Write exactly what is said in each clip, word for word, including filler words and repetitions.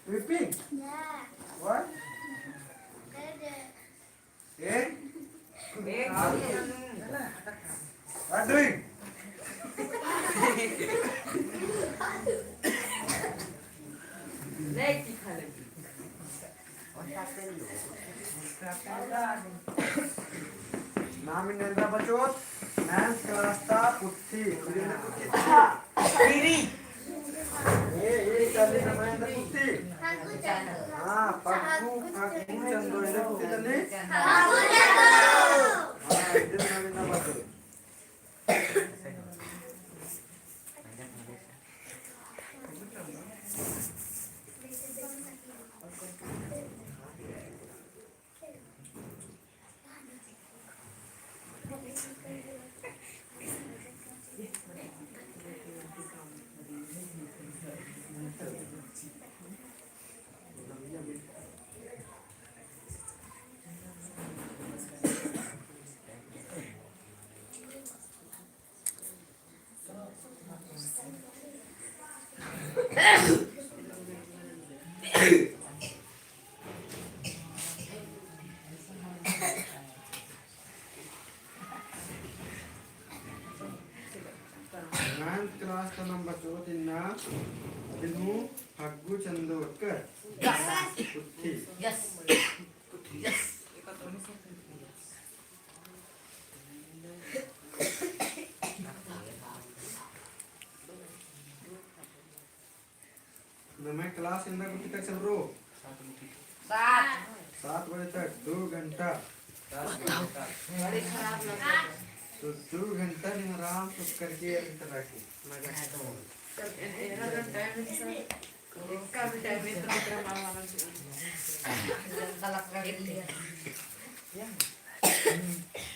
Repeat. What? Eh? What doing? नाम इन्ना एन्दरा बचोत, ninth class ता पुथी। खीरी। ए, ए, चली नाम एन्दरा पुथी। हाँ, फग्गु, फग्गु चंदो, एन्दरा पुथी चली। हाँ, इदिन नाम इन्ना बचोत। Ninth class ता नम्बर चोत इन्ना, अदिन हूँ फग्गु चंदो अक्कर। Yes। पुथी। Yes। Yes। नम्है class एन्दरा गुट्ठी तक चलरो? सात। सात बजे तक, दो घंटा। तो दो घंटा निम आराम से करके एरा घंटा रखे।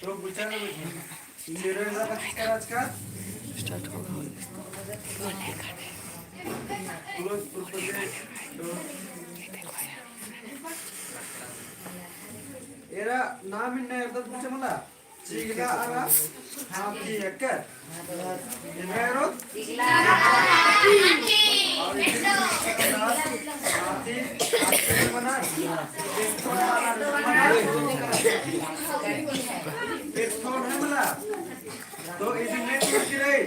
तो गुचा ना बेटा। मेरा एरा बच्चा आजकल। Start होगा। Close proposal। एरा नाम इन्ना एरदत गुचा मला। चिगला अरा हाथी अक्कर। एन्दरा एरोत? चिगला अरा हाथी। और इधर हाथी, हाथी मना। पेट्रोल है मला। तो इधर ने टूट की रही।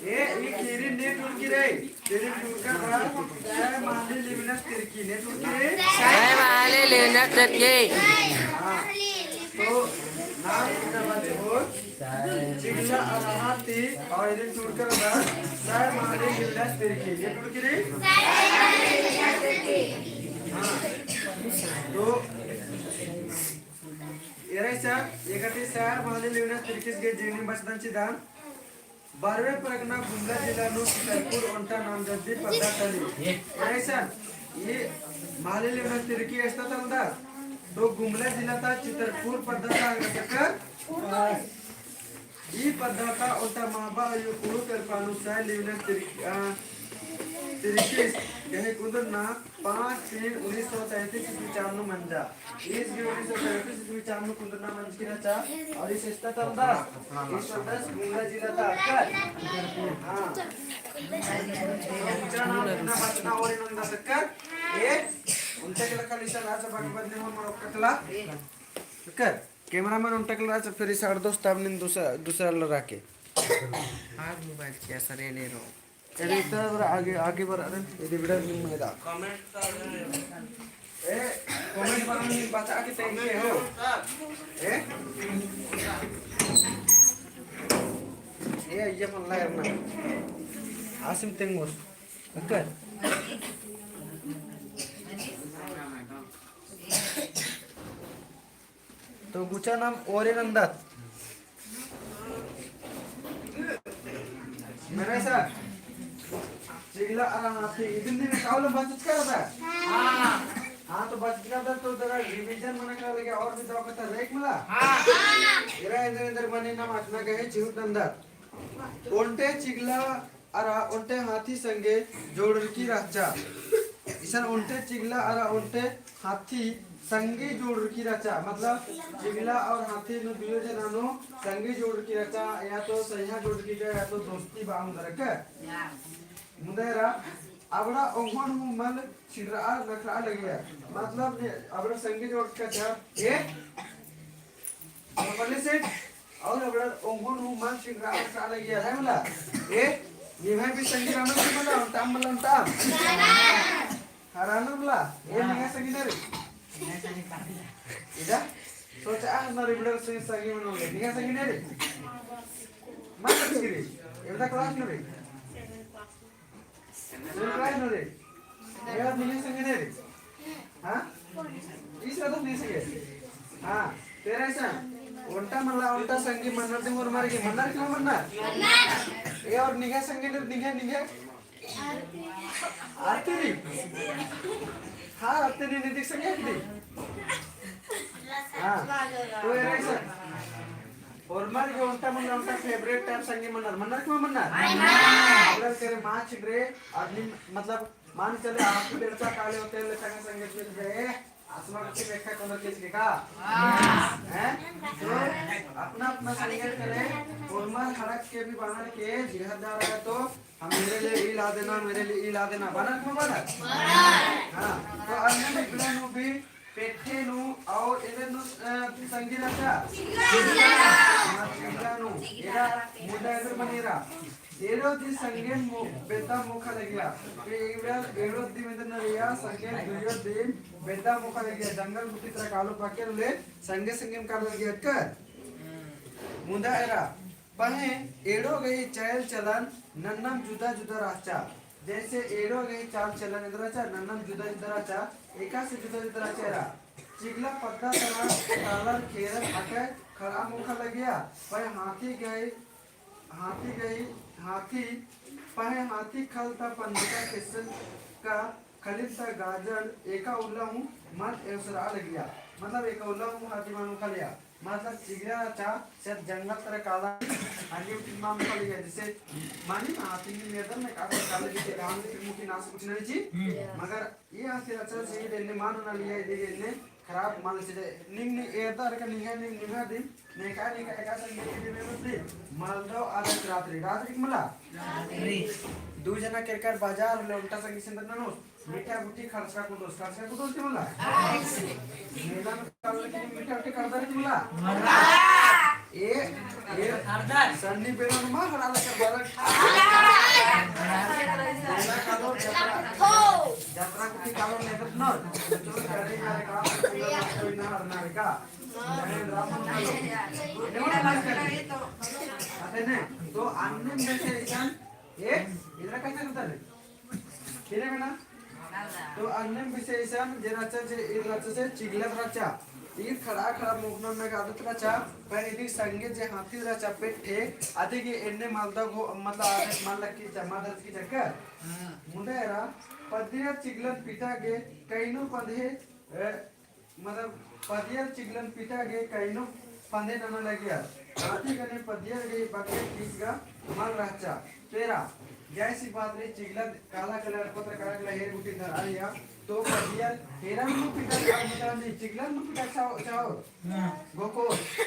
ए, ई खीरी ने टूट की रही। तेरे टूट का बड़ा। सै माले लेविनस तिरकी ने टूट की रही। सै माले लेविनस तिरकी। हाँ। तो नाम इन्ना बचोत। चिगला अरा हाथी और इधर टूट कर बड़ा। सै माले लेविनस तिरकी ने टूट की रही। हाँ। तो एरा इसन एकटी सै माले लेविनस तिरकीस गे जीवनी बचदन चिदन। बारहवें परगना गुमला जिला नू चितरपुर ओन्टा नामजद्दी पद्दा तली। एरा इसन ई माले लेविनस तिरकी एस्ता तलदा। तो गुमला जिला ता चितरपुर पद्दा ता अगरा तक ई पद्दा ता ओन्टा माबा अयो कुँड़ुख़ एड़पा नू सै लेविनस तिरकी, आ, तिरकीस गही कुन्दुरना पाँच तीन उन्नीस सौ सैंतीस ईस्वी चाम नू मंजा। ईस गे उन्नीस सौ सैंतीस ईस्वी चाम नू कुन्दुरना मंजकी रहचा। और ईस एस्ता तलदा, ईस एस्ता गुमला जिला ता अक्कर। हाँ। गुचा नाम इन्ना बचना और इन्ना तक्कर। ए, ओन्टा केला खाली सा राजा बाकी बदले हम और ओन्टा केला। अक्कर। Cameraman ओन्टा केला रहचा, फिर इस आठ दोस्त तब निन दूसरा, दूसरा लड़ा के। हाथ mobile किया सर, ये ले रो। अरे इतना जरा आगे, आगे बढ़ा रे, ये video में मैदा। Comment कर रहे हैं। ए, comment बना नहीं, बचा के thank you हो। ए? ए, ये मन ला यार ना। आसिम तेंगोस। अक्कर। तो गुचा नाम ओरे नंदत। मेरा ऐसा चिगला अरा हाथी इदिन दिन कावल बचत कर था। हाँ। हाँ, तो बचत कर था तो जरा revision मना कर लगे और भी दवा करता रेक मला। हाँ। इरा इधर इधर मने नाम अचना गए चिहुट नंदत। ओन्टे चिगला अरा ओन्टे हाथी संगे जोड़रकी रहचा। इस ओन्टे चिगला अरा ओन्टे हाथी संगी जोड़रकी रहचा, मतलब चिगला और हाथी नू दुयो जना नू संगी जोड़रकी रहचा, या तो सैहा जोड़रकी का, या तो दोस्ती बआ ओंगदर का। मुन्दा एरा अबड़ा ओंगोन हूँ मल छिंड़रआ नखरआ लगिया, मतलब ने अबड़ा संगी जोड़रकी रहचा, ए पल्ले से और अबड़ा ओंगोन हूँ मल छिंड़रआ नखरआ लगिया है मला। ए निम्है भी संगी रअनर की मला, ओन्टाम मला, ओन्टाम। हाँ, रअनर मला। ए निंग्है संगी नरे। इदा सोचआ हरनर इबड़र से संगी मनोगे। निंग्है संगी नरे। मल संगी रे। एवंदा class नू रे। सुन रहा है नू रे। यार निंग्है संगी नरे। हाँ? इस रहा तो नहीं संगी। हाँ, तेरा ऐसा। ओन्टा मला, ओन्टा संगी मनर दिम ओर्मर गे, मनर की मल मनर? ए और निंग्है संगी नरे, निंग्है, निंग्है। आरती री। हाँ, आरती री निंग्है संगी दी। हाँ, तो एरा ऐसा। ओर्मर गे ओन्टा मला ओन्टा favourite type संगी मनर, मनर की मल मनर? अबड़ा तेरे माँ छिंड़रे, आदमी, मतलब, मान चले, आपकी बेलचा काले होते ले तंग संगी मिल गए, आसमा कुछ देखा कमर के छिड़का। हैं? तो अपना, अपना संगी करे, ओर्मर हड़क के भी बानर के, जिहाद जा रहा है तो, हम मेरे लिए ई ला देना, मेरे लिए ई ला देना, बानर की मल बानर? हाँ, तो अन्ने इबड़ा नू भी पेट्ठे नू और एन्देर नू, अ, संगी रहचा? चिगला नू। एरा मुन्दा एन्देर मनी एरा। एंड़ो दिम संगेन मो-, बेद्दा मोखा लगिया। तो एंड़ो, एंड़ो दिम एन्देर नू रइया, संगेन दुयो दिम बेद्दा मोखा लगिया। जंगल गुट्ठी तरा कालो पाकेर ले, संगे संगेम कालो लगिया कर। मुन्दा एरा। पहें एंड़ो गही चैल चलन नन्नम जुदा जुदा रहचा। जैसे एंड़ो गही चाल चलन एन्देर रहचा, नन्नम जुदा जुदा रहचा, एकासे जुदा जुदा रहचा एरा। चिगला पद्दा तरा कालर खेरर अकय खड़ा मोखा लगिया, पहें हाथी गही, हाथी गही, हाथी, पहें हाथी खल ता पंडिता खेसन का खलिल ता गाजन एका उल्ला हूँ मल एवसरआ लगिया। मतलब एका उल्ला हूँ हाथी मल मोखा लगिया। मतलब चिगला रहचा, शायद जंगल तरा काला, हाथी उठी मल मोखा लगिया। जैसे मानी ना, हाथी नी मेदन में काफी काला जैसे गाँव में मुखी नास कुछ नहीं जी। मगर ई हाथी रहचा से एन्ने मल नना लगिया, एन्ने खराब मल से निंग, निंग एरदर का निंग्है, निंग, निंग्है दिम नेका, नेका, एका संगे के दिम एरदर दिम मल दव आदत रात री, रात री मला। दू जना केरकर बाजार ले ओन्टा संगी से एन्देर ननोस, मीठा गुट्ठी खड़सका कुदोस, खड़सका कुदोस की मला। मेला में कालो लेकिन मीठा गुट्ठी खड़दर की मला। ए, ए, सन्नी बेलन मा हरा लकर बालक। मेला कालो जतरा, जतरा गुट्ठी कालो लेकर न, चोर करे करे काम कोई ना हरना रे का। अरे राम मन कालो। अरे ने, तो अन्ने में से इसन, ए, इधर कैसे उतर रे? ठीक है ना? तो अन्नेम विशेषम जे रहचा, जे ईद रहचा से चिगला रहचा। ईद खड़ा खड़ा मोखना में आदत रहचा, पर इदी संगे जे हाथी रहचा पेट्ठे, अदी गे एन्ने मलदा गो, मतलब आदत मल लक्की जमा दर्द की चक्कर। मुन्दा एरा, पद्दियर चिगलन पिता गे कइनो पंधे, ए, मतलब, पद्दियर चिगलन पिता गे कइनो पंधे नना लगिया। हाथी गने पद्दियर गे बग्गे ठीक गा मल रहचा। तेरा, जैसी बात रही चिगलन काला कलर पत्र काला कलर हेर गुट्ठी धर आया। तो पद्दियर हेरन नू पिटा का मतलब नहीं, चिगलन नू पिटा चाहो, चाहो। गोको,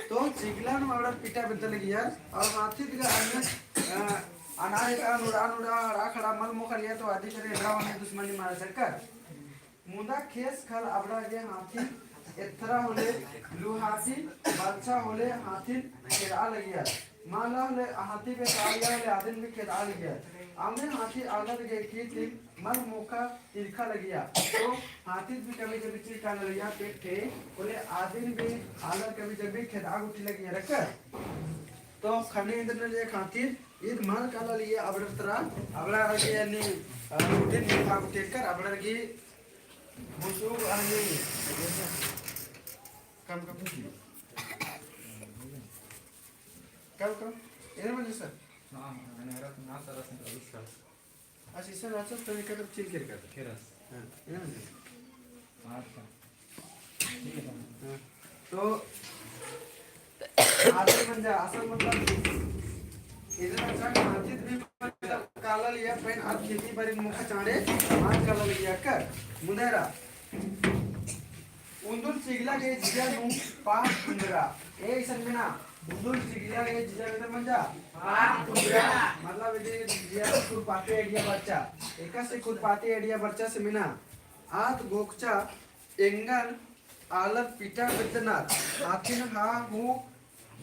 तो चिगलन वाला पिटा बेद्दा लगिया। और हाथी दिगा अन्य, अ, अनार का नुड़ा, नुड़ा, अड़ा खड़ा मल मोखा लगिया तो आदि करे एंडरा वाली दुश्मनी मारा सरकार। मुदा खेस खल अबड़ा गे हाथी एथरा होले लुहाथी, बालछा होले हाथी खेदआ लगिया। माला होले हाथी बे सालिया होले आदिन भी खेदआ लगिया। अम्मे हाथी आलर गे की तिम मल मोखा तिरखा लगिया। तो हाथी भी कभी कभी चिरका लगिया पेट थे, होले आदिन भी आलर कभी कभी खेदआ गुट्ठी लगिया रख। तो खने इधर ने ले खातिर ईद मल काला लिए अबड़र तरा, अबड़र गे यानी, अ, गुट्ठी नहीं खा गुट्ठी कर, अबड़र गे बुसु आने। कम, कम। कम, कम। एने बजे सर? हाँ, हाँ, एने हरत ना सर, सर, सर। अच्छा, सर, अच्छा, तो एकर चिल केरकर। केरस। हाँ, एने बजे। अच्छा। ठीक है, सर। हाँ। तो आदमी मंजा, असल मतलब, इधर अच्छा, मस्जिद भी मतलब, काला लगिया, पहें आद खेती बारी मोख़ा चाँड़े मार काला लगिया कर। मुन्देरा। उन्दुल चिगला गही जिया नू पाँच कुन्दरा। ए इसन मेना, उन्दुल चिगला गही जिया नू मंजा पाँच कुन्दरा। मतलब इदी जिया खुरपाती अड़िया बरचा। एकासे खुरपाती अड़िया बरचा से मेना। आद घोकचा एंगन आलर पिटा बेद्दनर, हाथिन हा हूँ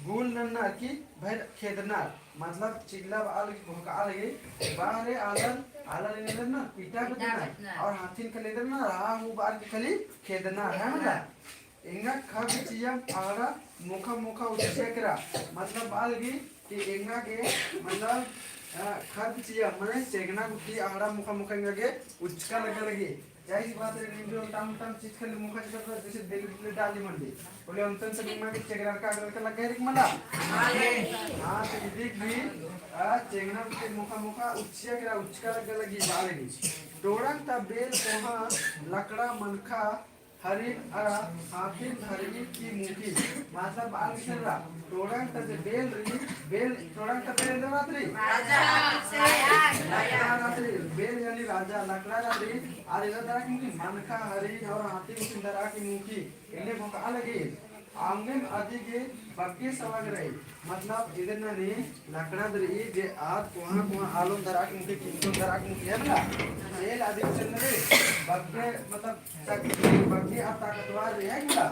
गुल नन्नर की भर खेदनर, मतलब चिगला बआ लगी, घोकआ लगी, बाहरे आलर, आलर एन्देर ना पिटा बेद्दनर, और हाथिन खली एन्देर ना हा हूँ बअर की खली खेदनर, है ना? एंगा खद्द चियम अहड़ा मोख़ा मोख़ा उच्चिया केरा, मतलब बआ लगी कि एंगा गे, मतलब, अ, खद्द चियम, मने चेगना गुट्ठी अहड़ा मोख़ा मोख़ा एंगा गे उच्चका लग्गा लगी। जाहिर सी बात है, निंदो तम तम चीज खली मोख़ा चिता तो जैसे बेल बेल डाली मंडी। बोले, "अंतन से निम्मा के चेगरा का अगर का लगा रिक मला?" हाँ, तो इदी भी, आ, चेगना के मोख़ा मोख़ा उच्चिया केरा, उच्चका लग्गा लगी, बआ लगी। टोड़ंग ता बेल कोहाँ लकड़ा मनखा हरिन अरा हाथिन धरई की मुखी। मतलब बआ लगी रा, टोड़ंग ता जे बेल रई, बेल, टोड़ंग ता बेल एन्देर रहत रई? राजा। लकड़ा रहत रई, बेल यानी राजा, लकड़ा रहत रई, अरा एन्देर दरा की मुखी मनखा हरिन और हाथी उठिन दरा की मुखी, एन्ने घोकआ लगी। अवंगेम अदी गे बग्गे सवंग रई, मतलब इदन ननी लकड़ा दरी जे आद कोहाँ कोहाँ आलोन दरा की मुखी, किंतोन दरा की मुखी है ना, एल अदी चंद रई, बग्गे, मतलब शक्ति, बग्गे आ ताकतवर रई है ना,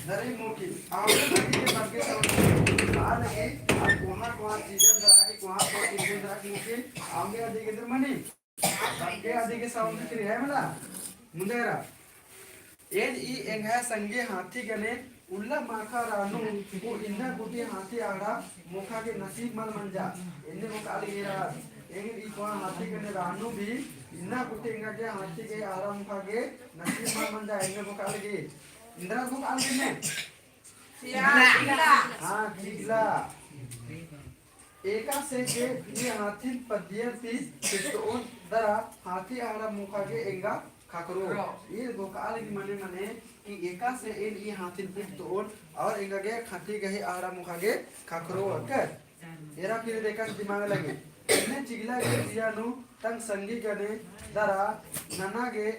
दरी मुखी, अवंगेम अदी गे बग्गे सवंग रई, आद गे आद कोहाँ कोहाँ चीजन दरा की, कोहाँ कोहाँ किंतोन दरा की मुखी, अवंगे अदी गे दर मनी। बग्गे अदी गे सवंग रई है मला, मुन्देरा। एन ई एंग्है संगी हाथी गने उल्ला माखा रअनू, हूँ इन्ना गुट्ठी हाथी अहड़ा मोख़ा गे नसीब मल मंजा। एन्ने घोकआ लगी रा। एन ई कोहाँ हाथी गने रअनू भी, इन्ना गुट्ठी एंगा गे हाथी गे अहड़ा मोख़ा गे नसीब मल मंजा। एन्ने घोकआ लगी। एन्देर घोकआ लगी ने? चिगला। हाँ, चिगला। एकासे जे ई हाथिन पद्दियर ती पिटतओन दरा हाथी अहड़ा मोख़ा गे एंगा खखरो। ईर घोकआ लगी मने मने कि एकासे एन ई हाथिन पिटतओन और एंगा गे हाथी गही अहड़ा मोख़ा गे खखरो अकर। एरा फिर एकासे दिमाग लगी। एन्ने चिगला गही जिया नू तंग संगी गने दरा नना गे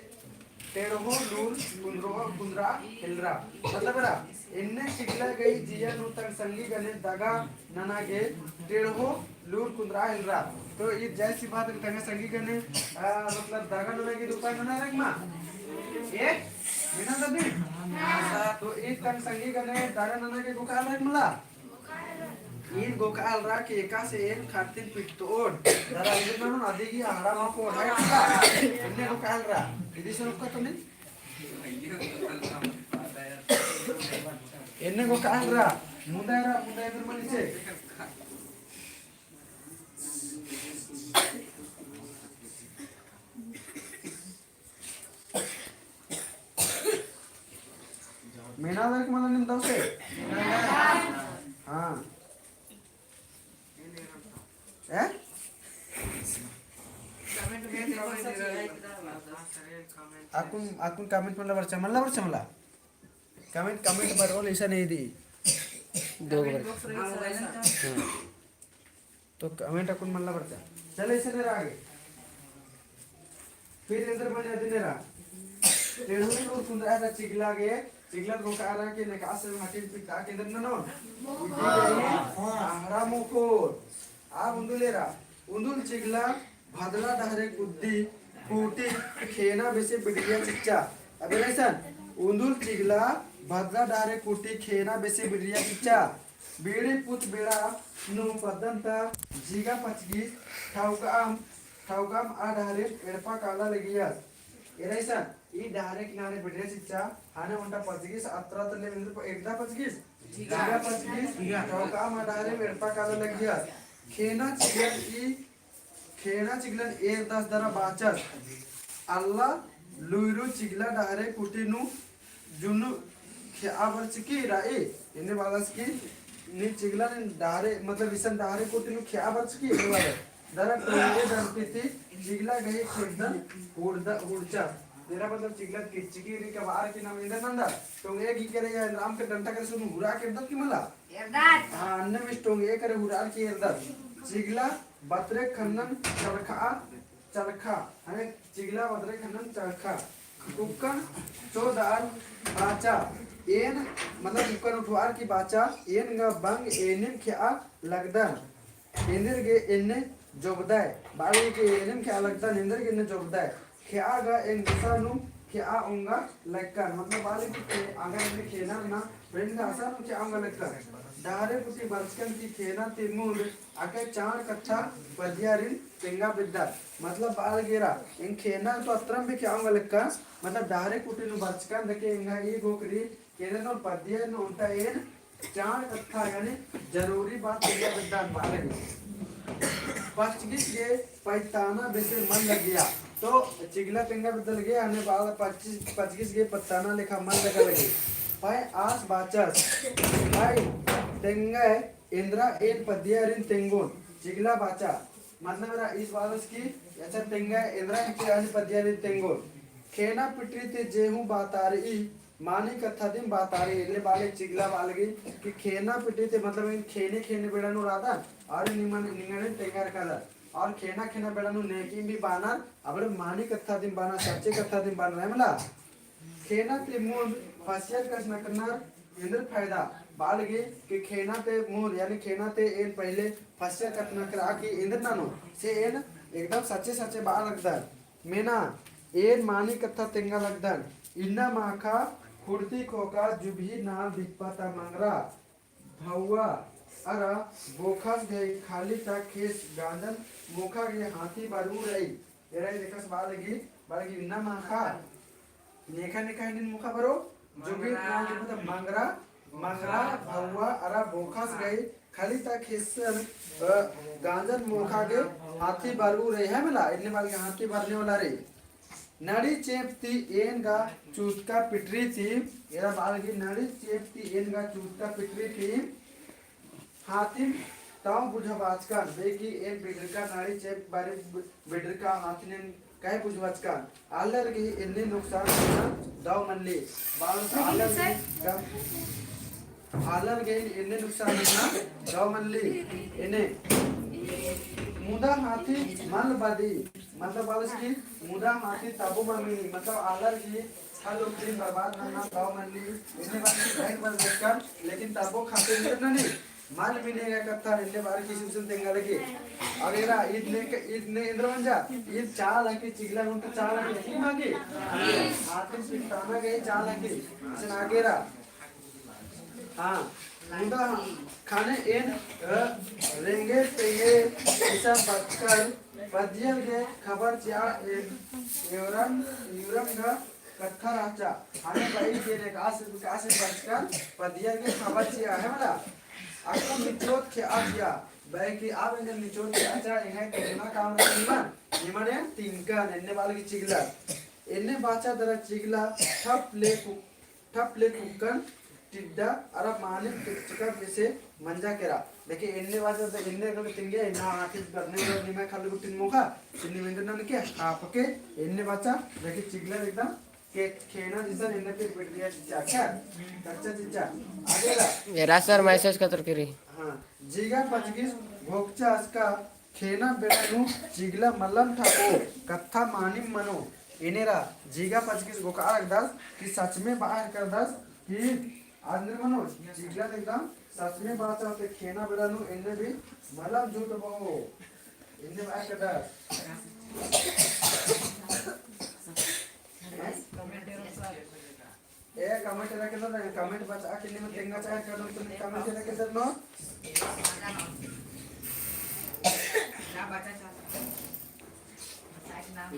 टेढ़ो लूर कुंदरो, कुंदरा हेलरा। मतलब एरा, एन्ने चिगला गही जिया नू तंग संगी गने दगा नना गे टेढ़ो लूर कुंदरा हेलरा। तो ई जाहिर सी बात है, तंग संगी गने, आ, मतलब दगा नना गे उपाय नना रई मा? ए? मेना ददी? तो ई तंग संगी गने दगा नना गे घोकआ लगी मला? ईर घोकआ लगी कि एकासे एन हाथिन पिटतओन। दरा इदन ननोन अदी गही अहड़ा मोख़ा ओढ़ा है का? एन्ने घोकआ लगी। इदी से रुका तो नहीं? एन्ने घोकआ लगी। मुन्देरा, मुन्देरा फिर मनी से। मेना दरा की मला नीम दव से? हाँ। ए? अक्कुन, अक्कुन comment मला बरचा, मला बरचा मला। Comment, comment बरओ, ऐसा नहीं दी। दो बार। हाँ। तो comment अक्कुन मला बरचा। चले, इसे नेरा आगे। फिर एन्देर मने अदिन एरा। टेढ़ो लूर कुंदरा हेलरा चिगला गे, चिगला घोकआ लगी कि एकासे हाथिन पिटआ गे एन्देर ननोन। अहड़ा मोख़ोन। अब उन्दुल एरा। उन्दुल चिगला भदला डहरे कुद्दी, कूटी खेना बेसे बिड़रिया चिच्चा। अब एरा इसन, उन्दुल चिगला भदला डहरे कूटी खेना बेसे बिड़रिया चिच्चा। बीड़ी पुत बेड़ा नू पद्दन ता जिगा पचगिस, ठौकअम, ठौकअम आ डहरे एड़पा काला लगियस। एरा इसन, ई डहरे किनारे बिड़रिया चिच्चा, हाने ओन्टा पचगिस, अत्रा तले एन्देर प-, एकदा पचगिस, जिगा पचगिस, ठौकअम आ डहरे एड़पा काला लगियस। खेना चिगलन ई खेना चिगलन एरदस दरा बाचस। अल्ला लुइरू चिगला डहरे कूटी नू जुन्नू खेआ बरचकी रई। एन्ने बअदस कि नी चिगला नी डहरे, मतलब इसन डहरे कूटी नू खेआ बरचकी, एन्ने बअदस। दरा टोंगे दरती ती चिगला गही खेद्दन हुड़दस, हुड़चस। एरा मतलब चिगला किचकी रई का बअर की नाम एन्देर नन्दस। टोंगे गही केरे या राम के डंटा केरे सुन हुरा केरदत की मला? एरदत। हाँ, अन्ने बेस टोंगे केरे हुरा की एरदत। चिगला बतरे खन्नन चरखा, चरखा, हने चिगला बतरे खन्नन चरखा। कुक्कन चोदर बाचा, एन, मतलब कुक्कन उठवार की बाचा, एन गा बंग एनिम खेआ लगदन। एन्देर गे एन्ने जोगदय, बाड़ी के एनिम खेआ लगदन, एन्देर गे एन्ने जोगदय। खेआ गा एन गुसा नू खेआ ओंगा लक्कन, मतलब बाड़ी के खे-, अगर एन्ने खेना ना, तो एन गा असा नू खेआ ओंगा लक्कन। डहरे कुटी बरचकन की खेना ती मुन्द अक्कय चाड़ कत्था पद्दियारिन तेंगा बेद्दन। मतलब बाल गेरा, एन खेना तो अतरम भी खेआ ओंगा लक्कन, मतलब डहरे कुटी नू बरचकन देखे एंगा ई गोकरी, केरे नू पद्दिया नू ओन्टा एन चाड़ कत्था यानी जरूरी बात तेंगा बेद्दन बाल गे। पच्चीस गे पैताना बेसे मल लगिया। तो चिगला तेंगा बेद्दल गे, अने बाल पच्चीस, पच्चीस गे पैताना लेखा मल लगा लगे। पय आस बाचस, पय तेंगा एन्द्रा एन पद्दियारिन तेंगोन, चिगला बाचा। मतलब एरा ईस बालस की, अच्छा तेंगा एन्द्रा एन पद्दियारिन तेंगोन। खेना पिटरी ती जे हूँ बातारी, मानी कत्था दिम बातारी, एन्ने बाले चिगला बाल गे, कि खेना पिटरी ती मतलब एन खेने खेने बेड़ा नू रअदन, और निमन निंगन तेंगा रअदन, और खेना खेना बेड़ा नू नेकिम भी बानर, अबड़े मानी कत्था दिम बानर, सच्चे कत्था दिम बानर, है मला? खेना ती मुन्द फसियर कछनखरनर एन्देर फायदा बाल गे कि खेना ती मुन्द यानी खेना ती एन पहले फसियर कछनखरआ की एन्देर ननो से एन एकदम सच्चे सच्चे बाल लगदन। मेना एन मानी कत्था तेंगा लगदन। इन्ना माखा खुड़ती खोका जुबही नाल दिप्पा ता मंगरा। भौवा अरा बोखस गही खाली ता खेस गांजन मोखा गे हाथी बरऊ रई। एरा ई देखस बाल गे, बाल गे इन्ना माखा। नेखा नेखा एन्ने मोखा बरओ, जो भी नाम जो मतलब मंगरा, मंगरा, भौवा अरा बोखस गही खाली ता खेसन, अ, गांजन मोखा गे हाथी बरऊ रई है मला, एन्ने बाल गे हाथी बरने वाला रई। नड़ी चेंप ती एन गा चूतका पिटरी ती, एरा बाल गे नड़ी चेंप ती एन गा चूतका पिटरी ती, हाथिन तौ बुझबाचकन, बे कि एन बिडरका नड़ी चेंप बारी बि-, बिडरका हाथिन एन कै बुझबाचकन, आलर गे एन्ने नुकसान मन्ना दौ मल्ली, बाल आलर गे गा आलर गे एन्ने नुकसान मन्ना दौ मल्ली। एन्ने मुदा हाथी मल बदी, मतलब बालस की मुदा हाथी तबो मल मिनी, मतलब आलर गे हर लोग दिन बर्बाद मन्ना दौ मल्ली। एन्ने बार की बहुत बार देखकर, लेकिन तबो खाते नहीं करना नहीं। मल मिनी गा कत्था एन्ने बार की सुन सुन तेंगा लगे। और एरा ईद ने क-, ईद ने एन्देर मंजा, ईद चाल है कि चिगला गुन तो चाल है कि मागे। हाथी पिटाना गए चाल है कि इसन आगे रा। हाँ, मुदा खाने एन, अ, रेंगे तेंगे इसन बचकन पद्दियर गे खबर चिआ एन, एवरम, एवरम गा कत्था रहचा। हने बई के ने कास, कास बचकन पद्दियर गे खबर चिआ है मला। अक्कु निचोत खेआ चिआ, बई कि अब एंगन निचोत खेआ चिआ, एंगन कितना काम रही निमन, निमन एन तिंकन, एन्ने बाल की चिगला। एन्ने बाचा दरा चिगला, ठप ले कु-, ठप ले कुक्कन टिड्डा अरा मानिम टिकचका बेसे मंजा केरा। देखिए, एन्ने बाचा तो एन्ने अगर तिंगे, ना आखिर करने वाला निमा खाली गुट्टिन मोखा, सिन्नी में ना निके, आपके एन्ने बाचा, देखिए, चिगला एकदम के खेना जैसा एन्ने फिर बैठ गया चिच्चा, क्या? कच्चा चिच्चा। आगे रा। एरा सर message कतर करी। हाँ, जीगा पचगिस घोकचा असका खेना बेड़ा नू चिगला मल्लम ठाको, कत्था मानिम मनो। एन्ने रा जीगा पचगिस घोका लगदस कि सच में बाहर करदस कि आदमी मनो चिगला एकदम सच में बाचा ते खेना बेड़ा नू एन्ने भी मल्लम झूठ बहो। एन्ने बाहर करदस। ए, comment एरा केदर, comment बचा के निम्है तेंगा चाहे कर दो, तुम comment एरा केदर नो?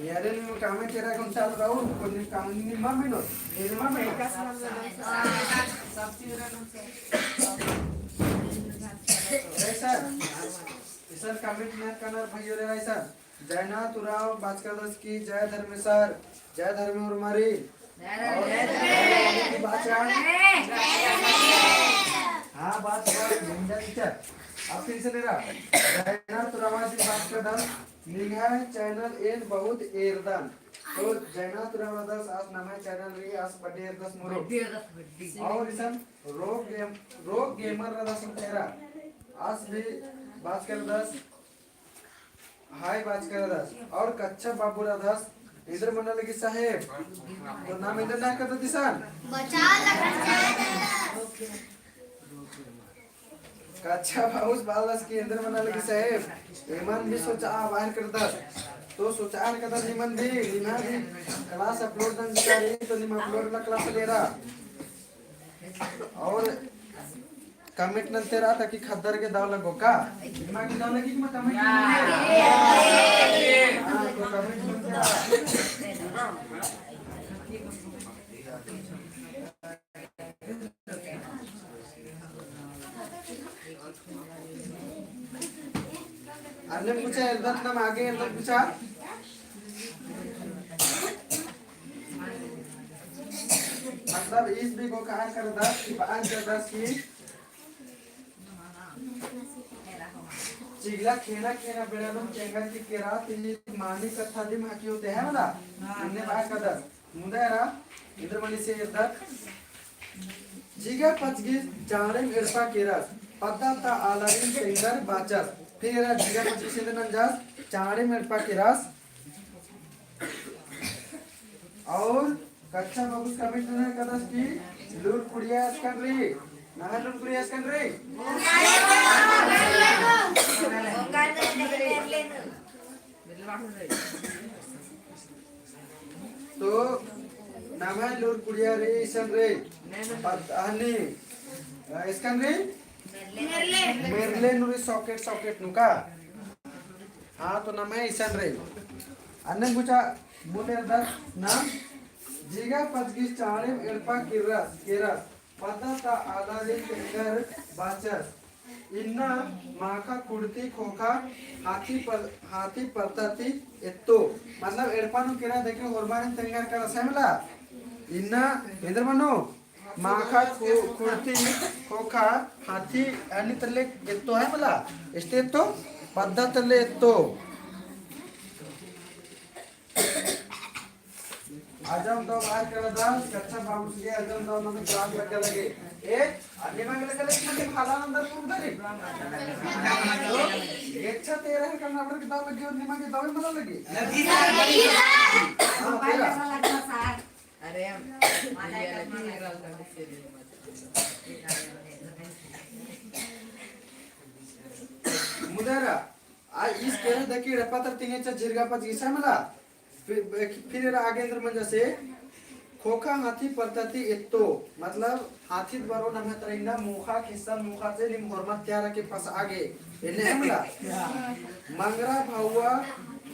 यारे, निम्है comment एरा कौन चाल रहा हूँ, कौन comment निम्है मम्मी नो, मेरी मम्मी नो। ऐसा, इसन comment ना करना भाइयों रे, ऐसा। जयनाथ उराँव बाचकादस की जय धर्मेसर, जय धर्मे उर्मारी। जय धर्मे। और बाचा। हाँ, बात, बात, गुंजा teacher। अब फिर से ले रहा। जयनाथ उराँव जी बाचकादस, निंग्है channel एन बहुत एरदन। तो जयनाथ उराँव दस आस नम्है channel रई आस बड्डे एरदस मुरो। बड्डे एरदस, बड्डे। और इसन रोग गेम-, रोग gamer रदस तेरा। आस भी बाचकादस। हाय बाचका रअदस, और कच्छप बाबू रअदस, एन्देर मना लगी साहेब। तो नाम एन्देर ना कदस इसन? बचा लगा। कच्छप बाबूस बअदस कि एन्देर मना लगी साहेब, एमन भी सोचआ बाहर करदस। तो सोचआ करदस निमन भी, निमन भी class upload नंजका रई, तो निम upload ला class लेरा। और comment नन्ते रआ ताकि ख़द्दर गे दव लगो का? निमा गे दव लगी कि मा comment नन्ते? हाँ, तो comment नन्ते रआ। अन्ने पूछा, एल्दत नम आगे एल्दत पूछा। मतलब ईस भी गोकार करदस कि बाहर करदस कि चिगला खेना खेना बेड़ा नू चेंगा ती केरा ती मानी कत्था दिम हकी होते है मला। इन्ने बाहर करदस। मुदा एरा, एन्देर मनी से एरदत। जिगा पचगिस चाँड़ेम एड़पा केरस, पद्दा ता आलारिन तेंगर बाचस। फिर एरा जिगा पचगिस एन्देर नंजस, चाँड़ेम एड़पा केरस। और कच्छप बाबूस comment नना कदस कि लूर कुड़िया एसकन रई, नम्है लूर कुड़िया एसकन रई। तो नम्है लूर कुड़िया रई इसन रई। पत-, हनी, एसकन रई? मेरले नू रई socket, socket नू का? हाँ, तो नम्है इसन रई। अन्ने पूछा, मुदा एरदत ना, जिगा पचगिस चाँड़ेम एड़पा किर्रस, केरस, पद्दा ता आलारिन तेंगर बाचस। इन्ना माखा खुड़ती खोखा हाथी पर-, हाथी परता ती एत्तो। मतलब एड़पा नू केरा देखी होरमारिन तेंगर करस है मला। इन्ना एन्देर मनो माखा खु-, खुड़ती खोखा हाथी अन्नी तले एत्तो है मला। एस्ते एत्तो, पद्दा तले एत्तो। अजम दव बाहर करदस, कच्छप बाबूस गे अजम दव नम्है class लग्गा लगे। ए, अन्ने मागे लग्गा लगे, मतलब, हाला अंदर पूर्व धरी। तो, अच्छा तेरा है करना पड़े कि दव लगे, अन्ने मागे दव मला लगे। हाँ, तेरा। अरे, हम, मुदा एरा, आ ईस केरा देखी एड़पा तर तिंगे चा झिरगा पचगिस है मला। फिर, फिर एरा आगे एन्देर मंजस, खोखा हाथी परता ती एत्तो, मतलब हाथी बरओ नम्है तरा इन्ना मोखा, खिस्सा मोखा से नीम होरमर त्यारा के पसआ गे, एन्ने है मला। मंगरा भौवा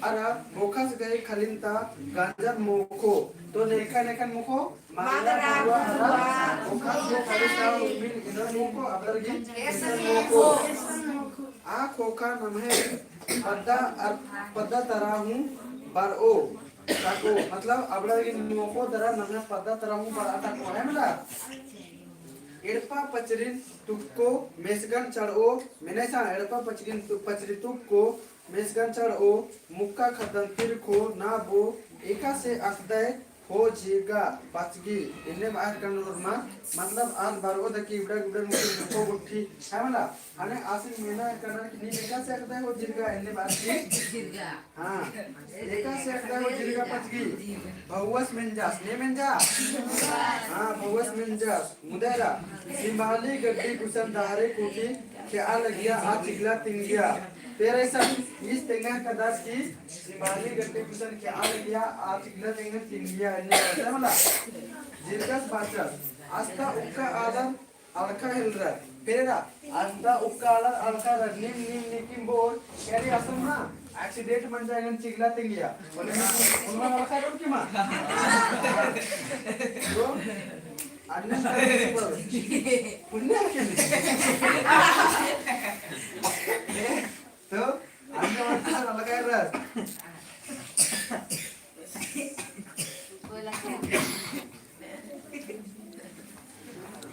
अरा मोखस गही खलिन ता गंजन मोखो, तो नेखन नेखन मोखो, मंगरा भौवा अरा मोखस गही खलिन ता उर्मिन इन्ना मोखो, अबड़र गही एसन मोखो। आ खोखा नम्है पद्दा अर-, पद्दा तरा हूँ बरओ तको, मतलब अबड़र गही मोखो दरा नम्है पद्दा तरा हूँ बरआ तको है मला। एड़पा पचरिन तुक्को मेसगन चढ़ओ, मेनैसा एड़पा पचरिन तु-, पचरी तुक्को मेसगन चढ़ओ, मुक्का खद्दन तिरखो ना बो, एकासे अख़दय हो झिरगा पचगी, एन्ने बाहर करना होरमा, मतलब आद बरओ दकी इबड़ा इबड़ा मुक्की मुक्को गुट्ठी, है मला? हने आसिन मेना करना कि नीम एकासे अख़दय हो झिरगा, एन्ने बाहर की? झिरगा। हाँ, एकासे अख़दय हो झिरगा पचगी, भौवस मेंजस, ने मेंजा? हाँ, भौवस मेंजस, मुदा एरा, सिम्बाली गड्डी गुसन डहरे कोठी खेआ लगिया आ चिगला तिंगिया, तेरे सब इस तेंगा कदस की सिम्बाली गड्डी गुसन खेआ लगिया आ चिगला तेंगा तिंगिया, एन्ने बाचस मला। झिरगस बाचस, अस्ता उक्का आलर अलखा हेलरा। फिर एरा, अस्ता उक्का आलर अलखा हेलरा, नीम, नीम, नीकिम बोर, केरी असम ना, accident मंजा एंगन चिगला तिंगिया। बोले, उनवा अलखा हेलरा की मा? तो, अन्ने पुण्य के तो, अन्ने अलखा हेलरा।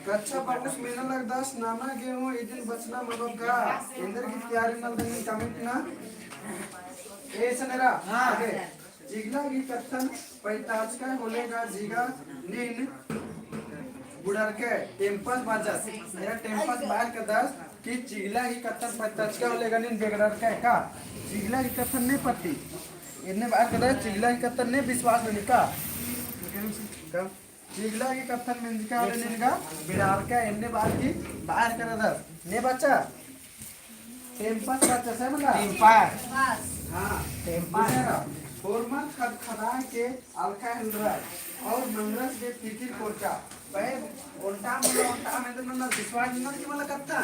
कच्छप बाबूस मेना लगदस, नाना गे हूँ इदिन बचना मनो का? एन्देर गही तैयारी नलदन comment ना। ए सनेरा, हाँ। आगे। चिगला गही कत्थन पैताचका होले गा झिगा नीन बुड़रके टेम्पस बाचस। एरा टेम्पस बाहर कदस। कि चिगला ही कत्थन पत्तचका होले गनिन बेगड़ारका है का? चिगला ही कत्थन ने पत्ती। एन्ने बअर कदस चिगला ही कत्थन ने विश्वास ननी का? चिगला ही कत्थन मेंजका होले निन गा बेड़ारका एन्ने बअर की बअर करदस। ने बच्चा? टेम्पस बच्चा से मला? टेम्पस। हाँ। टेम्पस। होरमर खदखदाय के अलखा हेलरा और मंगरस के फिकिर कोरचा। पहले ओन्टा मला ओन्टा में तो ना विश्वास ननर कि मला कत्था।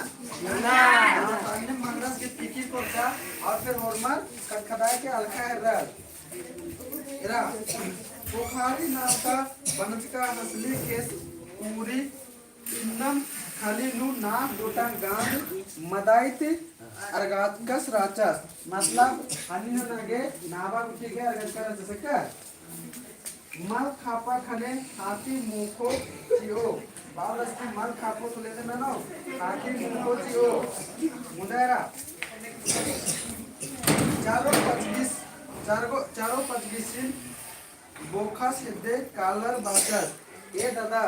ना। हाँ, तो अन्ने मंगरस के फिकिर कोरचा और फिर होरमर खदखदाय के अलखा हेलरा। एरा, पोखारी नावता बनचका हसली केस पूरी इन्नम खली नू नाम गोटा गाँव मदाइत अरगाचकस राचस। मतलब, हनी नू नगे नाबा गुट्ठी गे अरगाचका राचस का? मल खापा खने हाथी मोखो चिओ। बाबस की मल खापो तो लेते ना नो। हाथी मोखो चिओ। मुन्दा एरा। चारो पचगिस, चारगो, चारो पचगिसिन बोखस हेद्दे कालर बाचस, ए दादा,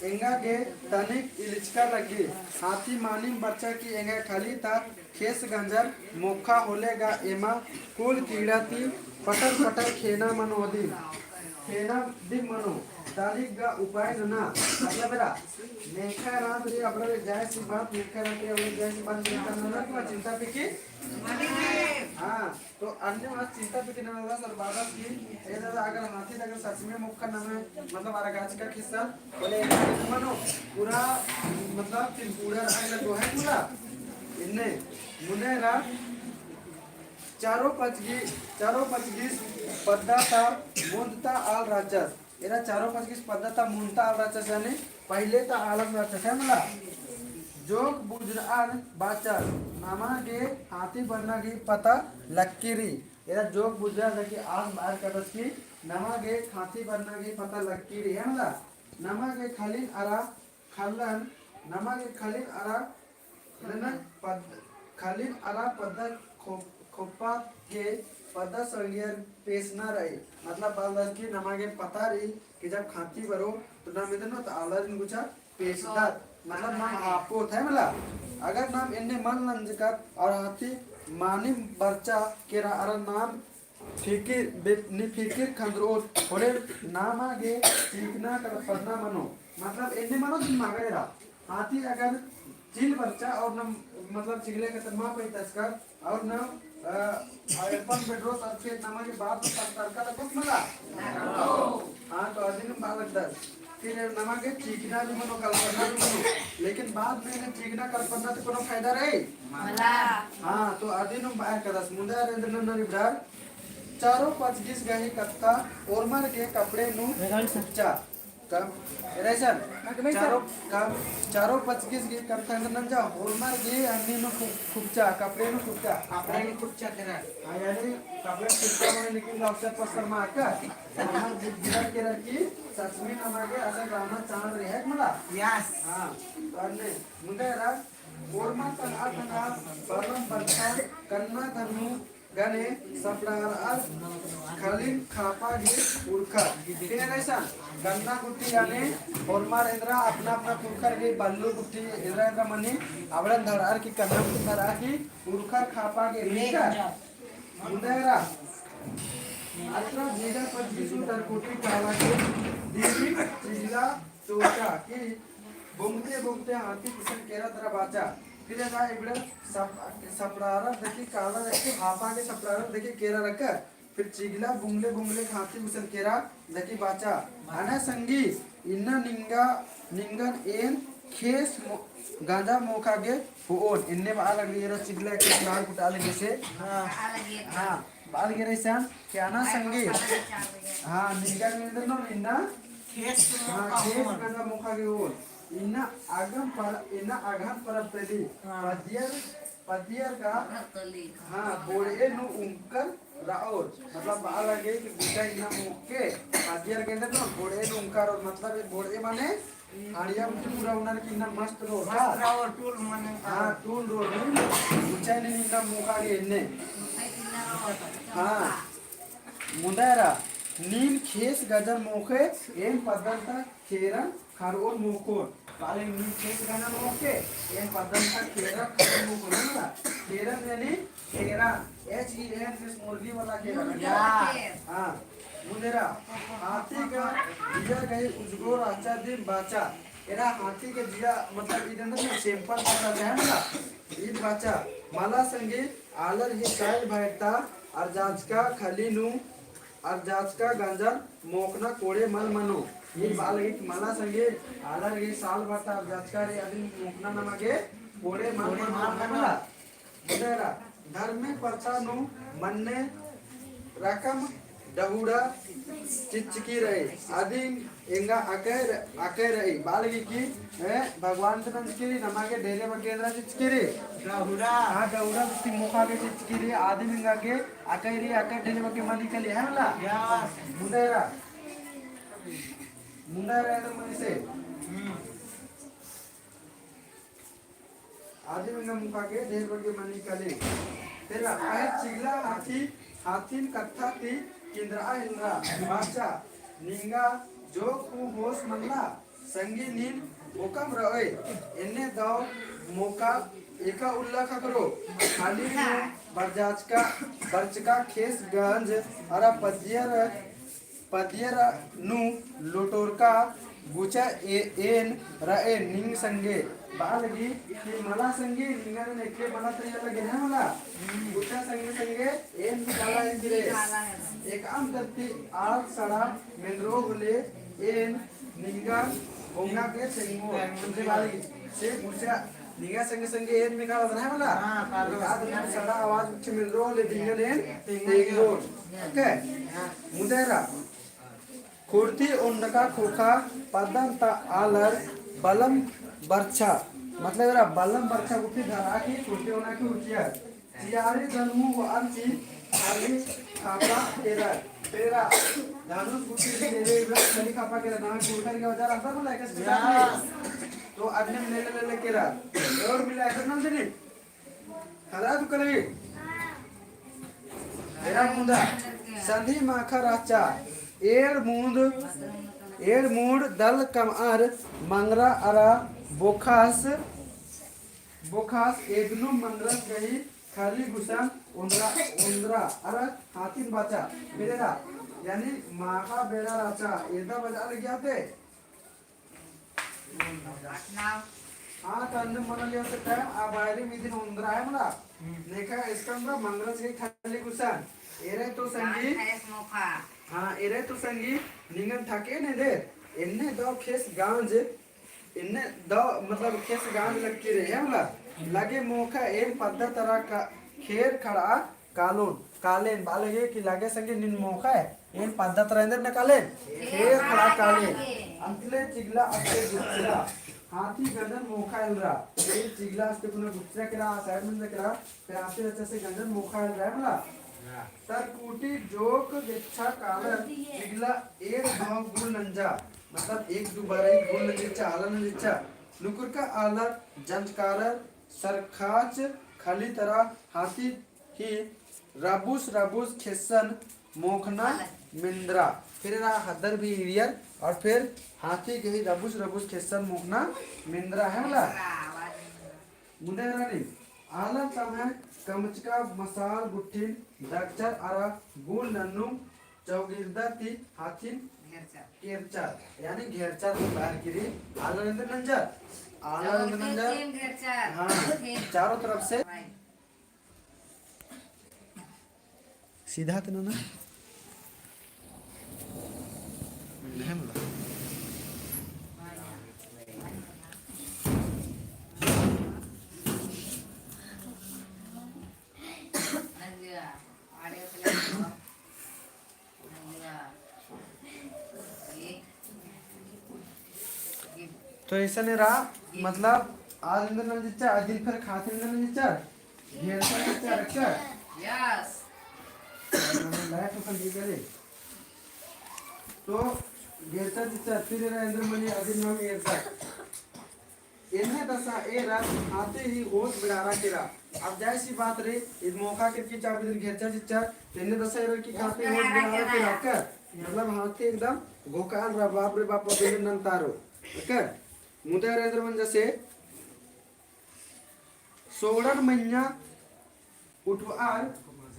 एंगा गे तनिक इलिचका लग्गी। हाथी मानिम बरचा कि एंगा खली ता खेस गंजर मोखा होले गा एमा कुल कीड़ा ती पटर पटर खेना मनो दिम। खेना दिम मनो, तनिक गा उपाय नना। मतलब एरा, नेखा रात रे अबड़ा रे जाय सी बात, नेखा रात रे अबड़ा रे जाय सी बात, नेखा नना की चिंता फिकिर। हाँ। तो अन्ने बात चिंता फिकिर नना दादा, सर बाबस की, ए दादा, अगर हाथी अगर सच में मोखा नम्है, मतलब, अरगाचका किस्सा, बोले, मनो, पूरा, मतलब, तिनकुड़ा अगर दोहे पूरा, इन्ने, मुन्ने रा, चारो पचगी, चारो पचगी पद्दा ता मुन्द ता आल राचस। एरा चारो पचगिस पद्दा ता मुन्द ता आल राचस यानी पहिले ता आलस राचस है मला। जोक बुझरअर बाचस, नमा गे हाथी बरना गे पता लक्की री। एरा जोक बुझरअर कि आस बार कदस कि नमा गे हाथी बरना गे पता लक्की री है मला। नमा गे खलिन अरा खल्लन, नमा गे खलिन अरा नना पद-, खलिन अरा पद्दा खो-, खोप्पा के पद्दा संगियर पेसना रई। मतलब, बअदस कि नमा गे पता रई कि जब खांती बरो, तो नाम इदन तो आलरिन गुचा पेसदत। मतलब, नाम आपको थे मला। अगर नाम एन्ने मल नंजकत और हाथी मानिम बरचा केरा अरा नाम फिकिर, बे-, नी फिकिर खंदरोत, होले नामा गे चिकना कड़पड़ना मनो। मतलब, एन्ने मनो दिमाग एरा। हाथी अगर चिल बरचा और नम, मतलब, चिगले कतर मा पैतसकर और नम, अ, और अपन बेडरोस और फिर नमा गे बाद में पछतारका लगोस मला। हाँ, तो अदिन बालक दस। फिर नमा गे चिकना भी मनो, कड़पड़ना भी मनो। लेकिन बाद में ने चिकना कड़पड़ना तो कोनो फायदा रही? मला। हाँ, तो अदिन बाहर कदस। मुन्दा रेंद्र नन्ना रिबडार। चारो पचगिस गही कत्था ओर्मर गे कपड़े नू खुपचा। कम, एरा इसन, चारो, कम, चारो पचगिस गही कत्था नंजा ओर्मर गे अन्नी नू खु-, खुपचा, कपड़े नू खुपचा। कपड़े नू खुपचा तेरा। हाँ, यानी कपड़े खुपचा माने लेकिन अवसर पसर मा का। ओर्मर गे गिरा केरा कि सच में नमा गे असन रहना चाहत रहे है मला। Yes। हाँ, तो अन्ने, मुन्दा एरा, ओर्मर तंगआ तंगआ बरम बरखा कन्ना धनु गने सपड़ारअर खलिन खापा गे उरखर। फिर एरा इसन गन्ना गुट्ठी गने ओर्मर एन्दरा अपना अपना पुरखर गे बल्लू गुट्ठी एन्दरा एन्दरा मनी अबड़न धरअर की कन्ना गुट्ठी धरअर की उरखर खापा गे उरखर। मुन्दा एरा अतरा बीघा पच्चीस सौ तरकुटी काला के दीदी चिल्ला चोचा कि बोंगते बोंगते हाथी गुसन केरा तरा बाचा। फिर एरा इबड़ा सप-, सपड़ारर देखी काला देखी हापा गे सपड़ारर देखी केरा रखा। फिर चिगला बुंगले बुंगले हाथी गुसन केरा देखी बाचा। अना संगी, इन्ना निंगा, निंगन एन खेस मो-, गांजा मोखा गे होओन। एन्ने बआ लगली एरा चिगला के लाल कुटा लगे से। हाँ। हाँ। बाल गे रइसन, क्या ना संगी? हाँ, निंगा के निंदर नो, इन्ना? खेस हाँ, मोखा खेस होन। गंगा मोखा गे होन। इन्ना आगम पर, इन्ना आगम परब तली। हाँ। पदियर, पदियर का, हाँ, बोड़े नु उंकर राओर। मतलब, बाल लगे कि गुटा इन्ना मोके, पदियर के निंदर नो, बोड़े नु उंकर और मतलब, ये बोड़े माने हड़िया गुट्ठी पूरा उनर की इन्ना मस्त रओर, मस्त रओर, टूल मने। हाँ, टूल रओर, ऊंचा नीन इन्ना मोखा गे एन्ने। हाँ। मुन्दा एरा, नीन खेस गजन मोखे, एन पद्दन ता खेरन खरओन मोखोन। पाले नीम खेस गंजन मोख़के, एन पद्दन ता खेरन, खेरन मोख़ना, खेरन यानी खेरन, H E N, इस मुर्गी वाला खेरन। या। हाँ, मुन्देरा, हाथी का जिया गही उजगो रहचा दिम बाचा, एरा हाथी का जिया, मतलब, इदन ना sample रहचा है ना, ईद बाचा, मला संगे आलर ही साइल भैरता, अरा जाचका खली नू अरा जाचका गंजन मोख़ना कोड़े मल मनो। ईद बआ लगी कि मला संगे आलर गे साल भरता अरा जाचका रे अदिन मोख़ना नमा गे कोड़े मल मनो। मला मुन्देरा धर्मे प्रथा नू मन्ने रकम डहुड़ा चिचकी रई। अदिन एंगा अकय र-, अकय रई। बआ लगी कि, ए, भगवान से नंजकी रई, नमा गे डेरे बग्गे एन्दरा चिचकी रई। डहुड़ा। हाँ, डहुड़ा गुट्ठी मोख़ा गे चिचकी रई, अदिन एंगा गे अकय रई, अकय डेरे बग्गे मनी कली, है मला? Yes। मुन्देरा। मुन्देरा तो मनी से। हम्म। अदिन एंगा मोख़ा गे डेरे बग्गे मनी कली। फिर अहे चिगला हाथी, हाथिन कत्था ती किंदरा हेलरा, बाचा, निंगा जोक हूँ होस मल्ला, संगी नीन बोकम रओय, एन्ने दव मोख़ा एका उल्ला ख़क्खरो, खाली नू बरजाचका, बरचका खेस गंज, अरा पद्दियर पद्दियर नू लोटोरका गुचा ए-, एन रअन निंग संगे। बआ लगी कि मला संगे निंगन एकले मला तरिया लगे है मला। गुचा संगे संगे एन भी काला है गिरे। एकअम धरती आल सड़ा मेंदरो होले एन निंगा होंगा के सेंगो। समझे वाली से गुचा निंगा संगे संगे एन भी काला है मला। हाँ, काला। एकअम धरती सड़ा आवाज उच्च मेंदरो होले निंगन एन सेंगो। OK? मुन्देरा। खुर्ती ओन्नका ख़ोख़ा पद्दन ता आलर बलम बरछा, मतलब एरा बलम बरछा गुट्ठी धरा की खुर्ती ओन्ना की उचिया। चियारी दनमू वार की खाली खापा केरा। पेरा धनुष गुट्ठी मेरे इबड़ा खाली खापा केरा। ना कुड़कर के वजह रहता बोला, एक स्पेशल नहीं। तो अन्य ले ले ले केरा। और मिला ऐसा ना देने। खदरा तू कलवी। एरा मुन्दा। संधी माखा रहचा। एड़ मुन्द, एड़ मुन्द दल कमअर मंगरा अरा बोखास, बोखास एदनु मंगरस गही खली गुसन ओन्द्रा, ओन्द्रा अरा हाथिन बाचा। मेरेरा, यानी माखा बेड़ा रहचा, एदा बजा लगिया ते। हाँ, तो अन्ने मनो लिया से टाइम, आ बायरी मीदिन ओन्द्रा है मला। हम्म। नेखा इसका ओन्द्रा मंगरस गही खली गुसन। एरे तो संगी। हाँ, एरे तो संगी, निंगन ठके ने दे। एन्ने दव खेस गांज, एन्ने दव, मतलब, खेस गांज लग्गी रई, है मला। लगे मोख़ा एन पद्दा तरा का, खेर खड़ा कालोन, कालेन, बआ लगे कि लगे संगे नीन मोख़ा एन पद्दा तरा एन्देर ना कालेन, खेर खड़ा कालेन। अंतले चिगला अस्ते गुच्चरा, हाथी गंजन मोख़ा एलरा। फिर चिगला अस्ते पुना गुच्चरा केरा, आ side में केरा, फिर हाथी रहचा से गंजन मोख़ा एलरा है मला। तर कूटी जोक गेच्छा कालर चिगला एड़ दव गुल नंजा, मतलब एक दो बार ही गुल नंजा, आला नंजा। नुकुरका आलर जंजकारर सरखाच खली तरा हाथी ही रबुस रबुस खेस्सन मोख़ना मेंदरा। फिर एरा हदर भी इड़ियर और फिर हाथी गही रबुस रबुस खेस्सन मोख़ना मेंदरा है मला। मुन्देरा नी, आलर तम्है कमचका मसाल गुट्ठिन दगचर अरा गुल नन्नुम चौगिरदा ती हाथिन घेरचर। घेरचर, यानी घेरचर ती बाहर किरी, आलर एन्देर नंजर, आलर एन्देर नंजर। हाँ, चारों तरफ से। सीधा तो ना, ना। नहीं बोला। तो ऐसा नहीं रहा, मतलब, आज एन्देर नंजचा, अदिन फिर खातिर एन्देर नंजचा, घेरचर चिच्चर, अच्छा? Yes। लाइट तो समझी करे। तो घेरचर चिच्चर, फिर एरा एन्देर मनी अदिन नाम एरचर। एन्ने दसा एरा हाथी ही होस बिड़ारा केरा। अब जाहिर सी बात रई, ईद मोख़ा केरकी चाबी दिर घेरचर चिच्चर, एन्ने दसा एरा की हाथी होस बिड़ारा केरा, कर? मतलब हाथी एकदम घोखाल रहा, बाप रे बाप, अदिन नंतारो, कर? मुदा एरा एन्देर मंजा से सोड़र मइय्याँ उठब'अर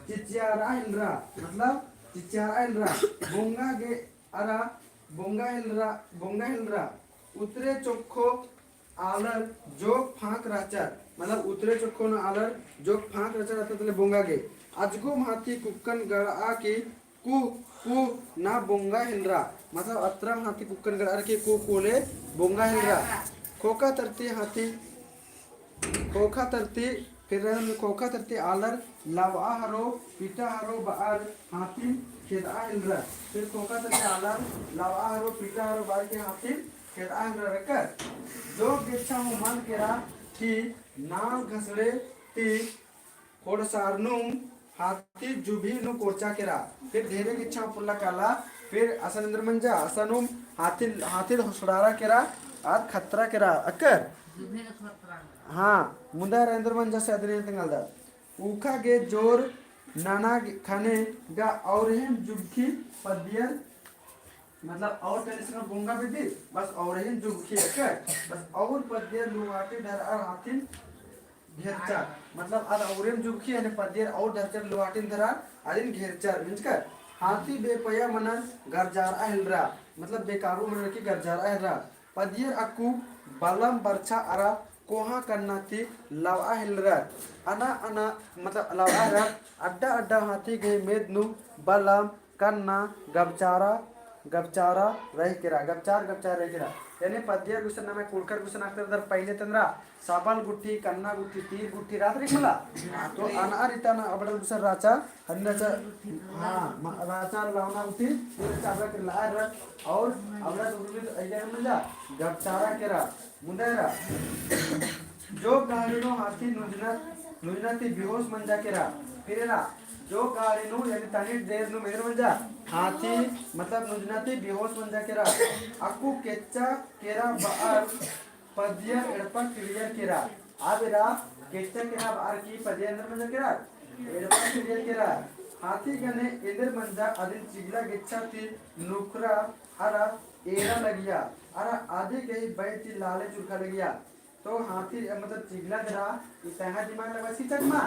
चिचियार'आ हेलरा, मतलब चिचियार'आ हेलरा, बोंगा गे अरा बोंगा हेलरा, बोंगा हेलरा, उतरे चोखो आलर जोक फांक रहचर, मतलब उतरे चोखो नू आलर जोक फांक रहचर, अत्ता तले बोंगा गे। अजगो हाथी कुक्कन गड़'आ की कु, कु ना बोंगा हेलरा, मतलब अतरा हाथी कुक्कन गड़'अर की कु, कु ले बोंगा हेलरा। खोखा तरती हाथी, खोखा तरती, फिर खोखा तरती आलर लव'आ हरो, पीटा हरो ब'अर हाथिन खेद'आ हेलरा। फिर खोखा तरती आलर लव'आ हरो, पीटा हरो ब'अर की हाथिन खेद'आ हेलरा र'अकर। जोक गेच्छा हूँ मल केरा कि नाल घसड़े ती खोड़सारनुम हाथी जुभी नू कोरचा केरा। फिर ढेरे गेच्छा पुल्ला काला, फिर असन एन्देर मंजा, असनुम हाथी, हाथी होसड़ारा केरा, आद खतरा केरा, अकर? हाँ, मुदा एरा एन्देर मंजा से अदिन तेंगालदत। ऊखा गे जोर नना गे-, खने गा और हेम जुबखी पद्दियर, मतलब और तनी से बोंगा बेद्दी, बस और हेम जुबखी अकर, बस और पद्दियर लुहाटी धर'अर हाथिन घेरचर, मतलब अद औरेम जुबखी, यानी पद्दियर और धरचर लुहाटिन धर'अर, अदिन घेरचर, मिंजकर हाथी बेपया मनर गरजार'आ हेलरा, मतलब बेकाबू मनर की गरजार'आ हेलरा। पद्दियर अक्कु बलम बरछा अरा कोहा कन्ना ती लव'आ हेलरर। अना, अना, मतलब लव'आ हेलरर, अड्डा, अड्डा हाथी गही मेद नू बलम कन्ना गबचारा, गबचारा रही केरा, गबचार, गबचार रही केरा। यानी पद्दियर गुसन नमा कुँड़ुख़र गुसन अख़दर पहिले तंदरा, सबल गुट्ठी, कन्ना गुट्ठी, तीर गुट्ठी रअदर मला। तो अनर इतना अबड़र गुसन रहचा, हन्ना चा, हाँ, म-, रहचा लवना गुट्ठी, पूरे चाबरा के लार रख, और अबड़ा गुट्ठी तो अइया मंजा, गबचारा केरा, मुदा एरा। जोक गहाड़ी नू हाथी नुजना, नुजना ती बेहोश मंजा केरा। फिर एरा, जोक गहाड़ी नू, यानी तनी देर नू एन्देर मंजा, हाथी, मतलब नुजना ती बेहोश मंजा केरा। अक्कु केच्चा केरा बअर पद्दियर एड़पा किरियर केरा। अब एरा केच्चा केरा बअर की पद्दियर एन्देर मंजा केरा, एड़पा किरियर केरा। हाथी गने एन्देर मंजा अदिन चिगला गेच्छा ती नुखरा अरा एरा लगिया, अरा आदि गही बई ती लाले चुरखा लगिया। तो हाथी, मतलब, चिगला दरा, ई तंग्है दिमाग लगा सी चकमा।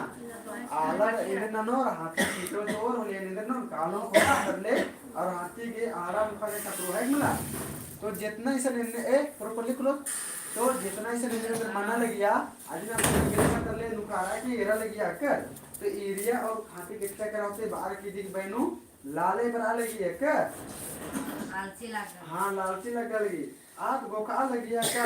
आला एन्देर ननोर, हाथी चीतो जोर होले एन्देर ननोर, कालो खोआ करले, और हाथी गे आड़ा मुखा गे खतरो है मला। तो जेतना इसन एन्ने, ए, properly close। तो जेतना इसन एन्ने एन्देर मना लगिया, अदिन अपन गिरसा करले नुखारा की एरा लगिया कर। तो एरिया और हाथी कितना कराते बाहर की दिख बैनू, लाले बरआ लगी एका? लालची लग्गा। हाँ, लालची लग्गा लगी। आद गोखा लगिया का,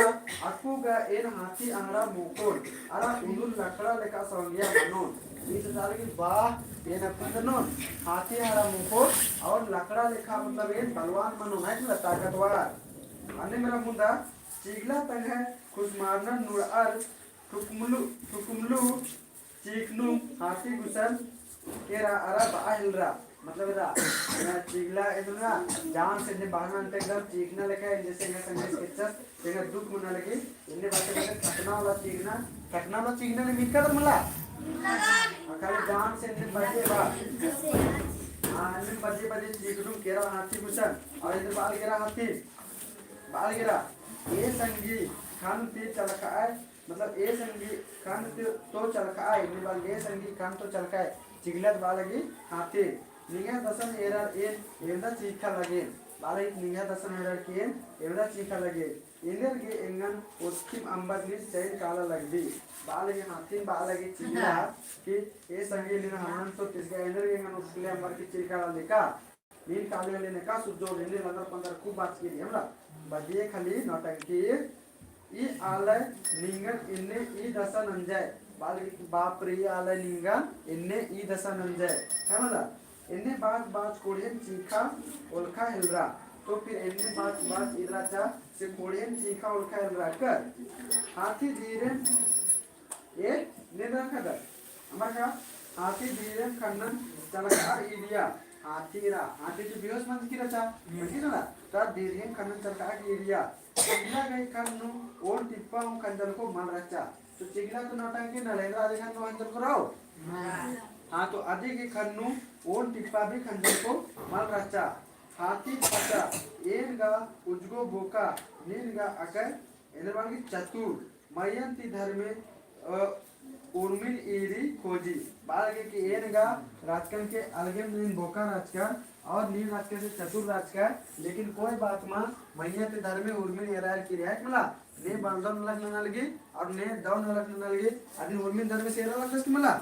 अक्कु गा एन हाथी अहड़ा मोकोन, अरा उन्दुल लकड़ा लेखा सवंगिया मनोन। ई तो चाल की बाह, एन अक्कु मनोन, हाथी अहड़ा मोकोन, और लकड़ा लेखा मतलब एन बलवान मनोन, है ना, ताकतवर। अन्ने मेरा मुंदा, चिगला तंग्है खुसमारना नुड़अर, टुकमलु, टुकमलु, चीखनुम हाथी गुसन केरा अरा बआ हेलरा। मतलब एरा, एरा चिगला एन्देर ना, जान से ने बहना अंते एकदम चीखना लेखा है, जैसे एंगा संगे sketches, एंगा दुख मना लगी, एन्ने बाते बाते थकना वाला चीखना, थकना वाला चीखना ने मिलका तो मला। अखाली जान से ने बजे बा। हाँ, ने बजे बजे चीखनुम केरा हाथी गुसन, और इधर बाल केरा हाथी, बाल केरा, ए संगी, खान ते चलखा है, मतलब, ए संगी खंड तो, तो चलखा आई, ने बाल ए संगी खंड तो चलखा आई, चिगलत बालगी हाथी। निंग्है दसन एरर एन, एवंदा चीखा लगे। बालगी निंग्है दसन एरर की एन, एवंदा चीखा लगे। एन्देर गे एंगन ओस्किम अम्बर नीन चैन काला लगदी। बालगी हाथीन बालगी चिगला कि ए संगी नीन हनन तो तिसगा एन्देर गे एंगन ओस्किले अम्बर की चिरकाला लेका। नीन काले होले नेका सुरजो एन्ने लंदर पंदर खूब बाचकी रई, हमरा। बदिये खाली नौटंकी, ई आलय निंगन एन्ने ई दसा नंजय। बालगी बाप रे, ई आलय निंगन एन्ने ई दसा नंजय। है मला? एन्ने बाच बाच कोड़ेन चीखा ओलखा हेलरा। तो फिर एन्ने बाच बाच इदरा चा से कोड़ेन चीखा ओलखा हेलरा कर। हाथी धीरेन ए, ने दन खदर। अमर का, हाथी धीरेम खन्नन चलखा ईरिया। हाथी रा, हाथी जो बेहोश मंजकी रहचा, हम्म। मंजकी रहचा ना, ता धीरेम खन्नन चलखा ईरिया। चिगला गही खन्नु ओन टिप्पा हूँ खंजल को मल रहचा। तो चिगला तो नौटंकी नलेंद्र आदि खन्नु खंजल को रहो। हाँ। हाँ, तो आदि गही खन्नु ओन टिप्पा भी खंजल को मल रहचा। हाथी पचा, एन गा उजगो बोका, नीन गा अकय एन्देर बआ लगी चतुर, मइय्याँ ती धर्मे, अ, उर्मिन ईरी खोजी। बआ लगी कि एन गा राजकन के अलगे नीन बोका राजकन, और नीन राजकन से चतुर राजकन, लेकिन कोई बात मा मइय्याँ ती धर्मे उर्मिन एरा लगी रहा है मला, ने बलदौ नलख नना लगी, और ने दौ नलख नना लगी, अदिन उर्मिन धर्मे से एरा लगदस मला।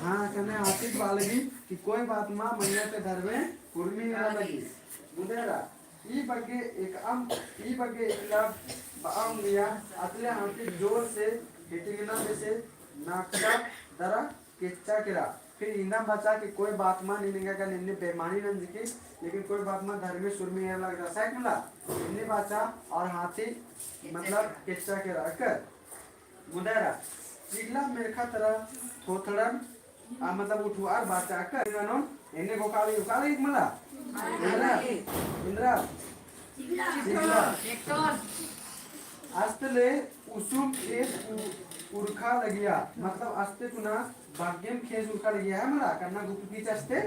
हाँ, कने हाथी बआ लगी कि कोई बात मा मइय्याँ ती धर्मे उर्मिन एरा लगी। मुदेरा, ई बग्गे एकअम, ई बग्गे एकला बआ ओंगिया, अतले हाथी जोर से हिटिंगना बेसे नाकटा दरा केच्चा केरा। फिर इन्दा बाचा कि कोई बात मा नीन एंगा गा एन्ने बेमानी नंजकी, लेकिन कोई बात मा धर्मे उर्मिन एरा लगदस मला। एन्ने बाचा और हाथी मतलब केच्चा केरा अक्कर। मुदेरा, चिगला मेरखा तरा थोथड़न, आ, मतलब उठुआर बाचा अक्कर, एन्ने गोकाली उकाली मला। एन्देर, एन्देर, चिगला। अस्ते ले उसुम खेस उ-, उरखा लगिया, मतलब अस्ते कुना बग्गेम खेस उरखा लगिया है मला, कन्ना गुप्त की चस्ते।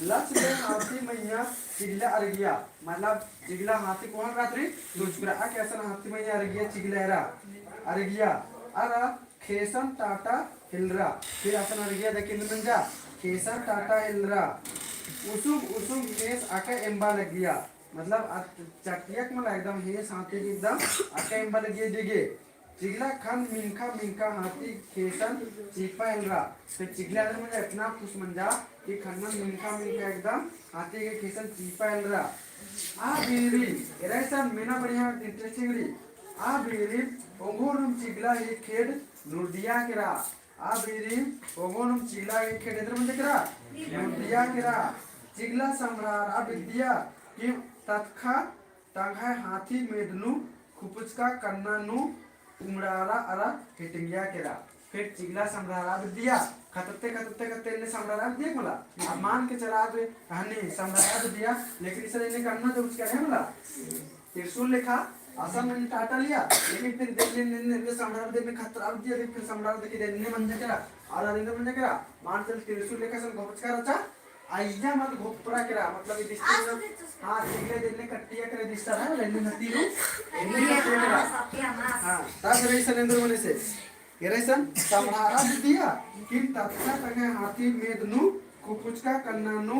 लच ले हाथी मइय्याँ चिगला अरगिया, मतलब चिगला हाथी कोहा रअदस री, तो चुकरा आ के असन हाथी मइय्याँ अरगिया चिगला एरा, अरगिया, अरा खेसन टाटा हेलरा, फिर असन अरगिया देखिन मंजा, खेसन टाटा हेलरा, उसुम उसुम हेस अका एम्बा लगिया, मतलब आ चटियक मला एकदम हेस हाथी की एकदम अका एम्बा लगिया दिगे। चिगला खन मिंखा मिंखा हाथी खेसन चीपा हेलरा। तो चिगला एन्देर मंजा इतना खुश मंजा कि खन्नन मिंखा मिंखा एकदम हाथी के खेसन चीपा हेलरा। आ बीरी, एरा इसन मेना बढ़िया interesting रई। आ बीरी ओंगोनुम चिगला ही खेड नुरदिया केरा। आ बीरी ओंगोनुम चिगला ही खेड एन्देर मंजा केरा? नुरदिया केरा। चिगला सम्हरारआ बिद्दिया कि तत्खा तंग्है हाथी मेद नू खुपुचका कन्ना नू उमड़ारा अरा हेटिंगिया केरा। फिर चिगला सम्हरारआ बिद्दिया, खतत्ते, खतत्ते, खतत्ते एन्ने सम्हरारआ बिद्दिया मला। अब मान के चला आद हन्ने सम्हरारआ बिद्दिया, लेकिन इसन एन्ने कन्ना जो उचका रहे मला। त्रिशूल लेखा, असन एन्ने टाटा लिया, लेकिन फिर देख ले एन्ने, एन्ने सम्हरारआ बिद्दिया, एन्ने खतरआ बिद्दिया, फिर सम्हरारआ बिद्दिया, एन्ने मंजा केरा, अरा एन्ने मंजा केरा, मान चल त्रिशूल लेखा असन घोपचका रहचा, अइय्या मल घोपरा केरा, मतलब ई दिस्ता ना, हाँ, चिगला एन्ने कट्टिया केरा दिस्ता ना, एन्ने नती रू, एन्ने कट्टिया केरा। हाँ, तब एरा इसन एन्देर मने से, एरा इसन सम्हरारआ बिद्दिया, कि तत्खा तंग्है हाथी मेद नू, खुपुचका कन्ना नू,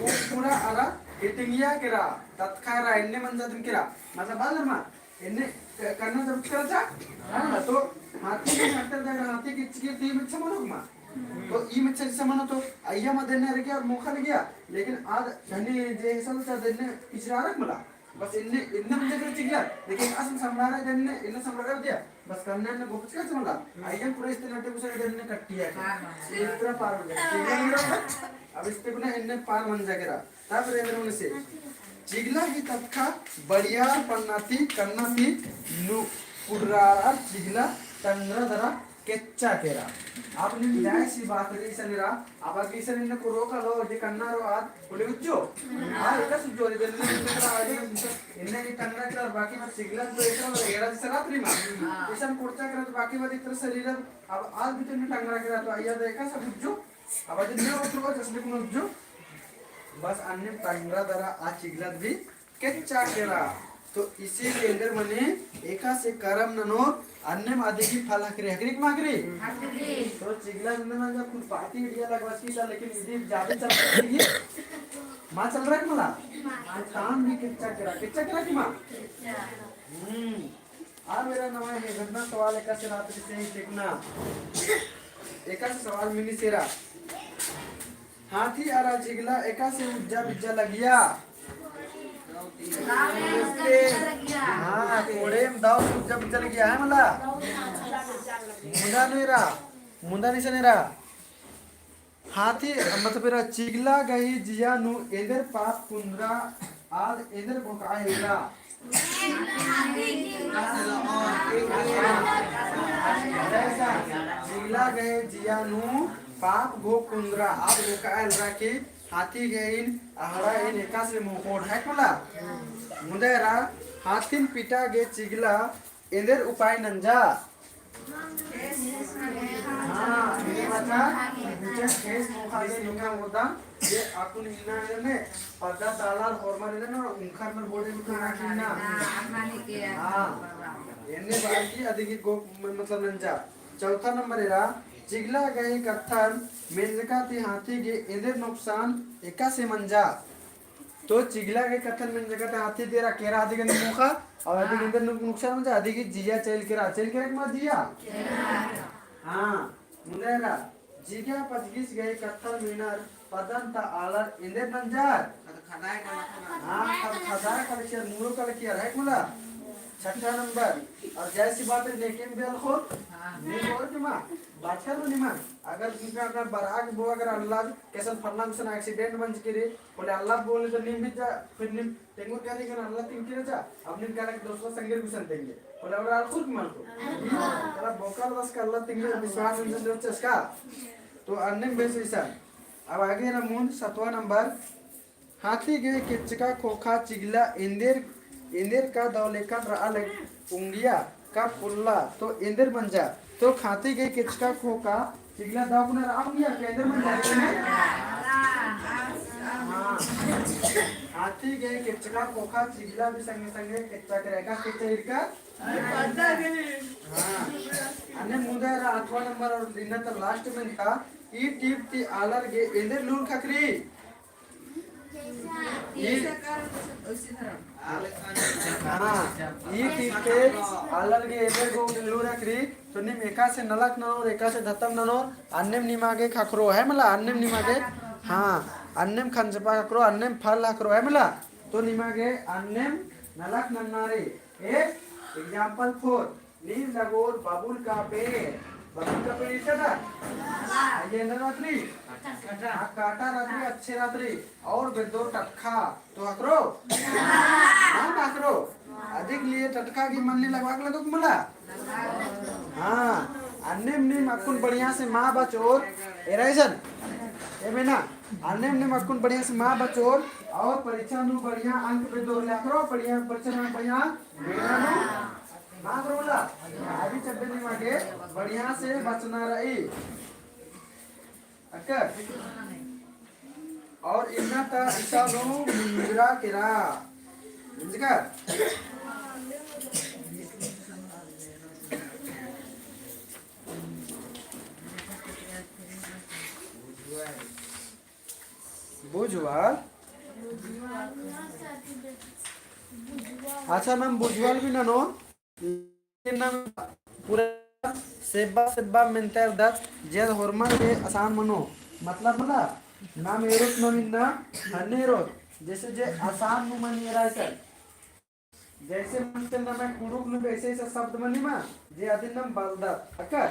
उमड़ारा अरा हेटिंगिया केरा, तत्खा एरा एन्ने मंजा दिम केरा, मतलब बालर मा, एन्ने क-, कन्ना जब चला जा, हाँ, तो हाथी के डॉक्टर जाकर हाथी के चिकिर ती में छमनो मा। तो ई में छे छमनो तो अइय्या मा देने रह गया, मोखा लग गया। लेकिन आद धनी जे हिसाब से देने पिछड़ा रख मला। बस एन्ने, एन्ने मंजा केरा चिगला। लेकिन असन सम्हरारआ देने, एन्ने सम्हरारआ दिया। बस कन्ना ने गोपच का छमला। अइय्या पूरा इस्ते नाटे कुछ देने कट्टिया। हाँ, हाँ। इस तरह पार मंजा। चिगला नहीं रहा। अब इस्ते बिना एन्ने पार मंजा केरा। तब एरा एन्देर मने से चिगला ही तत्खा बड़ियार पन्ना ती कन्ना ती नू कुड़रारआ चिगला तंगरा दरा केच्चा केरा। अब नीम जायसी बात रई इसन एरा, अब अगर इसन एन्ने कुड़रो कालो जे कन्ना रओ आद, उल्ले उज्जो? हाँ, एकासे उज्जो, एन्ने, एन्ने, एन्ने, एन्ने तंगरा केरा, बाकी चिगला तो एकासे एरा जैसा रात रई मा। इसन कुड़चा केरा तो बाकी बात इतना शरीर, अब आद भी तो एन्ने तंगरा केरा तो अइय्या तो एकासे उज्जो? अब अदिन ने उज्जो, जैसे कुन उज्जो? बस अन्नेम तंगरा दरा आ चिगला ती केच्चा केरा। तो इसी के एन्देर मने एकासे करम ननोर अन्नेम अदी की फल हकरी, हकरी कि मा हकरी? हकरी। तो चिगला नन्ना ना खुद पार्टी idea लगवा की सा, लेकिन इदी ज्यादा चल रही है। मा चल रहा है मला? मा। तो काम भी केच्चा केरा, केच्चा केरा कि मा? केच्चा। हम्म। अब एरा नवा हेगन्ना सवाल एकासे रात से ही देखना। एकासे सवाल मिनी से एरा। हाथी अरा चिगला एकासे उज्जा बिज्जा लगिया। हाँ, कोड़ेम दौ से उज्जा बिज्जा लगिया है मला। मुदा नू एरा, मुदा नू इसन एरा। हाथी, मतलब एरा चिगला गही जिया नू एन्देर पाप कुन्दरा आद एन्देर घोखआ हेलरा। चिगला गही जिया नू पाप घोख कुन्दरा आद घोखआ हेलरा कि हाथी गहिन अहड़ा एन एकासे मोख़ोर है मला। मुदा एरा हाथिन पिटा गे चिगला एन्देर उपाय नंजा। हाँ, एन्ने बाचा, मुझे खेस मोख़ा गे निंगा मोख़ोर। ये अक्कुन इन्ना एन्ने पद्दा ता आलर होरमर एन्ने ना उंखर मल बोले उठो ना कि ना। हाँ, अन्ना नहीं किया। हाँ। एन्ने बार की अदिगी गो-, म-, मतलब नंजा। चौथा नंबर एरा, चिगला गही कत्थन मेंजका ती हाथी गे एन्देर नुकसान एकासे मंजा। तो चिगला गही कत्थन मेंजका ती हाथी गे एरा केरा अदिगे नुकसान, और अदिगे एन्देर नुक-, नुकसान मंजा, अदिगे जिया चइल केरा, चइल केरा कि मल जिया? हाँ, मुन्देरा, जिया पचगिस गही कत्थन मेनर पद्दन ता आलर एन्देर नंजर। हाँ, खद खदाय कलकियर, मुरो कलकियर, है कुला? छठा नंबर, और जैसी बात है, नेकेम बेल खोल, नीम और निमा, बाचकर निमा, अगर तुमका अगर बराग बो अगर अल्लाह, कैसन फलना मिसन accident मंजकी रई, बोले अल्लाह बोले तो नीम भी जा, फिर नीम तेंगोर काली कन अल्ला तिंकी रचा, अब नीम काला के दोसरा संगे गुसन तेंगे। बोले, "अल्ला खुद मल को।" अल्ला बोकर दस का अल्ला तिंकी विश्वास इंजन रचस का। तो अन्नेम बेस इसन। अब आगे एरा मुन्द सतवा नंबर। हाथी गे केचका खोखा चिगला एन्देर, एन्देर का दौलेकन रआ लग उंगिया का पुल्ला तो एन्देर मंजा। तो हाथी गे केचका खोखा चिगला दव कुना रआ उंगिया का एन्देर मंजा। हाँ। हाथी गे केचका खोखा चिगला भी संगे संगे केच्चा केरा का केच्चा इरका। हाँ। अन्ने मुन्दा एरा आठवाँ नंबर और इन्ना ता last में था, ई टीप ती आलर गे एन्देर लूर खखरी। ई, हाँ, ई टीप ती आलर गे एन्देर गो लूर खखरी, तो नीम एकासे नलख ननोर, एकासे धतम ननोर, अन्नेम निमा गे खखरो, है मला, अन्नेम निमा गे, हाँ, अन्नेम खंजपा खखरो, अन्नेम फल खखरो, है मला, तो निमा गे अन्नेम नलख नन्ना रई। एक example for नीम लगोर बबुल का पेड़, बबुल का पेड़ इरका ता? आइए ना रात्रि? हाँ, काटा रात्रि, अच्छे रात्रि, और बेद्दो टटखा, तो अकरो? हाँ, अकरो। अधिक लिए टटखा की मन्नी लगवा के लगो मला? हाँ, अन्नेम नीम अक्कुन बढ़िया से मा बचोर, एरा इसन? ए बेना, अन्नेम नीम अक्कुन बढ़िया से मा बचोर, और परीक्षा नू बढ़िया अंक बेद्दोर ले अकरो, बढ़िया परीक्षा नू बढ़िया बेना नू मा करोला, अभी चड्डे निमा गे बढ़िया से बचना रई। अक्कर। और इन्ना ता इसानो मुंजरा केरा। मुंजकर। बुझवाल। अच्छा, नाम बुझवाल भी ननो। नाम पूरा सेब्बा सेब्बा मेन्ता एरदत, जे होरमर गे आसान मनो। मतलब मला, नाम एरोत नाम इन्ना हन्ने एरोत, जैसे जे आसान नू मनी एरा इसन। जैसे मनते नाम कुँड़ुख़ नू ऐसे ऐसे शब्द मनी मा, जे अदिन नाम बलदत, अक्कर? आ।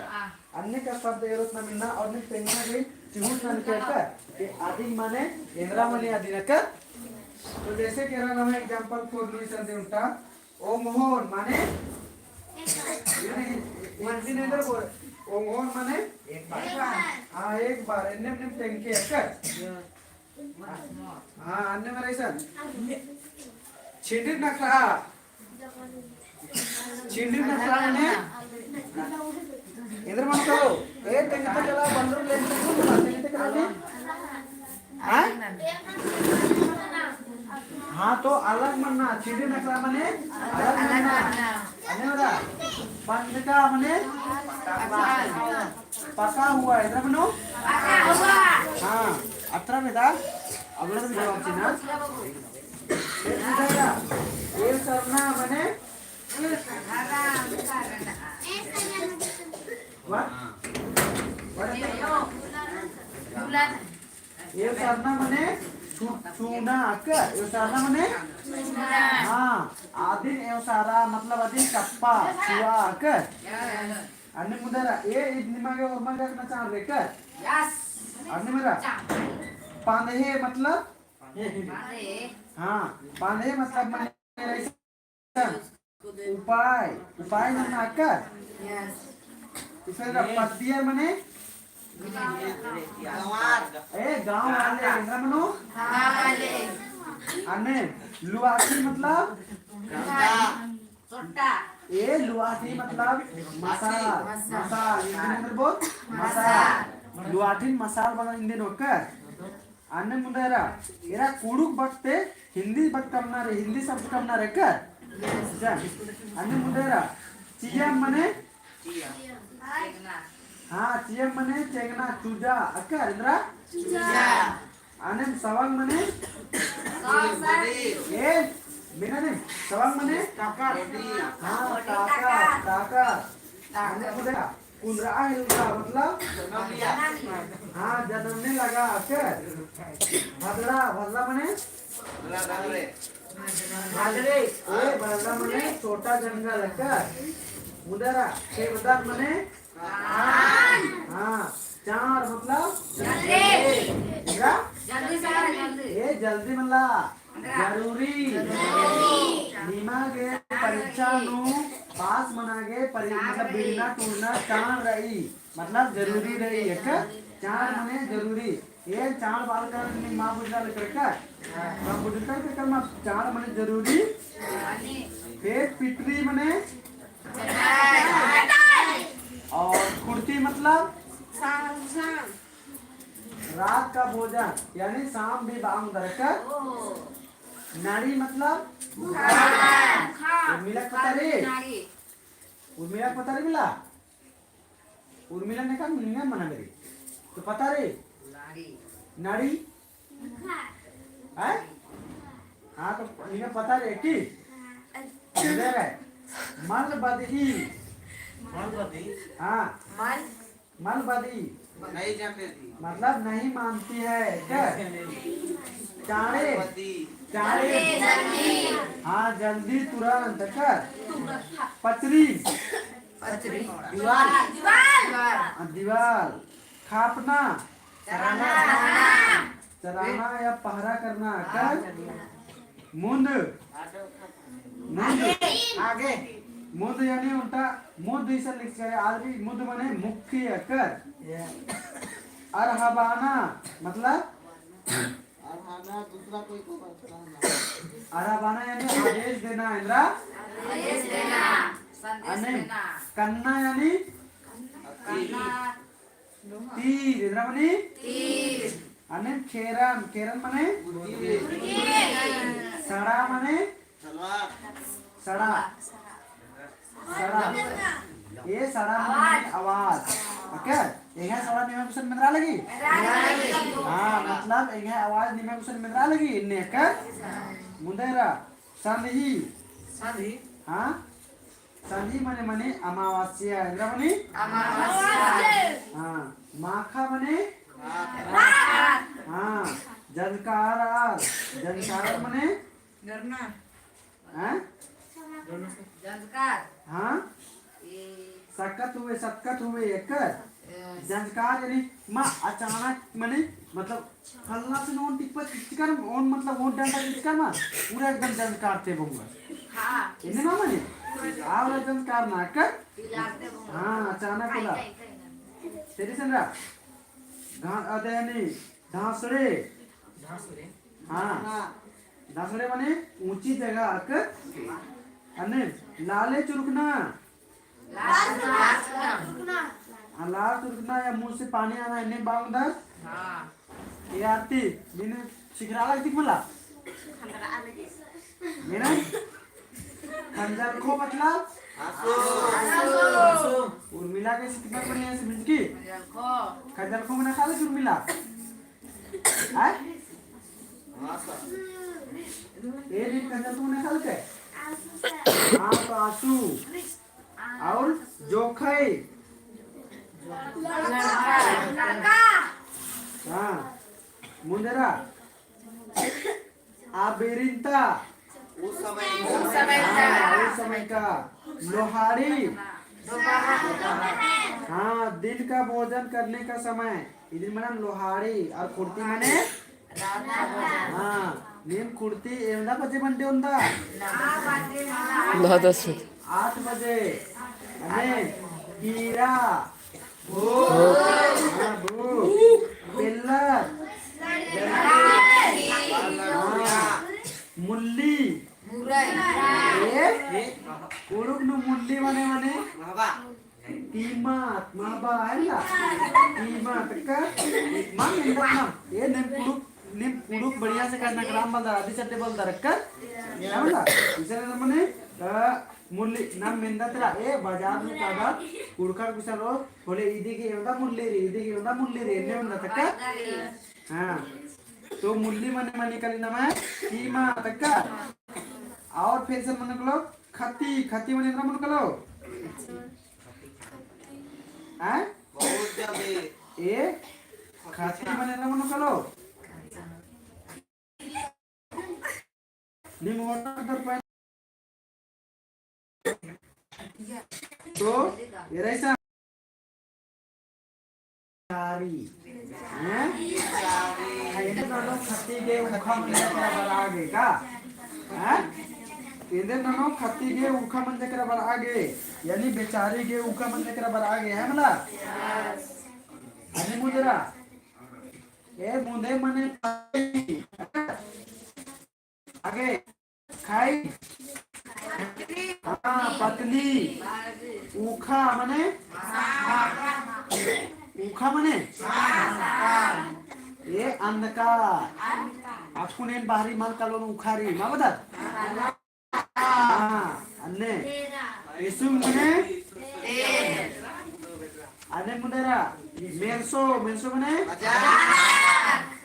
अन्ने का शब्द एरोत नाम इन्ना और नीम तेंगना गे चिहुट ननके अक्कर, कि अदिन माने एन्दरा मनी अदिन अक्कर। तो जैसे केरा नाम example for नू इसन दे उन्टा, ओंगोन माने? इन्ने, इन्ने इधर बोल। ओंगोन माने? एक बार। हाँ, एक बार। एन्ने, एन्ने तेंगके अक्कर। हाँ, अन्ने मरा इसन। छिंडिर नखरा। छिंडिर नखरा माने? इधर मत करो। ए, तेंगते कला, बंदर ले, तेंगते कला। हाँ? हाँ, तो अलग मन्ना, छिंडिर नखरा मने अलग मन्ना। अन्ने मरा, पंडका मने पका हुआ, इधर मनो? हाँ, अत्रा बेटा, अब लोग भी जवाब देना। फिर बुझाएगा, ए सरना मने? What? What? एव सरना मने छु-, छूना अक्कर, एव सरना मने? हाँ, अदिन एव सरा मतलब अदिन कप्पा, छुआ अक्कर। अन्ने मुदरा, ए इद निमा गे ओर्मा गे अक्कर ना चार रे कर। अन्ने मेरा, पांदहे मतलब? हाँ, पांदहे मतलब मने उपाय, उपाय नन्ना अक्कर? इसन रा पद्दियर मने? ए, गाँव वाले, एन्दरा मनो? अन्ने, लुआठी मतलब? ए, लुआठी मतलब मसाल, मसाल, हिंदी में बोल, मसाल। लुआठी मसाल बना हिंदी नू अक्कर? अन्ने मुन्दा एरा, एरा कुँड़ुख़ बखते हिन्दी बक कमना रई, हिन्दी शब्द कमना रई का? जा, अन्ने मुन्दा एरा, चियम मने? हाँ, चियम मने चेंगना, चूजा, अक्कर, एन्दरा? चूजा। अन्नेम सवंग मने? ए, मेना ने, सवंग मने? ताकत। हाँ, ताकत, ताकत। अन्ने मुन्दा एरा, कुन्दरा हेलरा, मतलब? हाँ, जनमने लगा, अक्कर। भदड़ा, भदड़ा मने? भदड़ा। ए, भदड़ा मने छोटा जंगल, अक्कर। मुन्दा एरा, खेबदर मने? हाँ, चाँड़ मतलब? जल्दी। क्या? जल्दी से, जल्दी। ए, जल्दी मला। जरूरी। निमा गे परीक्षा नू पास मना गे परी-, मतलब बिड़ना टूड़ना चाँड़ रई, मतलब जरूरी रई, एक चाँड़ मने जरूरी। ए चाँड़ बाल का नी मा बुझला लेकर का? मा बुझला लेकर मा चाँड़ मने जरूरी। फिर पिटरी मने? और खुड़ती मतलब? रात का भोजन, यानी शाम भी बांग दरकर। नाड़ी मतलब? उर्मिला पता रे? उर्मिला पता रे मिला? उर्मिला ने का मिलना मना मेरी। तो पता रे? नाड़ी। नाड़ी? हैं? हाँ, तो इन्हें पता रे कि? इधर है। मल बदई। मल बदई? हाँ। मल? मल बदई। नहीं जानते थी। मतलब नहीं मानती है, क्या? चाँड़े। बदई। चाँड़े। हाँ, जल्दी, तुरंत, क्या? पचरी। पचरी। दीवाल। दीवाल। हाँ, दीवाल। खापना। चराना। चराना या पहरा करना, हाँ, कर? चराना। मुन्द। मुन्द। आगे। मुन्द यानी ओन्टा मुन्द इसन लिख करे, आज भी मुन्द मने मुखी, अक्कर। अरहबाना, मतलब? अरहबाना दूसरा कोई को बात करना। अरहबाना यानी आदेश देना, एन्दरा? आदेश देना, संदेश देना। कन्ना यानी? कन्ना। तीर, एन्दरा मनी? तीर। अन्ने खेरन, खेरन मने? सड़ा मने? सड़ा। सड़ा। ए सड़ा मने आवाज। OK? एंग्है सड़ा निम्है गुसन मेंदरा लगी? हाँ, मतलब एंग्है आवाज निम्है गुसन मेंदरा लगी, इन्ने OK? मुन्दा एरा, संधी। संधी? हाँ? संधी मने, मने अमावस्या, एन्दरा मने? अमावस्या। हाँ, माखा मने? रात। हाँ, जंजकार आर, जंजकार मने? डरना। हाँ? जंजकार। हाँ? ए। सकत हुए, सकत हुए, एकर? ए। जंजकार यानी मा अचानक मने, मतलब, फलना से ओन टिप्पा चिचकर, ओन मतलब ओन डंडा चिचकर मा, पूरा एकदम जंजकार ते बोंगा। हाँ। इन्ने मा मने? आ वाला जंजकार ना कर? हाँ, अचानक वाला। तेरी संगा? घा-, अदे यानी धांसड़े। धांसड़े। हाँ। धांसड़े मने ऊंची जगह अक। अन्ने लाले चुरकना। हाँ, लाल चुरकना या मुँह से पानी आना, एन्ने बांग दर। हाँ। ए आरती, नीन सिखरा लगती मला? मेना? खंजरखो मतलब? आंसू। उर्मिला के सिखना पड़ी है, समझ की? खंजरखो। खंजरखो मना खा ले उर्मिला? हैं? हाँ, सर। ए रे, खंजरखो मना खा ले के? हाँ, तो आंसू। और जोखई। हाँ, मुंदरा। आ बेरिन्ता। उस समय का। उस समय का। हाँ, उस समय का। लोहाड़ी। हाँ, दिन का भोजन करने का समय। इदिन मना लोहाड़ी और खुर्ती मने? हाँ, नीम खुर्ती एवंदा बजे बंडे ओन्दा? नौ दस बजे। आठ बजे। अने कीरा। भूख। हाँ, भूख। पेल्लर। हाँ, मुल्ली। ए? कुँड़ुख़ नू मुल्ली मने, मने? कीमत, महबा, है ना? कीमत का? मा मेंदत ना? ए नीम कुँड़ुख़ नीम कुँड़ुख़ बढ़िया से करना कराम बलदर, आदि चड्डे बलदर, अक्कर? है ना? इसन मने, अ, मुरली, नाम मेंदत रा, ए, बाजार नू कादा, कुँड़ुख़र कुछ रो, होले इदी गे एवंदा मुरली रे, इदी गे एवंदा मुरली रे, एन्ने मेंदत, अक्कर? हाँ। तो मुरली मने मनी कली नम्है, कीमा, अक्कर? और फिर से मने कलो, खती, खती मने एन्दरा मनो कलो? हैं? बहुत ज्यादा। ए? खती मने एन्दरा मनो कलो? नीम होना दर पाए। तो, एरा इसन बेचारी। हैं? एन्देर ननोन खती गे ऊखा मंजा केरा बरआ गे का? हैं? एन्देर ननोन खती गे ऊखा मंजा केरा बरआ गे, यानी बेचारी गे ऊखा मंजा केरा बरआ गे, है मला? अरे मुंदेरा। ए मुंदे मने आगे, खाई। हाँ, पतली। ऊखा मने? ऊखा मने? ए अंधकार। अक्कुन एन बाहरी मल कलोन ऊखा रई, मा बअदर? हाँ, अन्ने। एसु मने? अन्ने मुंदेरा, मेरसो, मेरसो मने?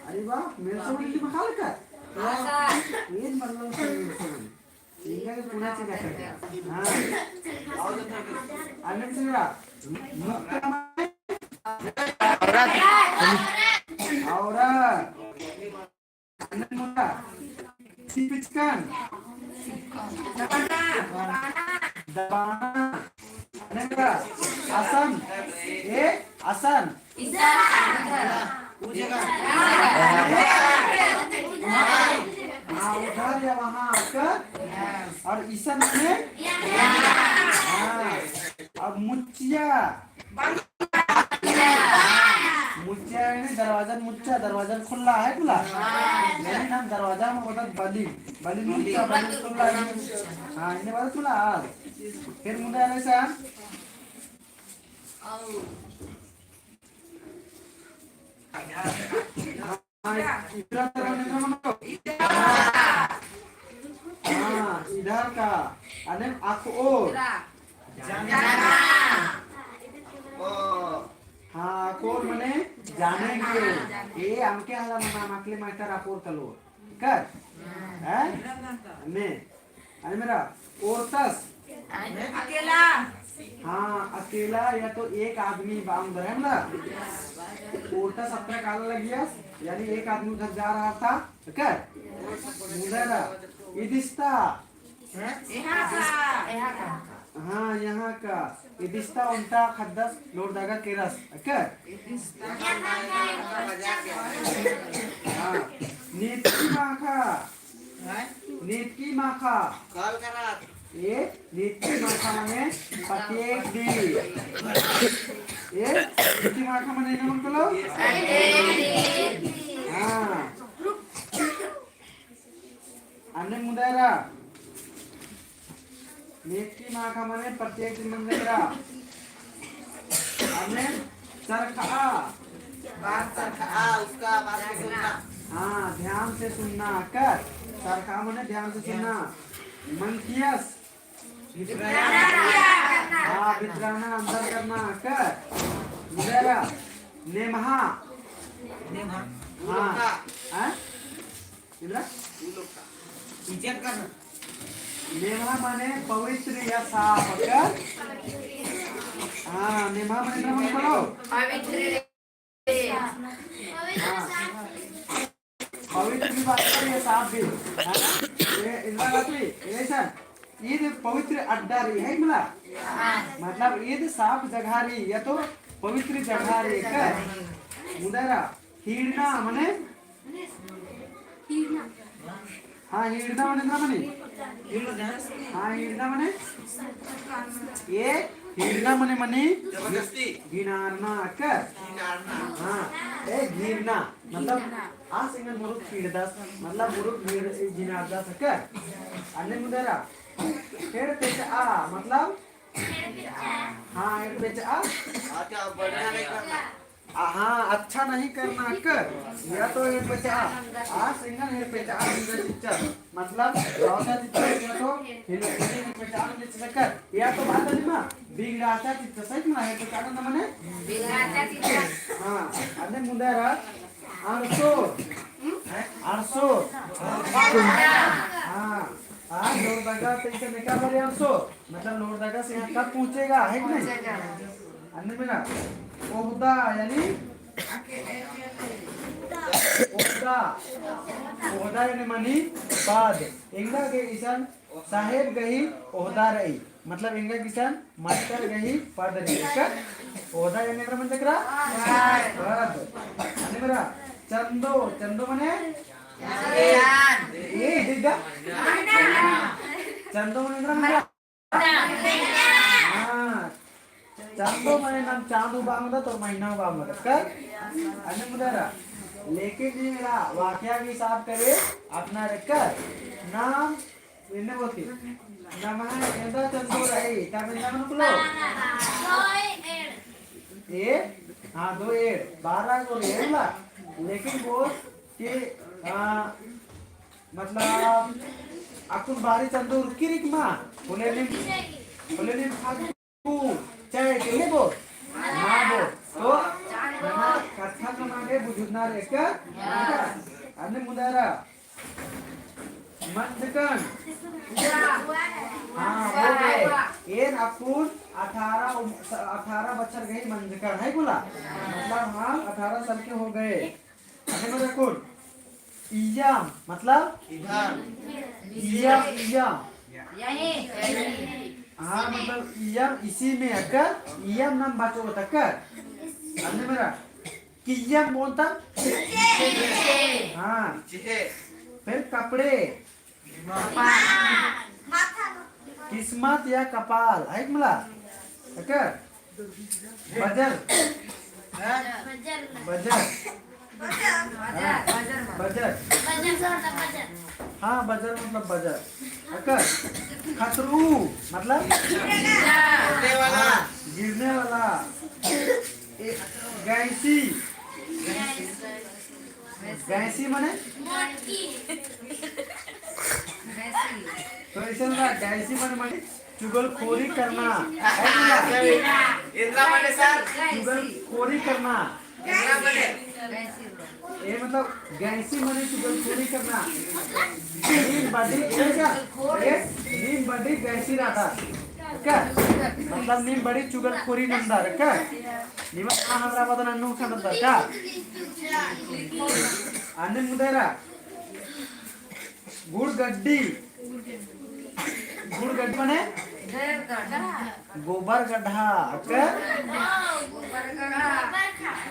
अरे वाह, मेरसो मने की मखाल का? ये मतलब से मेरसो मने। इनका के पुना चिना कर। हाँ। अन्ने मुंदेरा, मुक्ता मने? औरत। औरत। अन्ने मुंदा। सिपिचकन। दबाना। अन्ने मुंदा। असन। ए, असन। हाँ, उधर या वहाँ आकर। और इसन में? हाँ। अब मुच्चिया। मुच्चा यानी दरवाजा, मुच्चा दरवाजा खुल्ला है, खुल्ला। यानी नाम दरवाजा में होता बलिन, बलिन मुच्चा, बलिन खुल्ला है। हाँ, इन्हें बात खुल्ला आज। फिर मुंडा ऐसा। हाँ, इधर तरफ नहीं मनो। हाँ, इधर का। अने अखोर। हाँ, अखोर मने जाने के। ए, अमके हला मना, अकले माइतर अखोर कलो। कर? हैं? ने। अरे मेरा, ओरतस। अकेला। हाँ, अकेला या तो एक आदमी बाम दर है ना। ओरतस अत्रा काला लगियस, यानी एक आदमी उधर जा रहा था, ठीक है? उधर इदिस्ता। यहाँ का। हाँ, यहाँ का। इदिस्ता उल्टा खद्दस लोर दागा केरस, ठीक है? हाँ, नीति माखा। नीतकी माखा। ए, नीतकी माखा मने प्रत्येक दिन। ए, नीतकी माखा मने एन्ने मनो कलो? हाँ। अन्ने मुंदेरा। नीतकी माखा मने प्रत्येक दिन मंजा केरा। अन्ने चरखा। बात चरखा, उसका बात को सुनना। हाँ, ध्यान से सुनना कर। चरखा मने ध्यान से सुनना। मंथियस। हाँ, भितरना, अंदर करना कर। मुंदेरा। नेम्हा। नेम्हा। हाँ। हाँ? इधर? इज्जत करना। नेम्हा मने पवित्र या साफ, अक्कर? हाँ, नेम्हा मने इधर मनो करो? पवित्र। हाँ। पवित्र भी बात करिए, साफ भी। हाँ? ये इधर बात भी, ये ऐसा। ईद पवित्र अड्डा रई है मला? मतलब ईद साफ जगह रई या तो पवित्र जगह रई का? मुंदेरा, हिड़ना मने? हाँ, हिड़ना मने ना मने? हाँ, हिड़ना मने? ए, हिड़ना मने मने? जबरदस्ती। घिनारना का? घिनारना। हाँ, ए, घिरना। मतलब, आ सिंगन मुरुख हिड़दस, मतलब, मुरुख हिड़-, घिनारदस का? अन्ने मुंदेरा, हेड़ पेचआ, मतलब? हाँ, हेड़ पेचआ। अच्छा, बढ़िया नहीं करना। आ, हाँ, अच्छा नहीं करना कर। या तो हेर पेचा, आ सिंगन हेर पेचा नहीं चिच्चा। मतलब, रौदा चिच्चा या तो हेर, हेर पेचा नहीं चिच्चा कर। या तो बात है ना, बिगड़ाचा चिच्चा, सही ना, हेर पेचा ना मने? बिगड़ाचा चिच्चा। हाँ, अदे मुंदरा, अड़सोर। अड़सोर। हाँ, आ, लोहरदगा तो इसे निकाल रहे अड़सोर। मतलब लोहरदगा से यहाँ कब पहुँचेगा, है कि नहीं? पहुँचेगा। अन्ने मेरा ओहदा यानी ओहदा, ओहदा यानी मनी पद। एंगा गे इसन साहेब गही ओहदा रई, मतलब एंगा गे इसन मास्टर गही पद रई। ओहदा यानी एन्दरा मनी चकरा? पद। अन्ने मेरा चंदो, चंदो मने? चाँद। ए, दिग्गा? चंदो मने एन्दरा मनी? हाँ। चंदो मने नाम चाँद हूँ बआ ओंगदत और महीना हूँ बआ ओंगदत। कर? अन्ने मुंदरा। लेकिन ये मेरा वाक्य भी साफ करे, अपना रखकर। नाम, इन्ने बोलती। नम्है एदा चंदो रई, का बेंजा मनो कुलो? ए? हाँ, दो एड़। बारह को एड़ ला। लेकिन बोल कि, आ, मतलब, अक्कुन बारी चंदो उरखी रई का मा? होले नीम, होले नीम फागु, चाहे के बोल? मा बोल। तो, नम्है कत्था नम्है बुझुरना रई का? अन्ने मुंदरा। मंजकन। हाँ, हो गए। एन अक्कुन अठारह उम-, अठारह बछर गही मंजकन, है बोला? मतलब, हम अठारह साल के हो गए। अन्ने मेरा कुन? इय्यम, मतलब? इधर। इय्यम, इय्यम। यहीं। हाँ, मतलब, इय्यम इसी में अक्कर, इय्यम नाम बाचो तक्कर। अन्ने मेरा, किय्यम बोलता? हाँ। फिर कपड़े। किस्मत या कपाल, है कि मला? अक्कर? बजर। बजर। बजर। हाँ, बजर मतलब बजर। अक्कर? खतरू मतलब? गिरने वाला। हाँ, गिरने वाला। ए, गैंसी। गैंसी मने? तो ऐसे ना, गैंसी मने, मने चुगलखोरी करना। एन्दरा मने सर? चुगलखोरी करना। एन्दरा मने? ए मतलब गैंसी मने चुगलखोरी करना। नीम बड़ी, ए, नीम बड़ी गैंसी रअदर। का? मतलब नीम बड़ी चुगलखोरी नन्दर। का? निमा हमरा बदन अन्नु खंडदर का? अन्ने मुंदरा। गुड़गड्डी। गुड़गड्डी मने? गोबर गड्ढा। का?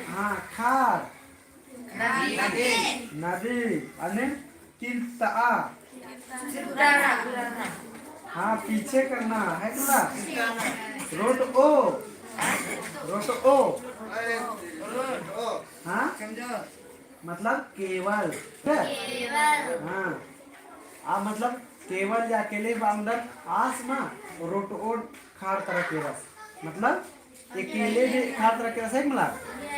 हाँ, खार। नदी। नदी। अन्ने तिरतआ। हाँ, पीछे करना है पूरा। रोटओ। रोटओ। हाँ? मतलब केवल। हाँ। आ मतलब केवल या अकेले बा अंदर आस मा रोटओ खार तरा केरस। मतलब अकेले भी खार तरा केरस है मला।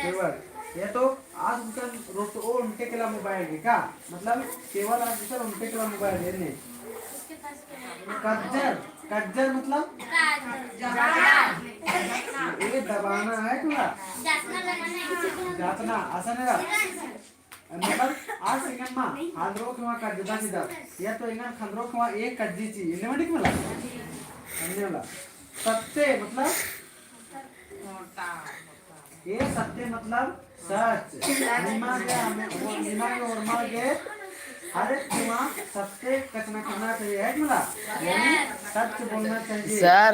केवल। या तो आस गुसन रोटओ ओन्टे केला मोबाइल गे का? मतलब केवल आस गुसन ओन्टे केला मोबाइल गे ने। कज्जर, कज्जर मतलब? ए दबाना है तुला। जातना, असन है। मतलब, आस एंगन मा, ख़ंदरो ख़ेवा कज्जदा चिदस, या तो एंगन ख़ंदरो ख़ेवा एक कज्जी ची, एन्ने मनी का मला? एन्ने मला। सत्य, मतलब? ए सत्य, मतलब, सच। निमा गे, हमें, वो, निमा गे, ओर्मा गे, हर एक ख़ेवा सत्य कछनखरना चाहिए, है कि मला? यानी सच बोलना चाहिए। सर,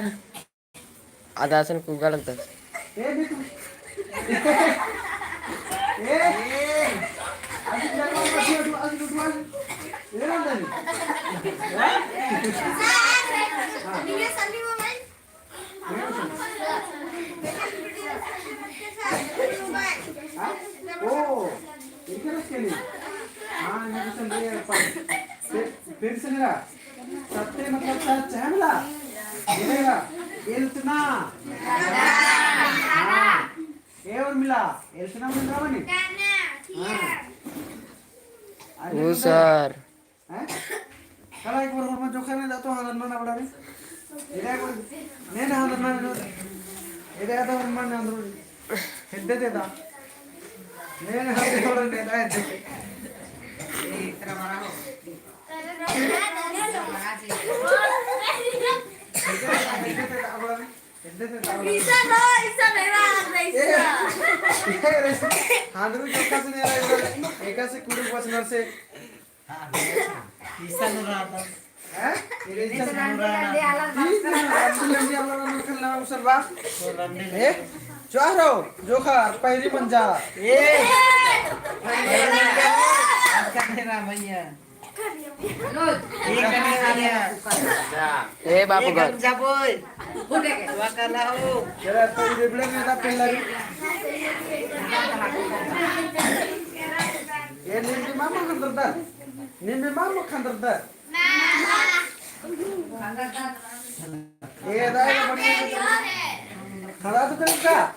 आद असन कुगा लगदस। ए, बिट्टू। ए। आज लगवा, आज लगवा, आज लगवा। ए, ना, नहीं। हाँ? हाँ। हाँ? ओ, इनके रस के लिए। हाँ, इनके रस के लिए, पर फिर, फिर से मेरा। सत्य मतलब सच है मला? बोलेगा, एल्तना। हाँ। ए, ए उर्मिला, एल्सना मुंद्रा बनी? हाँ। अरे ओ नंबर। सर। हैं? कला एक बार होरमा जोखा ने दा तो हालर नना बड़ा रे। एदा एक बार, ने ना हालर नना रे। एदा एदा होरमा ने अंदर। हेद्दे दे दा। ने ना हालर नना रे, हेद्दे। ए, इतना बड़ा हो। हेद्दे दे दा बड़ा रे। ईसा नो, ईसा मेरा हाथ में, ईसा। ए, ए, रे, हांदरू जोखा से नहीं रहा, एका से कुड़ी बस नर से। ईसा नो रहा था। हैं? ईसा नो रहा था। लंडी, लंडी आला ना खेलना उसल बा। ए, चारो, जोखा, पैरी मंजा। ए। पैरी मंजा। आज का मेरा भैया। ए बाबू घर। जाबोय। वाकला हो। जरा तो ये बिड़े में ना पेला रे। ये नीम भी मामा खंदर दर। नीम भी मामा खंदर दर। ए दाई बढ़िया। खड़ा तो करेगा।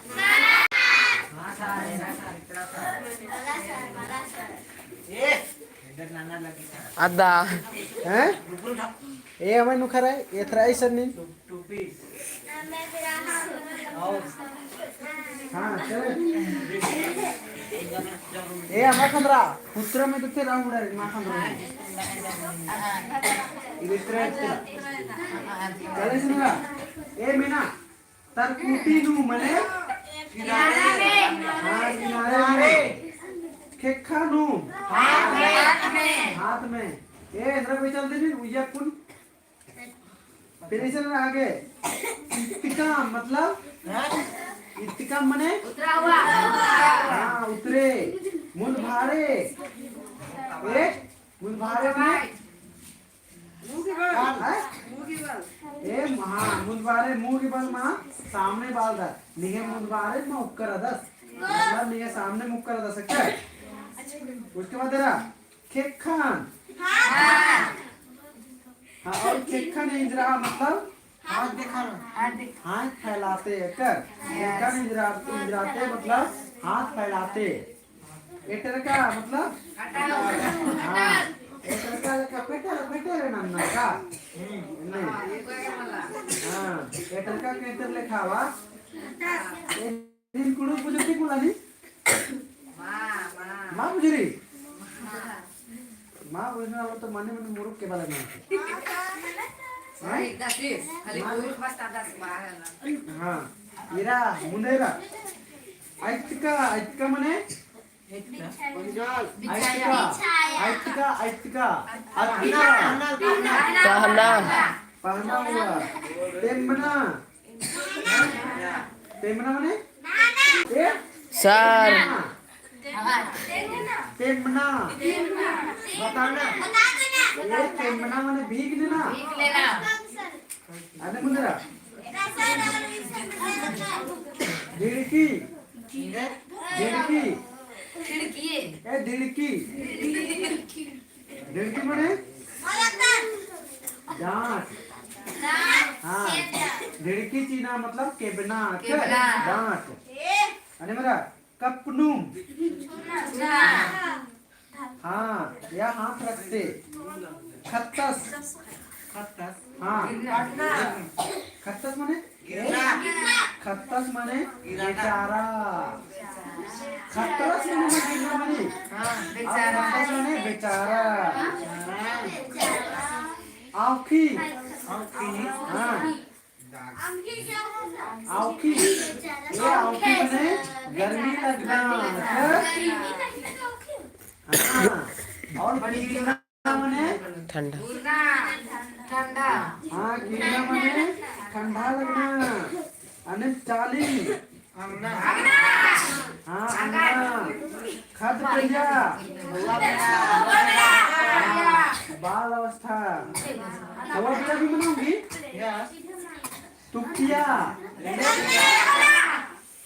अद्दा। हैं? ए, अमय नुखरा, ए थरा ऐसा नहीं। हाँ, चले। ए, अमा खंदरा, पुत्र में तो तेरा उड़ा, मा खंदरा। इधर तेरा, तेरा। चले सुनरा। ए, मीना। तरकुटी नू मने? किनारे। हाँ, किनारे में। खेक्खा नू? हाथ में। हाथ में। ए, इधर कोई चल दे नहीं, उइया कुन? फिर इसे ना आगे। इत्तिका मतलब? इत्तिका मने? उतरा हुआ। हाँ, उतरे। मुंद भारे। ए, मुंद भारे मने? मुँह की बल। हैं? मुँह की बल। ए, हाँ, मुंद बारे मुँह की बल मा सामने बाल दा। निंग्है मुंद बारे मा उक्कर अदस। मतलब निंग्है सामने मुक्कर अदस, क्या? उसके बाद तेरा खेक्खन। हाँ। हाँ, और खेक्खन इंजरा मतलब? हाथ दिखाना। हाथ दिख- हाथ फैलाते, अक्कर। खेक्खन इंजरा-, इंजराते मतलब हाथ फैलाते। एटरका मतलब? हाँ, एटरका लेखा पेटर, पेटर नन्ना का? नहीं। हाँ, एटरका केतर लेखा वा? ए दिन कुड़ू बुझती कुलानी? माँ बुझरी? माँ बुझना हो तो मने मने मुरुख के बारे में। हाँ? खाली मुरुख बस आधा से बाहर ना। हाँ, इरा, मुंदेरा। अइतका, अइतका मने? अइतका, अइतका, अइतका, अइतका। पहना। पहना हुआ। तेमना। तेमना मने? ए? सर। तेमना। बताना। ए, तेमना मने भीख लेना। भीख लेना। अने मुंदरा। ढिड़की। ढिड़की। ढिड़की। ए, ढिड़की। ढिड़की मने? डाँठ। हाँ। ढिड़की चिअना मतलब केबना, केबना। डाँठ। अने मरा कपनुम। हाँ, या हाथ रखते। खत्तस। खत्तस। हाँ। खत्तस मने? खत्तस मने बेचारा। खत्तस मने ना गिरना मने? हाँ, बेचारा। खत्तस मने बेचारा। औखी। औखी। हाँ। औखी। ये औखी मने गर्मी लगना। हाँ। और गिरना मने? ठंडा। ठंडा। हाँ, गिरना मने ठंडा लगना। अने चाली। हाँ, अंगना। खद करिया। हाँ, बाल अवस्था। हवा पिया भी मनाऊंगी? तुकिया।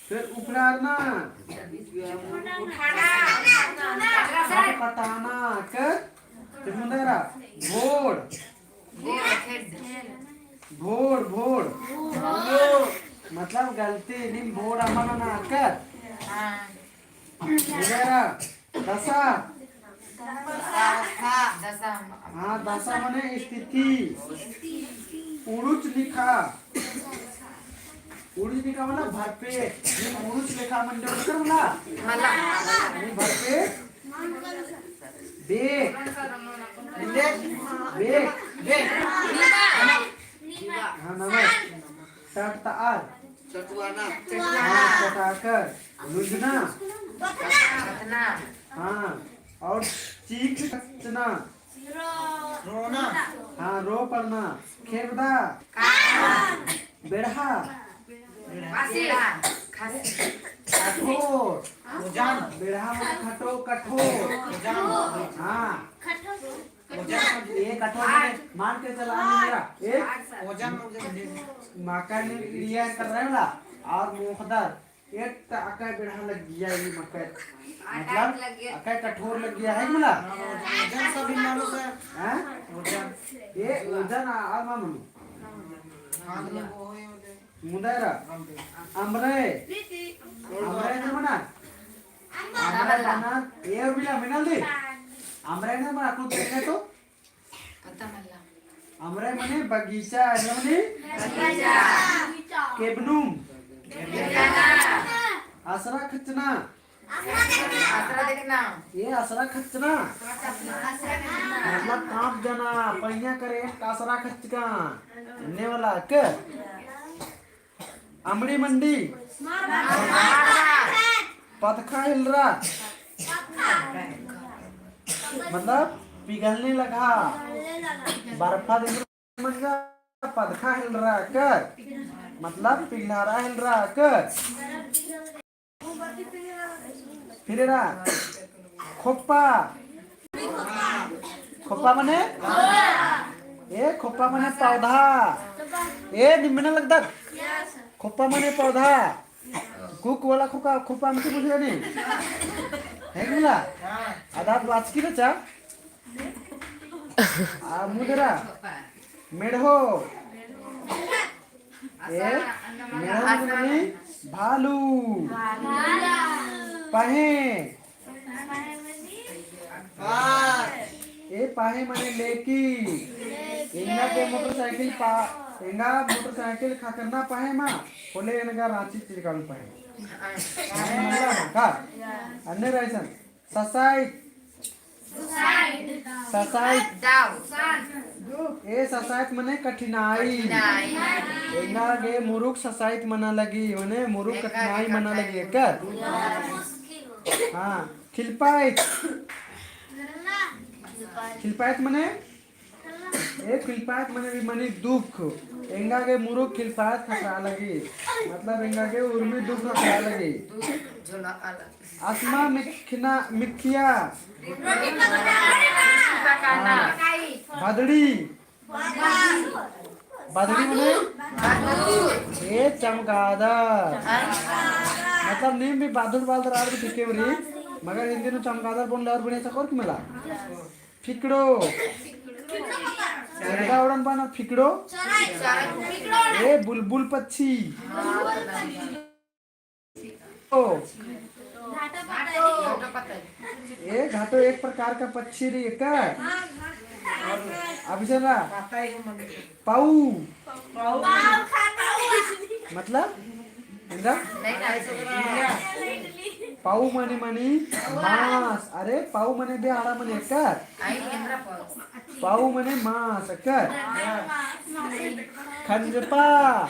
फिर उखड़ारना। उठाना। पटाना। कर। फिर मुंदरा। भोड़। भोड़, भोड़। मतलब गलती, नीम भोड़ अमा नना कर। हाँ। मुदई रा, दसा। दसा। हाँ, दसा मने स्थिति। उड़ुच लिखा। उड़ुच लिखा मतलब भरपेट। ये उड़ुच लिखा मन जो कर ना। मला। ये भरपेट। बेक। बेक। बेक। हाँ, नमक। टटआर। चटुआना। हाँ, चटाकर। लुझना। बतना। हाँ, और चीख खचना। रोना। हाँ, रो पड़ना। खेबदा। बेड़हा। खासी। कठोर। ओजन। बेड़हा मने खटो, कठोर। ओजन। हाँ। ओजन। ये कठोर मने मान के चला मेरा। एक ओजन, ओजन। मकई ने इड़िया कर रहे वाला और मोखदर। एक त अकय बेड़हा लग्गिया ये मकई। मतलब, अकय कठोर लग्गिया है कि मला? हाँ, ओजन सब ही मानुस है। हैं? ओजन। ये ओजन आ, आ मा मनो। हाँ, तो वो है, वो है। मुदई रा। अमरय। अमरय ना मना? अमरय ना मना? ए और बिला मिनल दे। अमरय ना मना, कुछ देखे तो? पता मल्ला। अमरय मने बगीचा, अमरय मने? बगीचा। केबनुम। केबनुम। असरा खचना। असरा देखना। ये असरा खचना। मतलब काँप जाना, पहिया करे, असरा खचका। अन्ने वाला के? अमड़ी मंडी। पतखा हिलरा। मतलब पिघलने लगा। बर्फा दिन मंजा पतखा हिलरा कर। मतलब पिघलारा हिलरा कर। फिर एरा खोप्पा। खोप्पा मने? ए, खोप्पा मने पौधा। ए, निम्मन लगदत। खोप्पा मने पौधा। कुक वाला खोका, खोप्पा हमके पूछ रहे नहीं। है कि मिला? आधा बात की बचा? आ, मुदरा। मेढ़ो। ए, मेढ़ो मने भालू। पहें। ए, पहें मने लेकी। एंगा के मोटरसाइकिल पा-, एंगा मोटरसाइकिल खकरना पहें मा, होले एंगा राँची चिरकाल पहें। का? अन्ने राइसन। ससाइत। ससाइत। ए ससाइत मने कठिनाई। कठिनाई। एंगा गे मुरुख ससाइत मना लगी, मने मुरुख कठिनाई मना लगी, एकर। हाँ, खिलपाइत। खिलपाइत मने? ए खिलपाइत मने भी मनी दुख। एंगा गे मुरुख खिलपाइत खतरा लगी। मतलब एंगा गे उर्मी दुख खतरा लगी। असमा मिखना, मिखिया। हाँ। भदड़ी। भदड़ी मने? ए चमगादड़। मतलब नीम भी बादुर बालदर आर भी ठीके बरी। मगर हिंदी नू चमगादड़ बोलले और बढ़िया चकोर की मला। फिकड़ो। एंगा उड़न बअनर फिकड़ो। ए बुलबुल पक्षी। ओ। ए घाटो एक प्रकार का पक्षी रई एका। अब चला। पाऊ। मतलब? एंगा? पाऊ मने मनी मास। अरे, पाऊ मने बे आड़ा मने एकर। पाऊ मने मास एकर। खंजपा।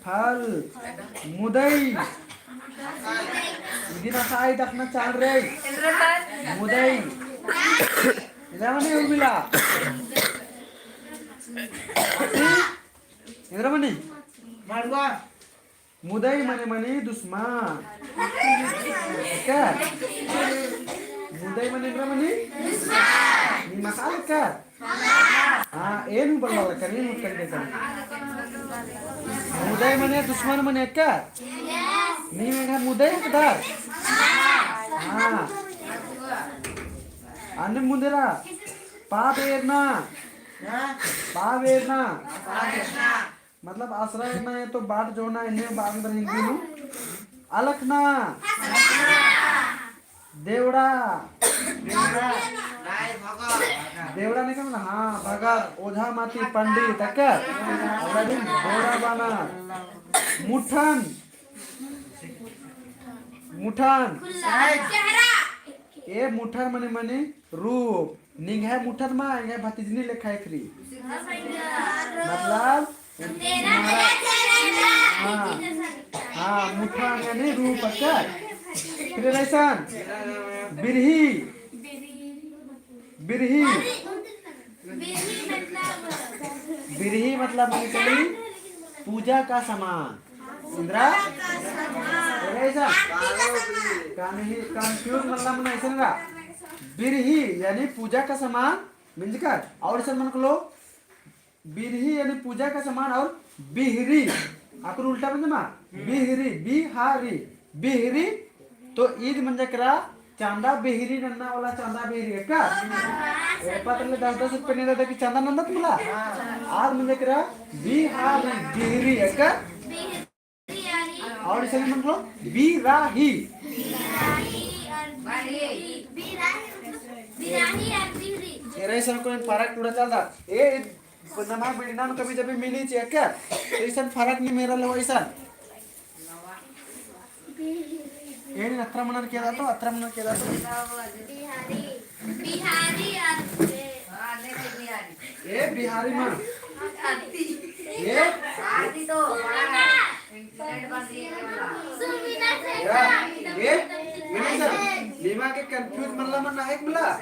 फल। मुदई। इदिन असाई दखना चाड़ रई। मुदई। Era money Urmila. Era money. मुदई मने मनी दुश्मन। का? मुदई मने एरा मनी? दुश्मन। नी मसाल का? हाँ, एन बल्ला लकर, एन उत्तर देता। मुदई मने दुश्मन मने का? नी मेरा मुदई हकदार? हाँ। अन्ने मुंदेरा, पाप एरना। पाप एरना। मतलब आसरा एरना है तो बाट जोहना, एन्ने बांदर हिंदी नू। अलखना। देवड़ा। देवड़ा नहीं कहना, हाँ, भगत, ओझा माती, पंडित, अक्कर। देवड़ा बाना। मुठन। मुठन। ए मुठन मने, मने रूप। निंग्है मुठन मा, एंग्है भतिजनी लेखा एथरी। मतलब, हाँ, हाँ, मुठन यानी रूप, अक्कर। फिर अइसन, बिरही। बिरही। बिरही मतलब मने चली पूजा का सामान। एन्दरा? अरे ऐसा? कान्ही, confuse मतलब मने ऐसा ना। बिरही यानी पूजा का सामान मिंजकर। और ऐसा मन को लो, बिरही यानी पूजा का सामान और बिहरी। अक्कुन उल्टा बन मा? बिहरी, बिहारी, बिहरी। तो ईद मंजा केरा चांदा बिहरी नन्ना वाला चांदा बिहरी, अक्कर? एड़पा तले दस दस रुपया नेदा ता कि चांदा नन्दत मला? आद मंजा केरा बिहारी, बिहरी, अक्कर? और इसे मन को बिराही। एरा इसन को फरक टूड़ा चलता। ए, नमा बिड़ना में कभी जब मिली चिआ, अक्कर? तो इसन फरक नहीं मेरा लो इसन। एड़ी अत्रा मनर केदा तो, अत्रा मनर केदा तो। बिहारी। बिहारी और ए बिहारी मा। ए? सुमीना। या, ए? विनेश, निमा के confuse मल्ला मन नाहक मला?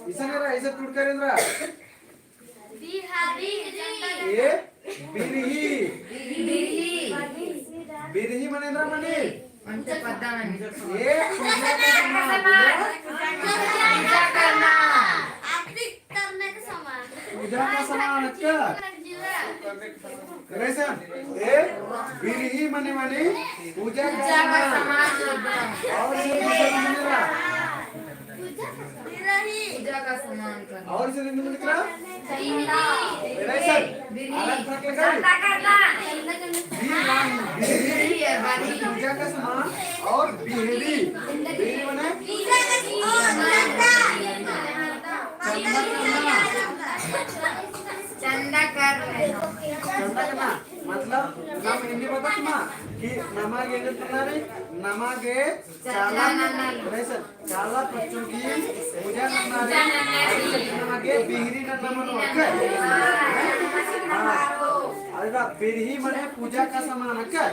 इसन एरा, इसन टूड़कर एन्दरा। बिहारी। ए? बिरही। बिरही। बिरही मने एन्दरा मने? अंते पद्दा मने। ए, पूजा का सामान। पूजा करना। आरती करने का सामान। पूजा का सामान, अक्कर। अरे सन, ए, बिरही मने, मने पूजा का सामान। और ये पूजा का सामान। पूजा का सामान। और से दिन में कितना? अरे सन, अलग फर्क लगा। बिरही, बिरही, पूजा का सामान और बिहरी। बिहरी मने? चंदा करना। चंदा करना। चंदा करना। मतलब, नम हिंदी बतत मा कि नमा गे एन्देर नन्ना रे, नमा गे चाला नन्ना रे। चाला पच्चो की पूजा नन्ना रे, नमा गे बिहरी नन्ना मनो, अक्कर? हाँ। अरे बा, बिरही मने पूजा का सामान, अक्कर?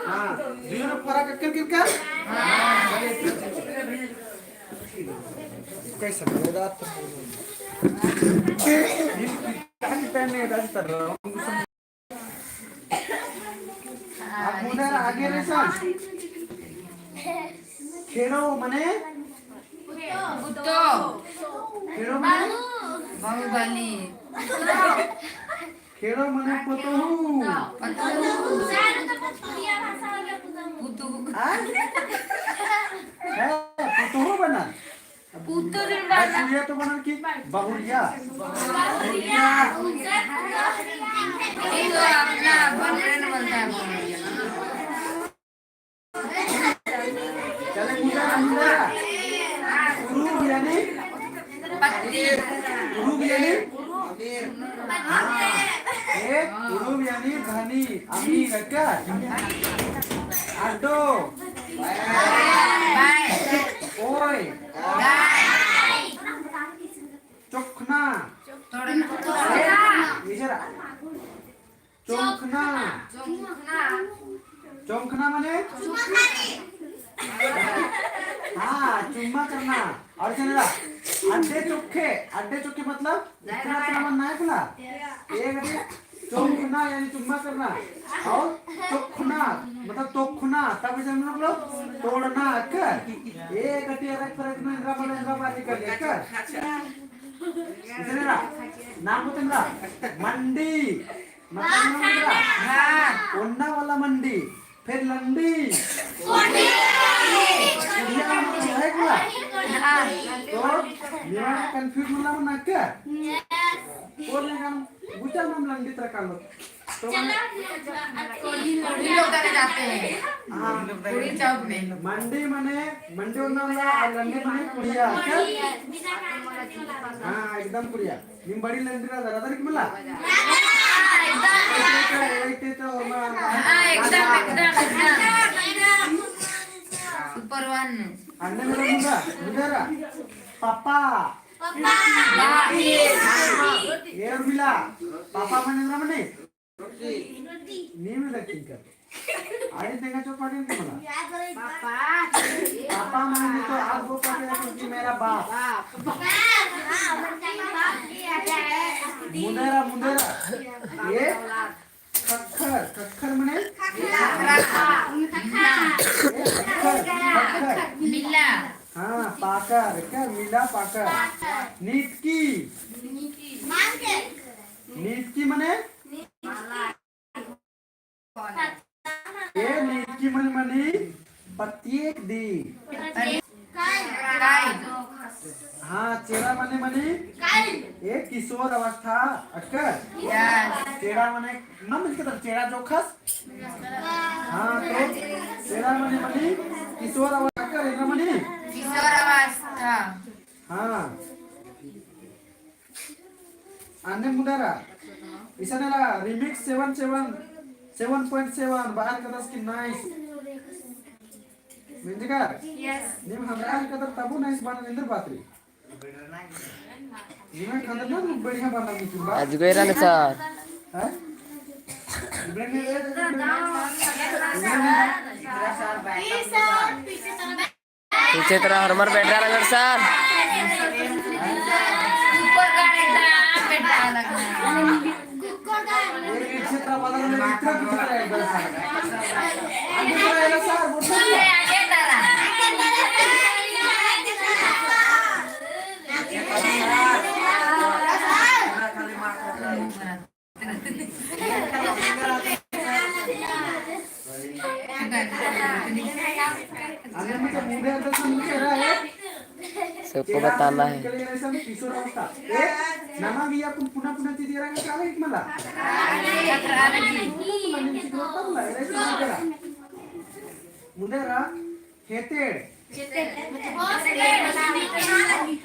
हाँ, दुइयों फरक अक्कर किरकर? हाँ। कैसा? पहले आप उधर आगे रहे सन। खेड़ो मने? कुत्तो। खेड़ो मने? बाहुबली। खेड़ो मने पतोहू। पतोहू। आ? है, पतोहू बना। पुतुर बना। ये तो बना कि बहुरिया। बहुरिया। ये तो अपना boyfriend बनता है बहुरिया। चले मुंडा, मुंडा। उरुब यानी? पत्ती। उरुब यानी? हाँ। ए, उरुब यानी धनी, अमीर, अक्कर। अड्डो। बाय। ओय। चोखना। चोखना। चोखना। चोखना मने? हाँ, चुम्मा करना। और चलेगा, अड्डे चोखे, अड्डे चोखे मतलब इतना चुम्मा नहीं खुला। एक अड्डे चोखना यानी चुम्मा करना। और चोखना मतलब तोखना, तब इसे हम लोग तोड़ना कर। एक अड्डे अलग तरह में इंद्रा बना, इंद्रा बाहर निकल गया कर। इतने ना, नाम बता ना, मंडी। मतलब ना मंडी ना? हाँ। ओन्ना वाला मंडी, फिर लंडी। कोंडी। कोंडिया मतलब है क्या? हाँ। तो निमा confuse मतलब ना क्या? Yes। और लेकिन गुचा नाम लंडी तरह का लो। तो मने कुड़ी लोग करे जाते हैं। हाँ। कुड़ी चौक में। मंडी मने, मंडी उन्ना वाला, और लंडी मने कुड़िया, अच्छा? हाँ, एकदम कुड़िया। नीम बड़ी लंडी रअदर, रअदर कि मला? हाँ, एकदम। एक ते तो, एक ते तो, हाँ, एकदम, एकदम, एकदम। Super one। अन्ने मला मुदा, मुदा रआ। पापा। पापा। ए उर्मिला, पापा मने एन्दरा मने? नीम एन्दरा तिंकर। आड़ी तेंगा चोपाड़ी की मला। पापा। पापा मने तो आप वो पापा है क्योंकि मेरा बाप। बाप। मुंदेरा, मुंदेरा। ए? खक्खर, खक्खर मने? खक्खर। ए, खक्खर, खक्खर। मिला। हाँ, पाकर, का मिला पाकर। नीतकी। नीतकी मने? ए नीतकी मने मनी प्रत्येक दिन। हाँ, चेड़ा मने मनी ए किशोर अवस्था अक्कर। चेड़ा मने ना मिलके तब चेड़ा जोखस। हाँ, तो चेड़ा मने मनी किशोर अवस्था अक्कर, एन्दरा मनी? किशोर अवस्था। हाँ। अन्ने मुंदेरा, इसन era remix seven seven, seven point seven, बअर कदस की nice। मेंजकर? Yes। नीम हमरा कदर तबु nice बअनर एन्दर बात रई। नीम खंदर ना बढ़िया बअनर नीम बा। आज गए रहने sir। हैं? पीछे तरफ हरमर बैठा लगन sir। सबको बताना है। मुंदेरा हेतेड़।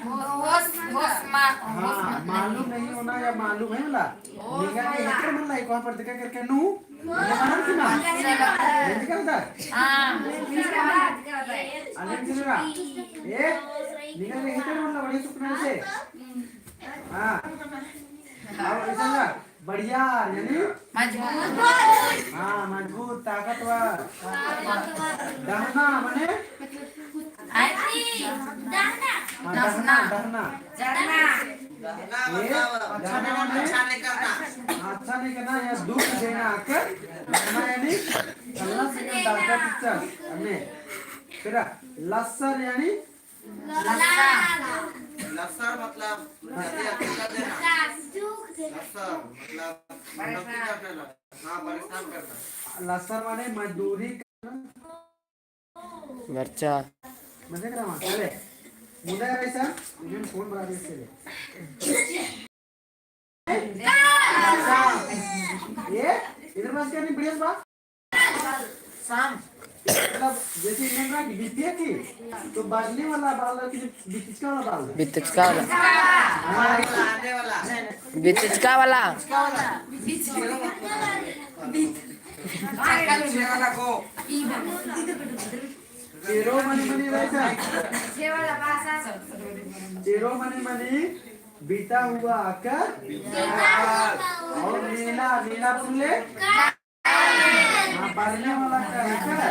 होश, होश मा-, होश हाँ, मा-, मालूम नहीं होना या मालूम है मला। निंगा के हेतेड़ मला, एक वहाँ पर देखा करके नू, ये मालूम थी ना? ये निकलता? हाँ। अनिल जी ना? ए, निंगा के हेतेड़ मला, बढ़िया सुपना से। हाँ। अब ऐसा ना, बढ़िया, यानी? मजबूत। हाँ, मजबूत, ताकतवर। डहना, मने? आदमी। हाँ, डहना, डहना। डहना। ये, डहना मने? अच्छा नहीं करना। अच्छा नहीं करना, या दुख देना, आकर? डहना, यानी? अल्लाह से डरता पिक्चर, अन्ने। फिर, लस्सर, यानी? लस्सर मतलब जल्दी अथी कर देना। लस्सर मतलब नौकरी कर देना। हाँ, परेशान करना। लस्सर माने मजदूरी करना। बरचा। मजे करा मां, चले। मुंदा है भाई साहब, इन्हें फोन बना दे इससे ले। ये, इधर बस करनी, बढ़िया से बात। साम, मतलब, जैसे इन्हें ना बितिया की, तो बाजने वाला बाल की बितिचका वाला बाल। बितिचका वाला। हाँ। बितिचका वाला। चेरो मनी मनी वैसा। चेरो मनी मनी बीता हुआ आकर। और नीला, नीला पुल्ले। हाँ, पानी वाला का है क्या?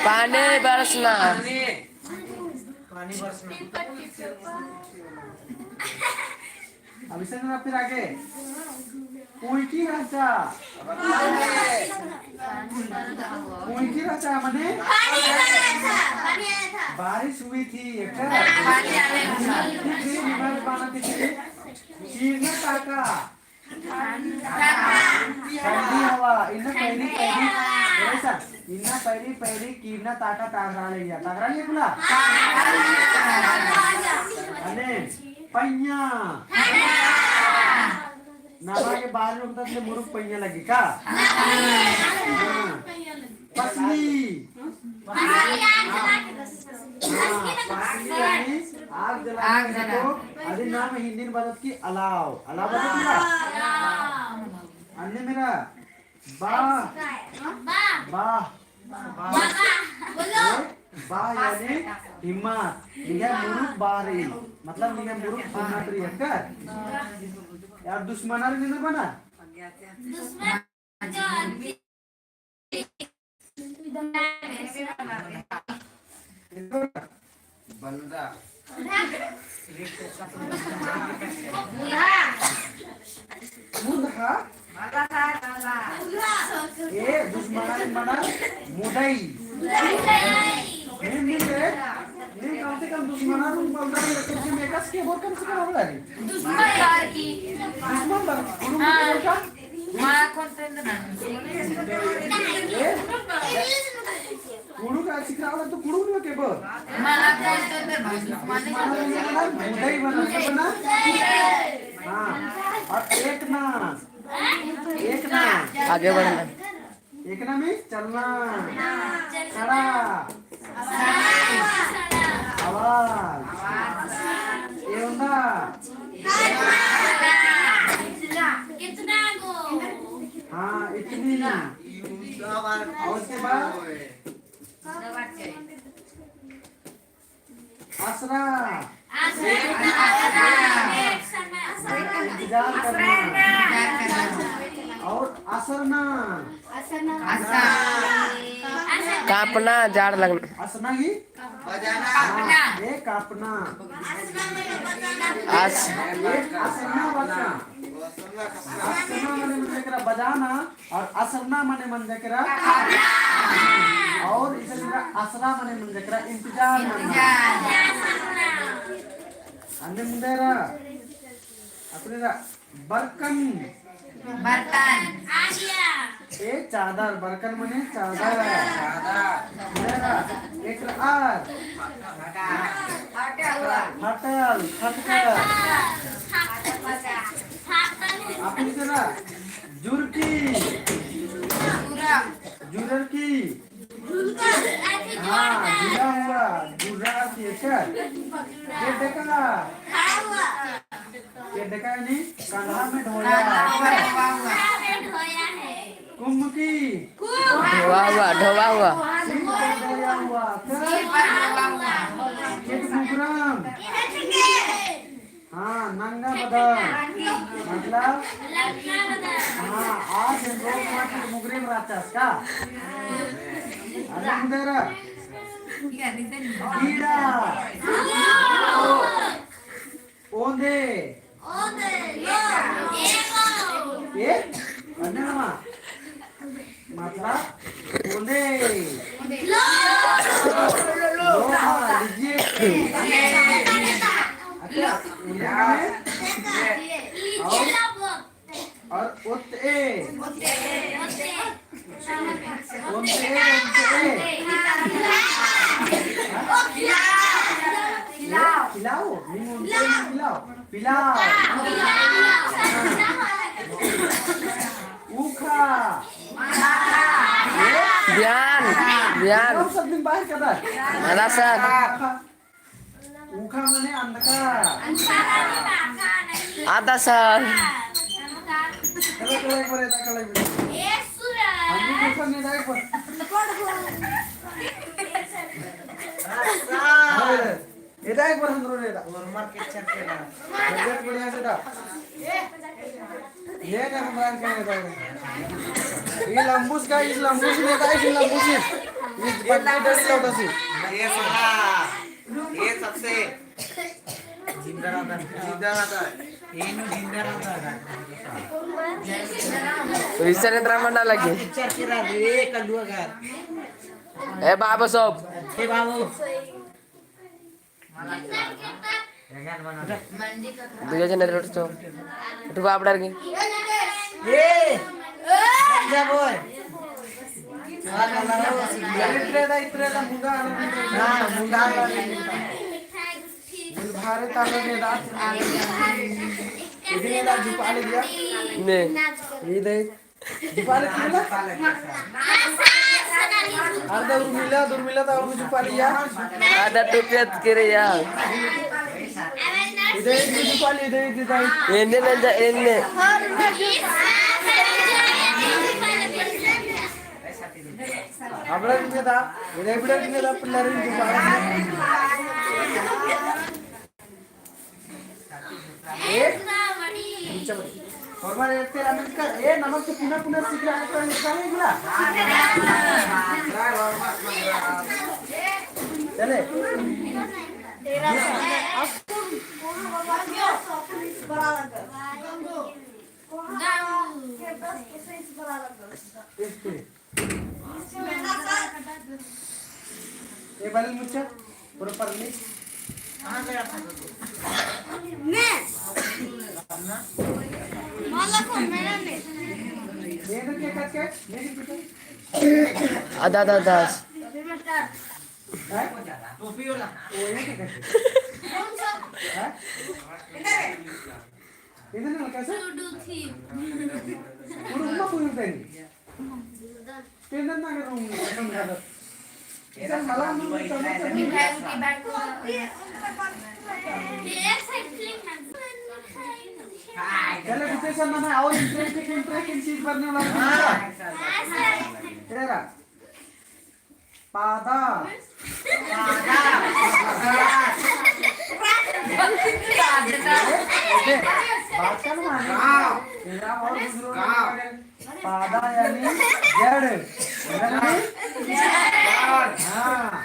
पानी बरसना। पानी बरसना। अब इसे ना फिर आगे। उइकी रहचा। उइकी रहचा मने? बारिश हुई थी, एक। किरना ताका। ठंडी हवा, इन्ना पैरी पैरी, ऐसा, इन्ना पैरी पैरी, किरना ताका ताकरा ले गया, ताकरा ले बुला। अने, पइयाँ। नाला के बाहर में उठता तो मुरुख पइयाँ लगी का? हाँ। पसली। हाँ, पसली यानी आग जला के रखो। अरे नाम हिंदी में बदत की अलाव। अलाव बदत की ना? अन्ने मेरा बा। बा। बा। ए, बा यानी हिम्मत। निंग्है मुरुख बा रई। मतलब निंग्है मुरुख हिम्मत रई, अक्कर? यार दुश्मन आर निंग्है बना? दुश्मन जो बलदा। मुदहा। ए, दुश्मन आर मना मुदई। नीम, नीम रे, नीम कम से कम दुश्मन आर बलदा रे, कम से कम एकासे के बोल, कम से कम बलदा रे। दुश्मन आर की। दुश्मन आर, कुड़ुम हाँ। बोल का? माँ कौन से ना? ए? कुड़ुम का सिखा वाला तो कुड़ुम ना के बोल। माँ कौन से ना? दुश्मन आर। मुदई बना, बना। हाँ, और एक ना। एक ना। आगे बढ़ना। एक ना में चलना। सड़ा। आवाज। एवंदा। हाँ, इतनी। और उसके बाद? असरा। इंतजार करना। और असरना। कांपना, जाड़ लगना। असरना ही? हाँ, ए कांपना। अस- ए असरना बजना। असरना मने, मने एकरा बजाना। और असरना मने मंजा केरा। और इधर असरा मने मंजा केरा इंतजार मने। अन्ने मुंदेरा। अपने रा बरकन। बर्तन। ए चादर, बरकन मने चादर। मेरा एक आर। फटल, फटकर। अपने से ना जुरकी। जुरकी। हाँ, जुड़ा हुआ, जुड़ा की, अच्छा। ये देखा? ये देखा नहीं? कंधा में ढोया। कंधा में ढोया हुआ। कुम्भ की? ढोवा हुआ, ढोवा हुआ। सिर पर ढोया हुआ। सिर पर ढोवा हुआ। एक मुगरम। हाँ, नंगा बदन। मतलब? हाँ, आज हम लोग वहाँ के मुगरे में रहता है, का? अरे, इधर। कीड़ा। ओंदे। ए? अन्ने नमा? मतलब, ओंदे। लोहा, लीजिए। अच्छा, ओंदे माने? और, और ओतए। ओतए, ओतए। खिलाओ, नहीं ओतए, नहीं खिलाओ। पिलाओ। ऊखा। बयान, बयान। सब दिन बाहर कर रहा है। अदा सर। ऊखा मने अंधकार। अदा सर। कला, कला, एक बार, कला, कला, एक बार। हम भी देखो, नहीं, एक बार। एदा एक बार हम रो एदा। और मार के चेक के ना। बजट बढ़िया से दा। ये ना हम रान के एदा। ये लंबूस का, इस लंबूस में का, इस लंबूस में। इस बट्टे डर लौटा सी। ये सबसे जिंदा रहता है। जिंदा रहता है। ये नु जिंदा रहता है। तो इस तरह ड्रामा ना लगे। पिक्चर के रहा रे कलुआ घर। ए बाबा सब। ए बाबू। दुइया जने रोट तो। उठवा आप डर गई। ए! जा बोल। इतरे दा, इतरे दा, मुंडा। हाँ, मुंडा। भारत आलो ने दात। इधर ने दात जुपाले दिया। ने। इधर। जुपाले दिया। अर्धा उर्मिला, उर्मिला ता उर्मी जुपाले या। आधा टोपी अतके रे या। इधर, इधर जुपाले, इधर, इधर, इधर। एन्ने नंजा, एन्ने। अबड़ा किन्ने दा, इधर इबड़ा किन्ने दा, पिल्लारिन जुपाले। ए? नीचे बड़ी। और मारे एक तेरा मिनट का, ए, नमक तो पुना पुना सीख रहा है, तो इसका नहीं मिला। चले। एक तेरा। ए बाली मुच्चा, properly। ने। माला को मेरा ने। ये तो क्या कट के? आधा, आधा, आधा। हैं? टोपी वाला। वो ये क्या कट के? हैं? इधर ना कैसे? पूरा घुमा पूरा देंगे। तेंदर ना करूँ, एकदम ज्यादा। इधर मला हम लोग चलो, चलो। चलो, गुप्तेश सर, ना, ना, और interesting, interesting चीज बनने वाला है। हाँ। तेरा। पादा। पादा। बात का ना माने। तेरा और बुजुर्ग पादा यानी जड़। यानी? हाँ।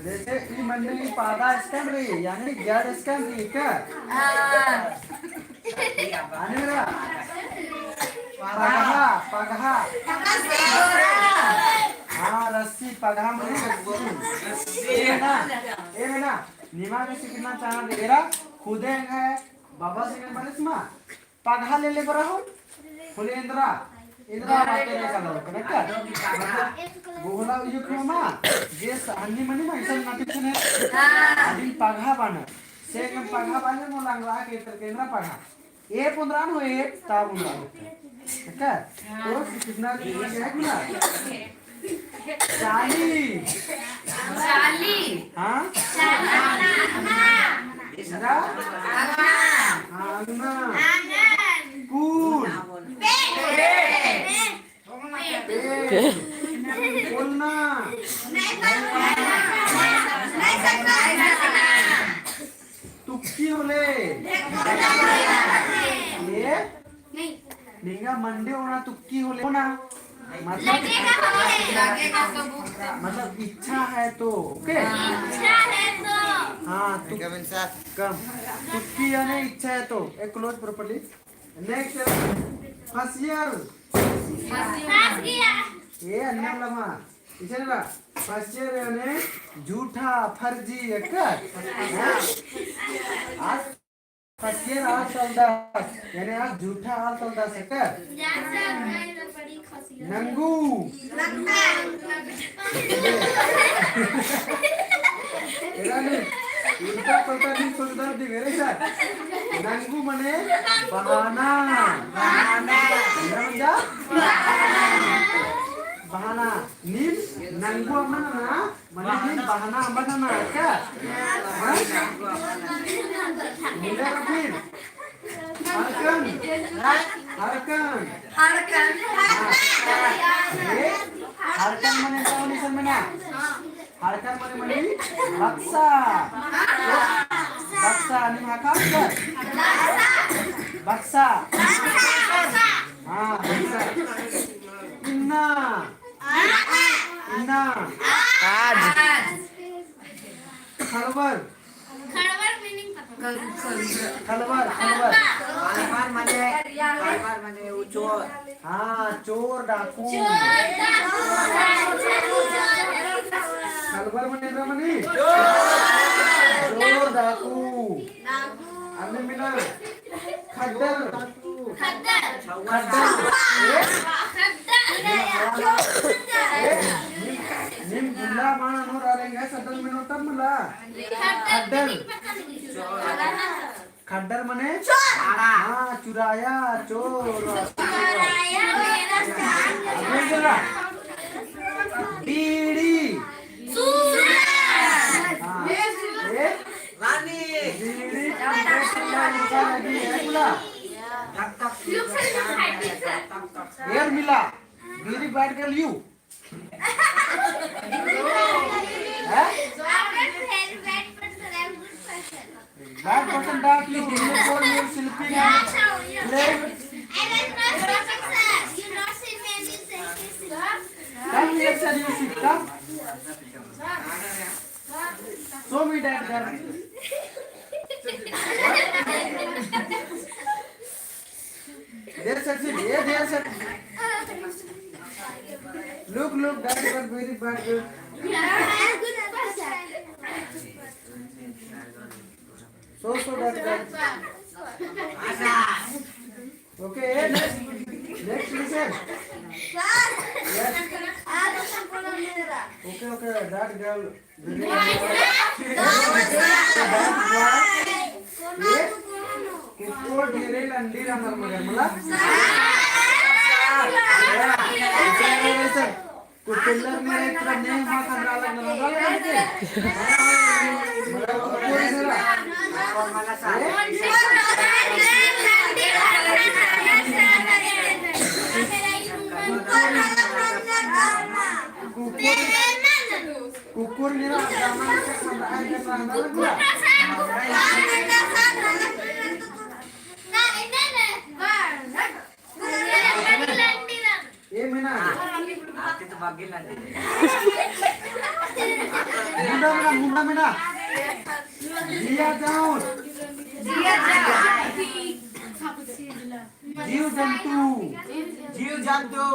जैसे ई मन्ने ई पादा स्कैन रई, यानी जड़ स्कैन रई, का? हाँ। आने मेरा? पगहा, पगहा। हाँ, रस्सी, पगहा मने रस्सी। ए ना, ए ना, निमा के सीखना चाहना दे, एरा खुदे है, बाबा से बरस मा। पगहा लेले बरा हो, होले एन्दरा, एन्दरा बाते रे कलर, कनेक्ट? गोहला उयो क्यों मा, जे हन्नी मनी मा, इसन नटी सुने, अदिन पगहा बाना, से एकदम पगहा बाने मो लंगड़ा के तर के एन्दरा पगहा। ए पुंदरान हो, ए ता पुंदरान हो। कनेक्ट? तो कितना, कितना है गुना? चाली। चाली। हाँ? चाली। अंगना। अंगना। हाँ, अंगना। आंगन। कुल। पेड़। पेड़। पेड़। बोलना। तुक्की होले। ए? निंगा मंडी ओना तुक्की होले। ओना। मतलब, मतलब इच्छा है तो, ओके? इच्छा है तो। हाँ, तुक-, कम। तुक्की यानी इच्छा है तो। एक close properly। Next, facial. Facial. ये अन्य लम्हा। इसे ना, फसियर यानी झूठा, फर्जी, एक। हाँ? आज फसियर आल तलदस, यानी आज झूठा आल तलदस, एक। नंगू। एरा ने, उल्टा पल्टा नहीं सोचता थी मेरे साथ। नंगू मने बहाना। बहाना। समझा? बहाना। नीम नंगू अम्मा ना, मने नीम बहाना अम्मा ना, का? हाँ? मिला फिर? हरकन। हरकन। हरकन। हाँ। ए, हरकन मने का मने समझना? हड़कन मने मनी बक्सा। बक्सा, निम्है का बक्सा? बक्सा। हाँ, बक्सा। इन्ना। इन्ना। आज। खड़वर। खड़वर meaning पता। खलवर, खलवर। खलवर मने, खलवर मने वो चोर। हाँ, चोर डाकू। चोर डाकू। खलवर मने एरा मने? चोर। चोर डाकू। डाकू। अन्ने मिला। खद्दर। खद्दर। खद्दर। ए? खद्दर। ए? निम, निम गुल्ला माना नोर आलेंगे, खद्दर में नोर तब मला। खद्दर। खद्दर। खद्दर मने? चोर। हाँ, चुराया, चोर। चुराया, मेरा सामान। बीड़ी। सुरा। हाँ, ए? रानी। बीड़ी, बीड़ी, बीड़ी, बीड़ी, बीड़ी। Air मिला। Very bad girl you. Huh? Bad person that you, you call me sleeping and play. Come here, sir, you sit, come. Show me that girl. There sir, sit. Yeah, there sir. Look, look, that girl, very bad girl. So, so that girl. Okay, next, next, listen. Yes. Okay, okay, that girl. कुक्कोर ढेरे लंडी रंदर मगर मला। कुक्कोर ने इतना नेम मा खतरा लगना लगा लगा के। कुक्कोर कुक्कोर मेरा गाना के संग आए के संग ना। ए मेना। आपके तो भाग्य लग गए। मुंडा मेना, मुंडा मेना। जिया जाओ। जीव जंतु। जीव जंतु।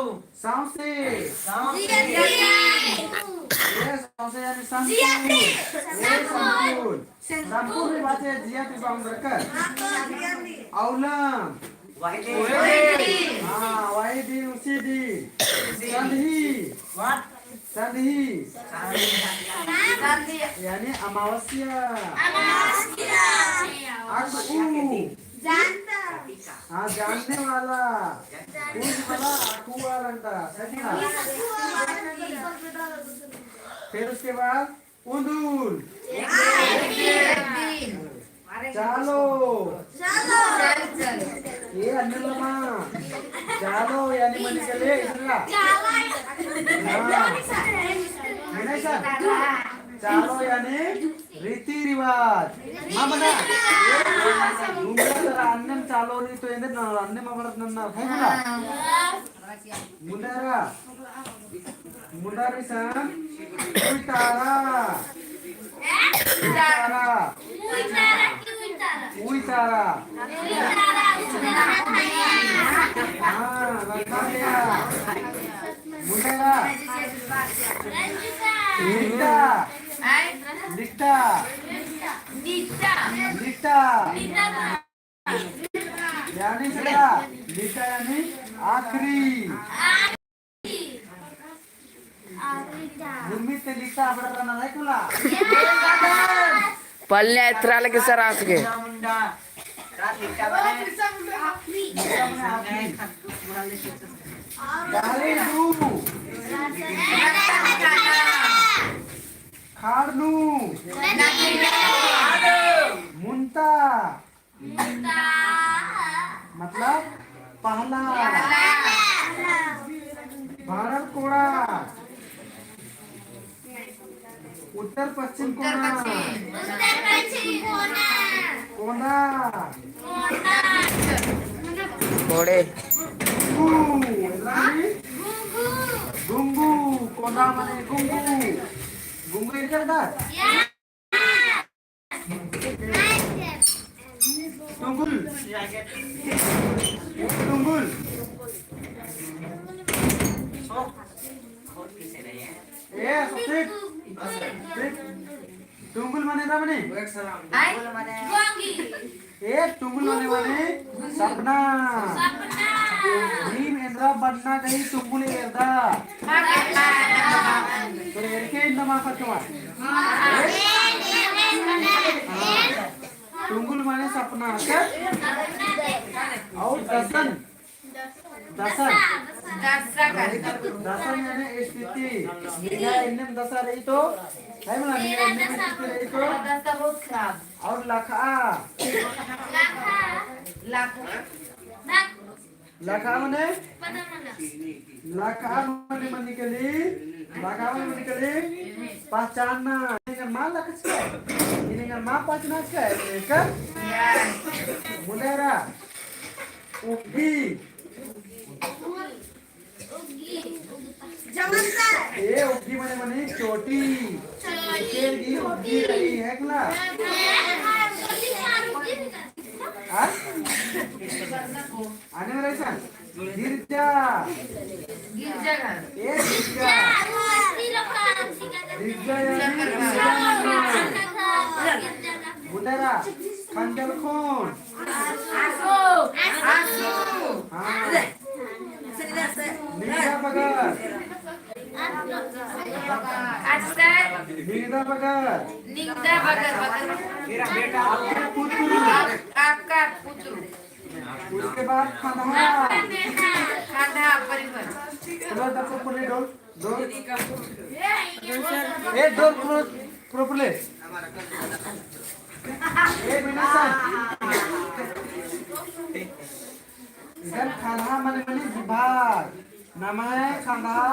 सौंसे। सौंसे। ए सौंसे यानी संतुल। ए संतुल। संतुल में बात है जिया के बांग रखा। औलम। वाहिदी। हाँ, वाहिदी, उसी दी। संधि। What? संधि। यानी अमावस्या। अमावस्या। अकु। जानता। हाँ, जानने वाला। पूछ वाला, अकु वाला अंडा। सही ना? फिर उसके बाद उन्दुल। चालो। चालो। ये अन्ने लमा। चालो यानी मनी के लिए इतना। हाँ। है ना सर? चालो यानी रीति रिवाज। हाँ बना। मुंडा सर अन्ने चालो नहीं तो इधर ना अन्ने मा बरत नन्ना है ना? मुंडा रा। मुंडा री सन। उइतारा। उइतारा। उइतारा। हाँ, रखा गया। मुंडा रा। लिट्टा। लिट्टा। लिट्टा। यानी सदा लिट्टा यानी आखिरी। गुम्मी ते लिट्टा बड़ा रना है कुला। पल्ले इतरा लगे सर आस के। गाली दू। खाड़नू। मुन्ता। मतलब पहला। भारत कोड़ा। उत्तर पश्चिम कोना। कोना। कोड़े। गुंगू। गुंगू। कोना माने गुंगू। गुंगू एरका रअदर? टुंगुल। टुंगुल। ए, सचिव। टुंगुल माने ना माने? ए, टुंगुल माने माने सपना। नीम एन्दरा बनना गही टुंगुल एरदा। तो एरके इन्ना माखा चुआ। हाँ। टुंगुल माने सपना, का? और दसन, दसन, दसन यानी स्थिति। निंग्है एन्नेम दसा रई तो, है मला, निंग्है एन्नेम स्थिति रई तो। और लखा, लखा। लखा मने? लखा मने मनी कली, लखा मने मनी कली पहचानना। एंगन मा लखा चिका, एंगन मा पहचाना चिका, एकर मुंडरा। उग्गी। ए उग्गी मने मनी चोटी। चोटी। एकर गे उग्गी रई है कला? हाँ? आने वाला ऐसा? गिरजा। गिरजाघर। ए गिरजा। गिरजा यानी गिरजा। मुंडरा, खंजल खून। आंसू। आंसू। हाँ। निंगदा बगर। निंगदा बगर। निंगदा बगर, बगर। आका पुत्र। आका पुत्र। उसके बाद खंदहा। खंदहा परिवार। चलो, तब से पहले डोल, डोल। ए, डोल pro-, properly। ए, बिना सर। इधर खंदहा मने, मने विभाग। नम्है खंदहा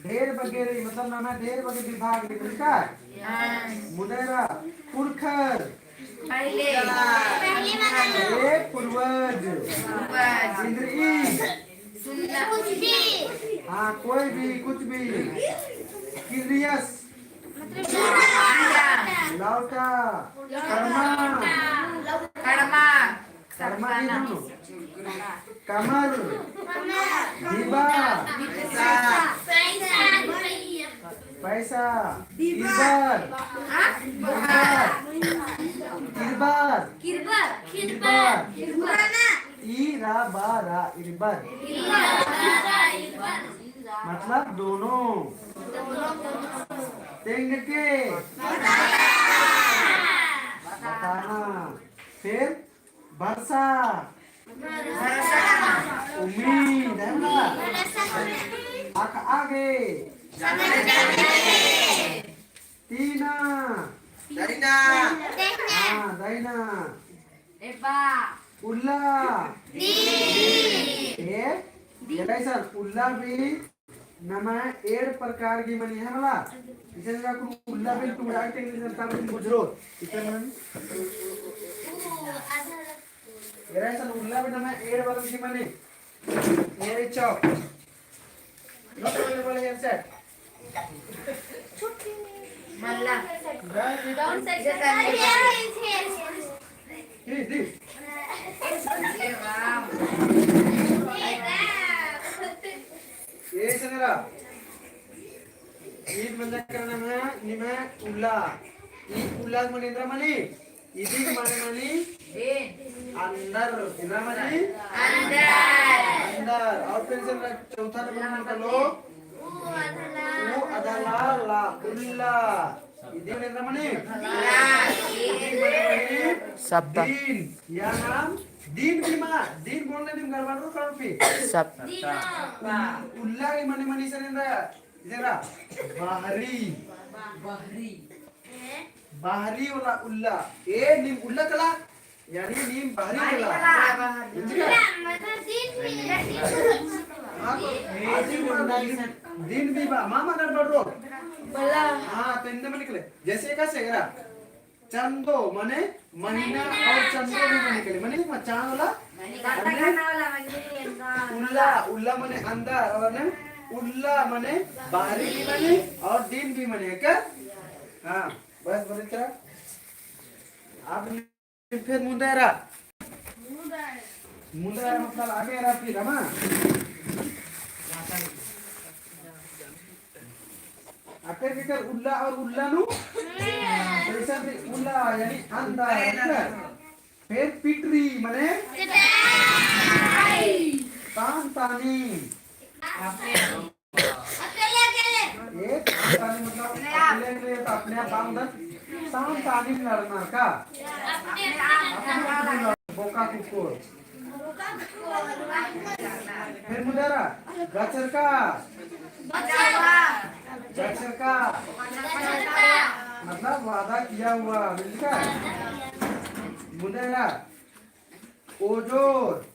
ढेर बग्गे रई, मतलब नम्है ढेर बग्गे विभाग रई, ठीक है? मुंडरा, पुरखर। पहले। पहले मतलब? ए, पूर्वज। पूर्वज। इन्द्रिई। सुनना। कुछ भी। हाँ, कोई भी, कुछ भी। किर्रियस। मतलब लौटा। लौटा। कर्मा। कर्मा। कर्मा की दुनो। कमर। दीबा। पैसा। इरबर। इरबर। इरबर। इरबर। इरबर। इरबर। इरबर। मतलब दोनों। तेंगके। बताना। फिर भरसा। उम्मीद, है ना? अख़आ गे। तीना। दहिना। हाँ, दहिना। एबा। उल्ला। ए, एरा इसन उल्ला भी नम्है एंड़ प्रकार की मनी है मला। इसन का कुन उल्ला बिन टुंगड़ा के टेंगरी जनता बिन बुझरो। इसन मन। एरा इसन उल्ला बिन नम्है एंड़ बरन की money. And Chowk. Not available here, sir. Malla. Don't say sir. This, this. ए सनेरा। ईद मंजा करना है, निम्है उल्ला। ई उल्ला मने एन्दरा मनी? इदिन मने मनी? अंदर। एन्दरा मनी? अंदर। अंदर। और फिर से चौथा नंबर में बोलो। उ अधला ला, उल्ला। इदिन एन्दरा मनी? इदिन मने मनी? सप्ताह। दिन। या नाम दिन भी मा, दिन बोलने में गड़बड़ रो करो फिर। सप्ताह। उल-, उल्ला के मने मनी से एन्दरा, एरा, बहरी। बहरी। बहरी वाला उल्ला। ए, नीम उल्ला कला, यानी नीम बहरी कला। बुझला? हाँ, तो आदिम दिन भी बा, मामा गड़बड़ रो। हाँ, तो इन्ने में निकले। जैसे का सेगरा। चंदो, मने महीना और चंदो भी मने कली। मने मा चांद वाला, मने उल्ला, उल्ला मने अंदर, और ने उल्ला मने बाहरी भी मने और दिन भी मने, का? हाँ, बस बोले तेरा। आप फिर मुंदेरा। मुंदेरा मतलब आगे रा फिर, हाँ? अकर के कर उल्ला और उल्ला नू? जैसा भी उल्ला यानी अंधा है, फिर पिटरी मने? तान तानी। अकेले, अकेले। ये तान तानी मतलब अकेले, अकेले तो अपने आप बांध। ताम तानिम लड़नर का? बोका कुकुर। फिर मुंदेरा, गचरका। गचरका। मतलब वादा किया हुआ, मिलका। मुंदेरा, ओजोर।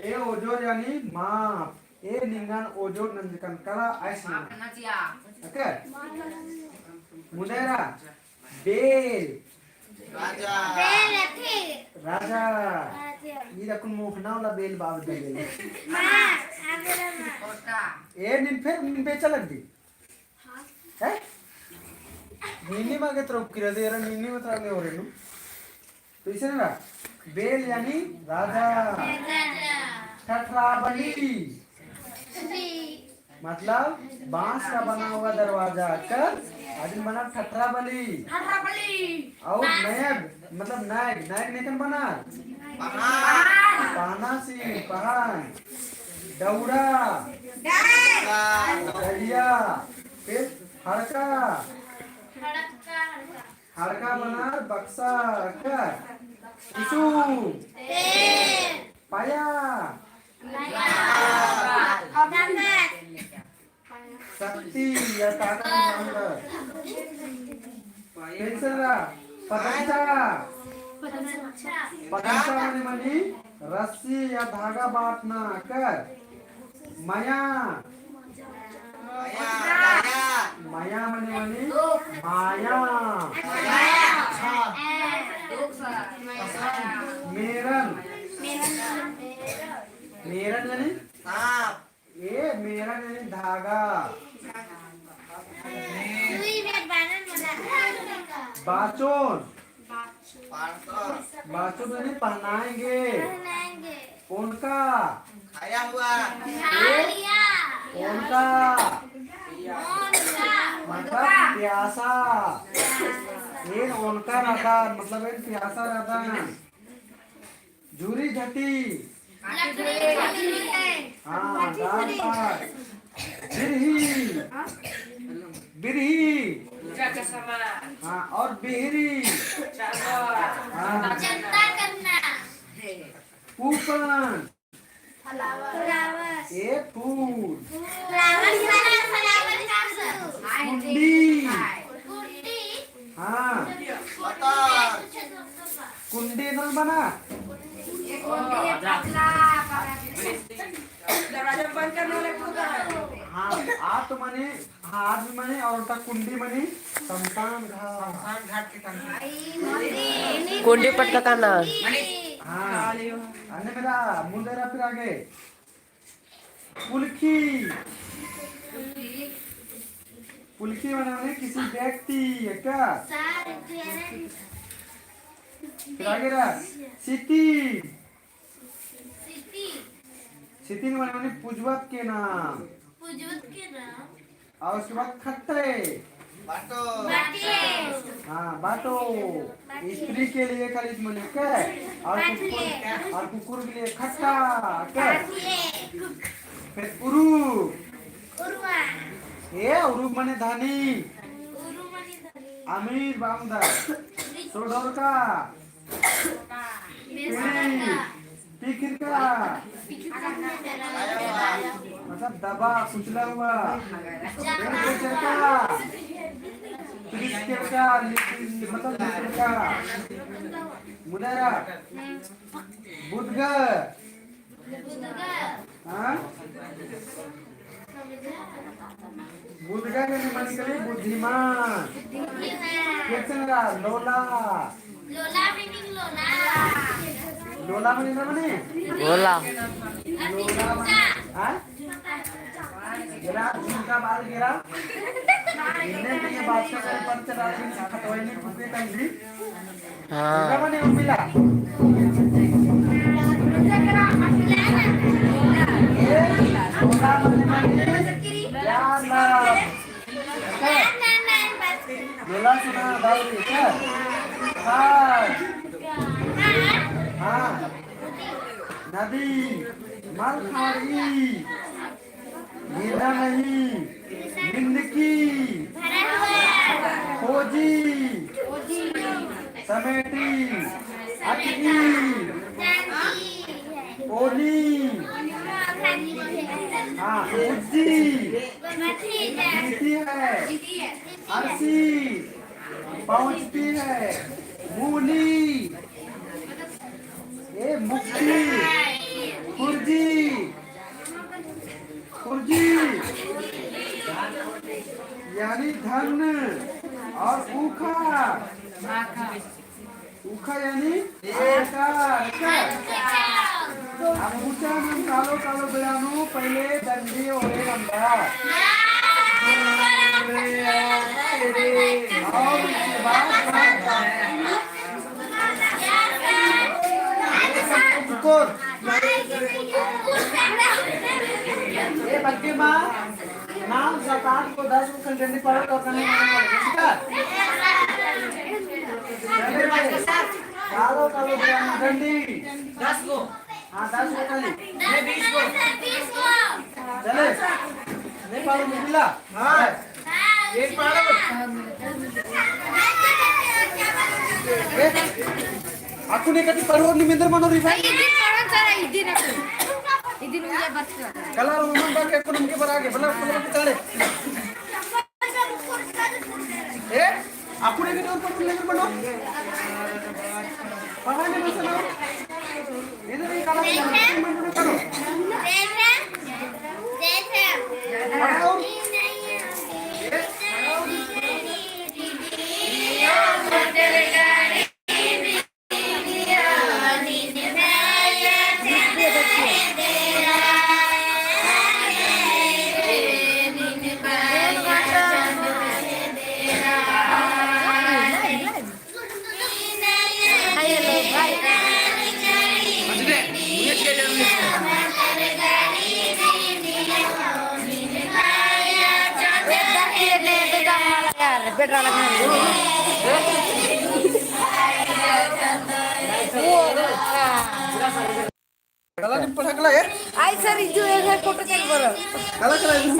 ए ओजोर यानी माफ। ए निंगन ओजोर नंजकन करा ऐसे। OK? मुंदेरा, बेल। राजा। बेल अथी। राजा। राजा। ई रकुन मोहना वाला बेल बाबू दे बेल। माँ, आ बेल माँ। ए निन फिर निन बेचा लग दी। हैं? नीनी मागे तरफ किरा दे, एरा नीनी मतलब ने हो रहे नु। तो इसे ना, बेल यानी राजा। राजा। ठठराबली। मतलब बांस का बना हुआ दरवाजा, कर, अदिन बना ठठराबली। ठठराबली। और नैग, मतलब नैग, नैग नेकन बना? पहान। पहाना सी, पहान। डौड़ा। डौड़ा। डलिया। फिर हड़का। हड़का, हड़का। हड़का बनार बक्सा, कर। कुसुम। तेल। पाया। पाया। शक्ति या ताकत मांगर। पेंसरा, पतंचा। पतंचा मने मनी रस्सी या धागा बाटना कर। माया। माया मने मनी माया। मेरन। मेरन यानी? ए, मेरन यानी धागा। बाचोन। बाचोन यानी पहनाएंगे। ओनका। खाया हुआ। ए, ओनका। मतलब प्यासा। एन ओनका रअदन, मतलब एन प्यासा रअदन। झुरी झटी। लकड़ी झुरी। हाँ, दाल भात। बिरही। बिरही। पूजा का सामान। हाँ, और बिहरी। चावल। हाँ। जनता करना। कूपन। फ्लावर। ए फूल। फ्लावर, फ्लावर, फ्लावर का फूल। कुंडी। कुंडी। हाँ। कुंडी नल बना। दरवाजा बंद करने वाले खुद है। हाँ, आ तो मने, हाँ, आदमी मने और उनका कुंडी मने शमशान घाट। शमशान घाट के तंग। कुंडी पटका का ना। हाँ, अन्ने मेरा मुंदेरा फिर आगे। पुलखी। पुलखी मने, मने किसी व्यक्ति का। फिर आगे रहा, सितिन। सितिन मने, मने पुजवत के नाम। पुजवत के नाम। और उसके बाद खट्टे। बाटो। बाटे। हाँ, बाटो। बाटे। स्त्री के लिए खाली मने के, और बाटे। कुकुर, और कुकुर के लिए खट्टा, के? बाटे। फिर उरु। उरुआ। ए, उरु मने धनी। उरु मने धनी। अमीर बामुदा। सोडोरका। पीड़ी, पिखिरका। मतलब दबा, कुचला हुआ। पिखिरका। पिखिरका, मतलब पिखिरका। मुंदेरा। बुधगर। हाँ? बुधगर मने मने करी बुद्धिमान। बुद्धिमान। कैसे मेरा? लोला। लोला meaning लोला। लोला मने ना मने? लोला। लोला मने, हाँ? गेरा, झुमका बाल गेरा। इन्ने के बात का करे पर चला, खतवाई नहीं, कुछ नहीं, कंधी। हाँ। हाँ। नदी, मलखाड़ी, गिरना नहीं, जिंदगी। मिट्टी। जीती है। अरसी। पहुँचती है। मूली। ए, मुक्ति। खुर्जी। खुर्जी। यानी धन। और ऊखा। ऊखा यानी आकार, आकार। अब ऊँचा नम कालो कालो बेड़ा नू पहले डंडी ओरे रंदा। और इसके बाद कुकुर। ए बग्गे मा नाम सात आठ गो दस गो खंड डंडी पाड़ो तो कहीं माने वाले, ठीक है? चले भाई, कालो, कालो, डंडी। दस गो। हाँ, दस गो चली। नहीं, बीस गो। चले। नहीं पाड़ो, मुगिला। हाँ। एक पाड़ो। ए, अक्कुन एकटी पढ़ोर निमेंदर मनो री भाई। इदिन पढ़न सारा इदिन अक्कुन। इदिन उंगे बरचका। कला रोमन बा के अक्कुन उंगे बरा गे, बला अक्कुन के ताड़े। ए, अक्कुन एकटी और पढ़ोर निमेंदर मनो। पढ़ा नहीं बस ना। इधर ही कला रोमन बा करो। कला निम पढ़ा कला ए? आई सर, इजु एक है फोटो चल बोलो। कला कला इजु।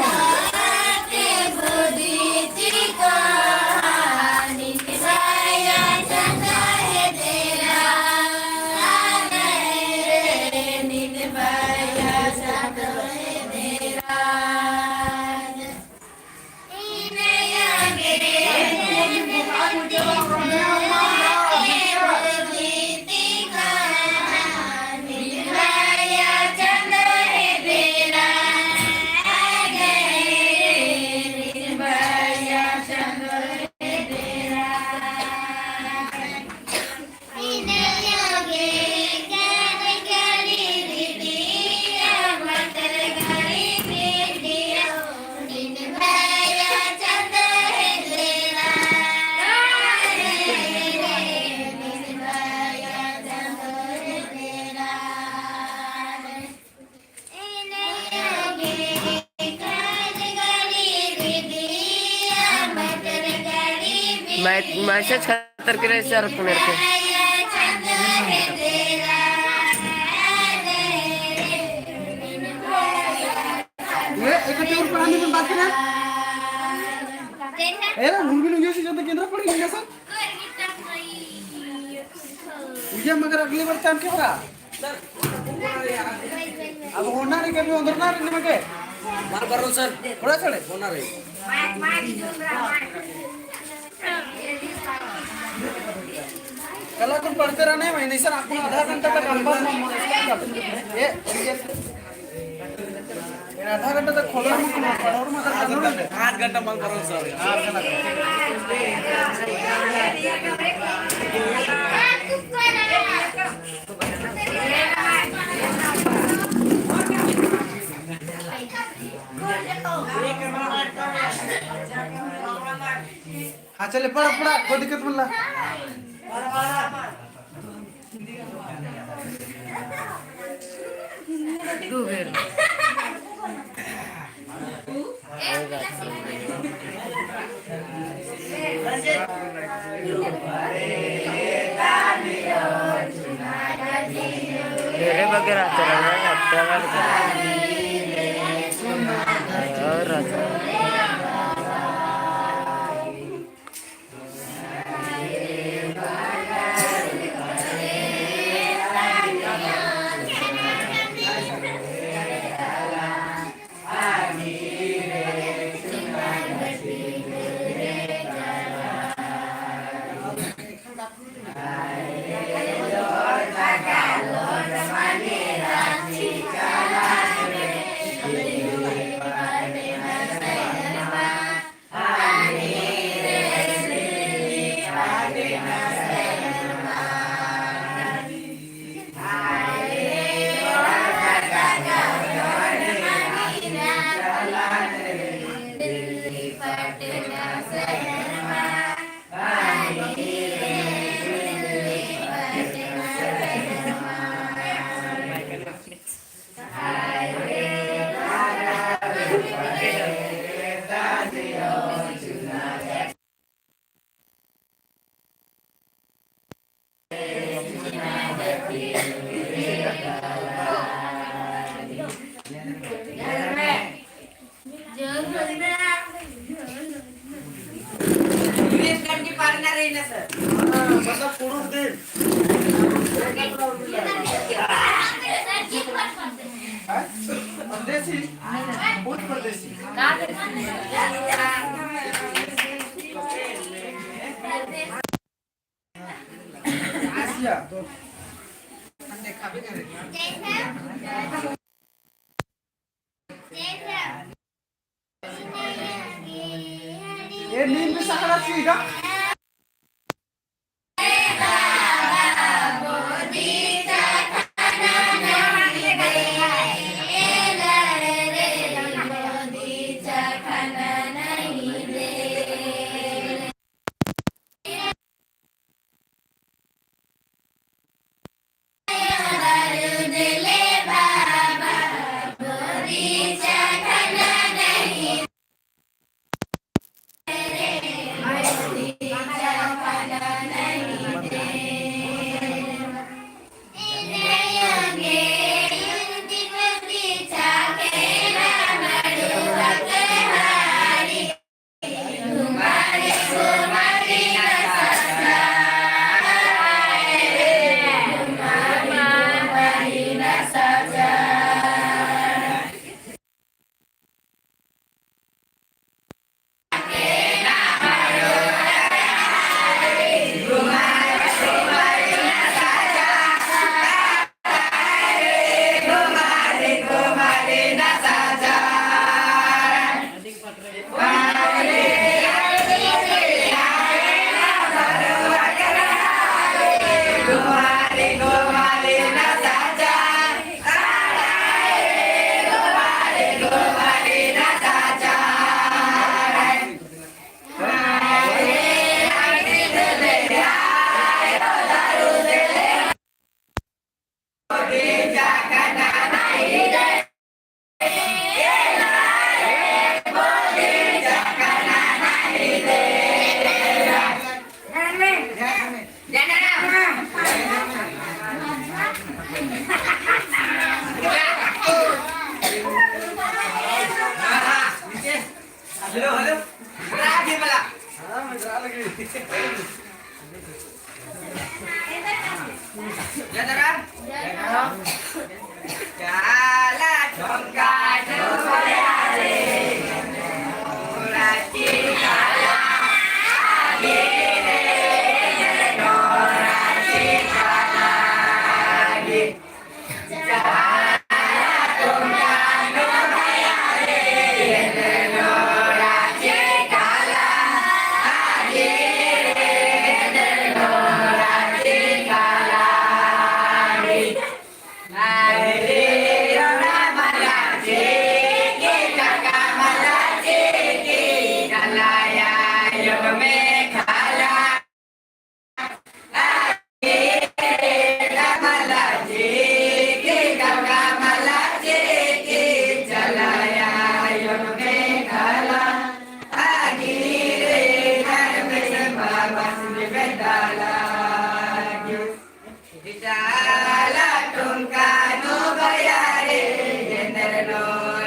मै-, मैसेज खतर करे सर पुनर के। ये एक और पढ़ाने में बात करें। ए, उर्मिल उंगे से ज्यादा केंद्र पढ़ी नहीं सर। उजे मगर अगली बार टाइम क्या हो रहा? अब होना नहीं कभी उधर ना रहने में के। बार बार सर। थोड़ा सड़े। होना रही। कला तुम पढ़ते रहने में नहीं सर, आपको आधा घंटा तक हम बात ये, ये आधा घंटा तक खोला मत, पढ़ो मत, आधा घंटा। आधा घंटा मत पढ़ो सर। हाँ, चले, पढ़ा, पढ़ा, कोई दिक्कत मल्ला। दू बेर। तेरे बगैर आता रहा है, हफ्ते भर का। और रहता है। परदेसी, बहुत परदेसी। आसिया। ए नीम भी सहारा चीगा। Hello, hello. राधे मला। जय धरम। काला ठोंका डुबया रे,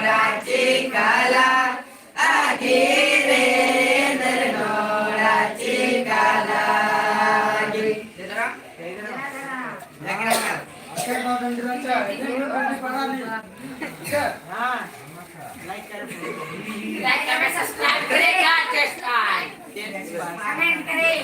राची काला, आगे रे, राची काला, आगे। Like करें, subscribe करें, God bless you। Comment करें।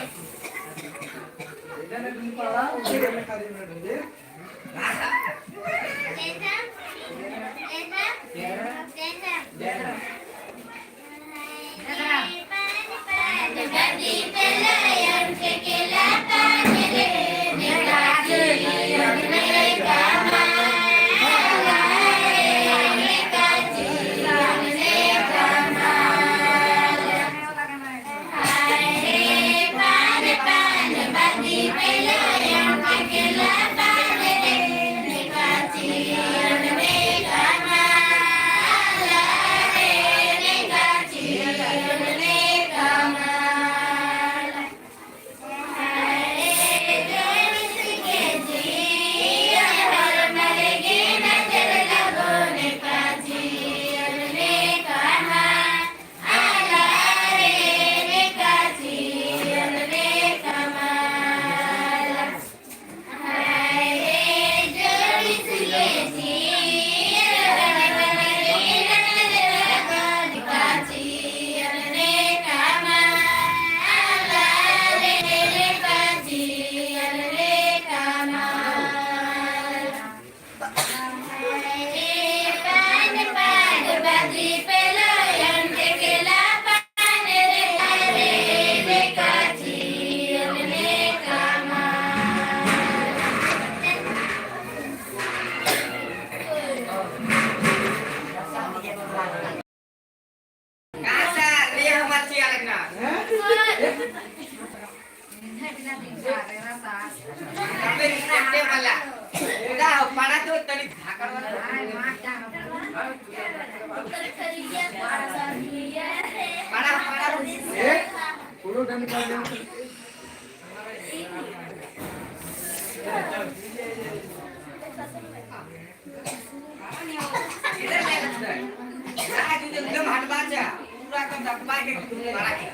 एकदम हटबा चा, पूरा एकदम दबा के बड़ा के।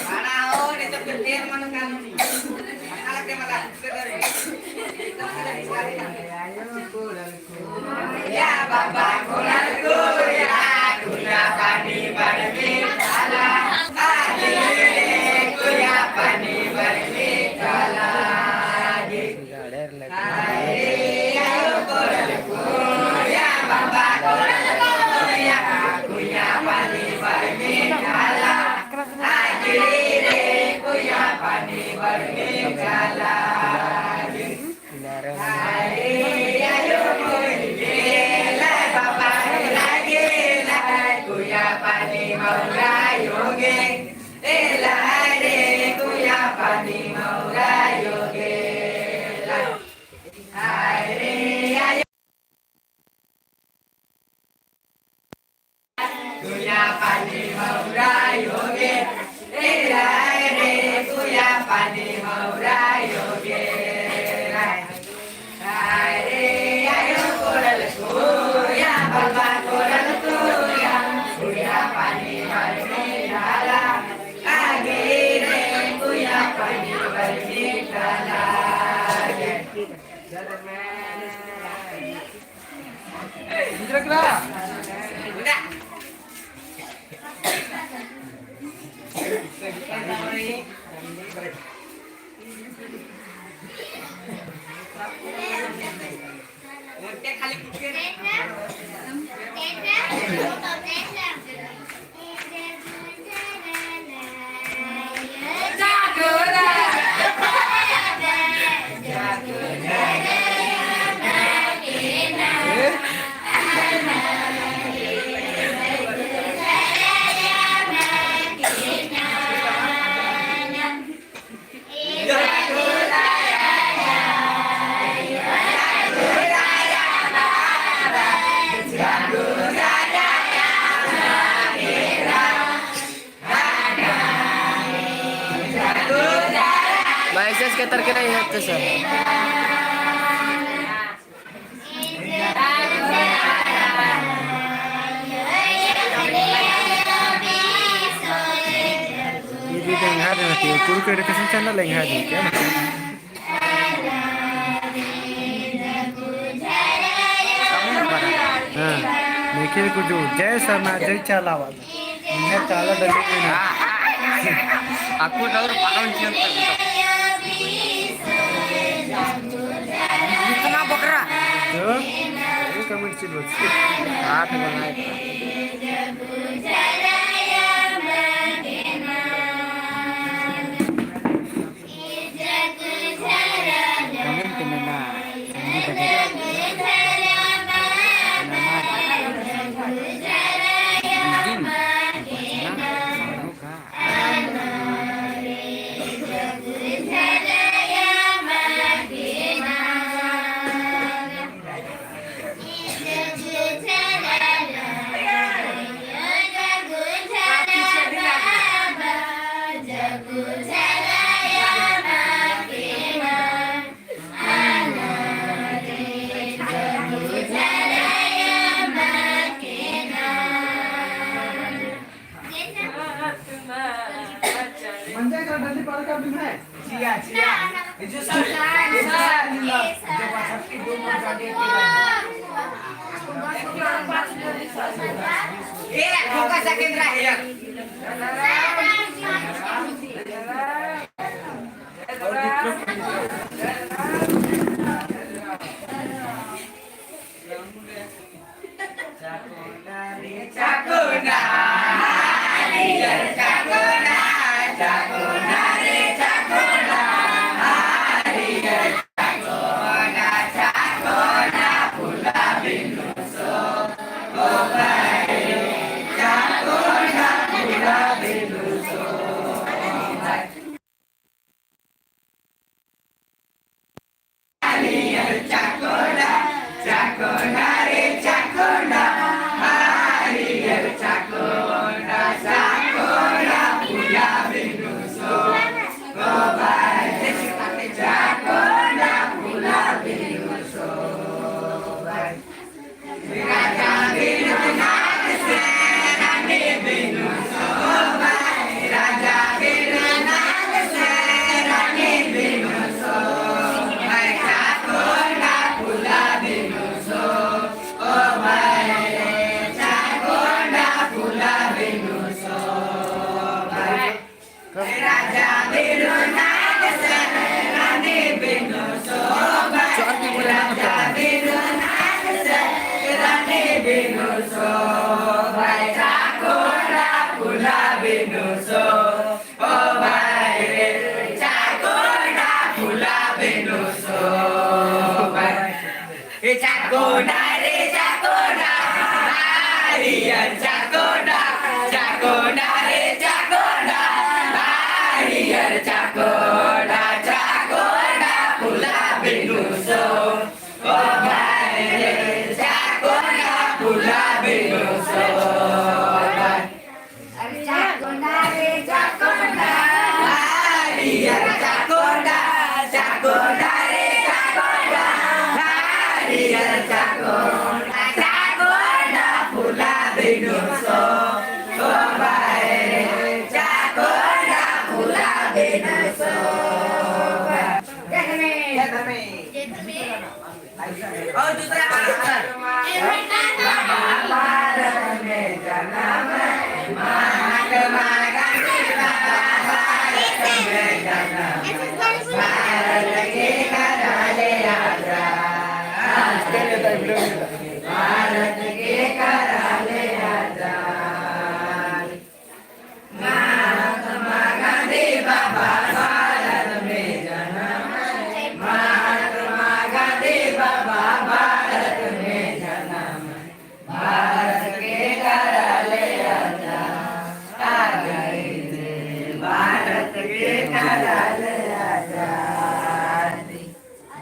बड़ा हो, नहीं तो फिर देर मन कानूनी। अलग के मतलब, फिर करें। एकदम अलग हिसाब से। या बाबा कोरल कोया, कुया पानी बरमी काला। आगे रे कुया पानी बरमी काला। Message ke terkena ya tu, sir. Ini dengar nanti ukur ke dekat sana lengah di, ya. हाँ, देखिए कुछ जय सरना, जय चाला वाला। इन्हें चाला डले में ना। आपको और पालन किया। इतना बकरा। तो, ये comment से बोल। हाथ बनाए। Comment नना, संगी बजे। नना। संगी। नना। मंजा का डंडी पार कर दी है। जिया, जिया। ये जो सर, ये जो सर, ये जो सर, ये जो सर, ये जो सर। ए, धोखा से केंद्रा है यार। और दूसरा बार।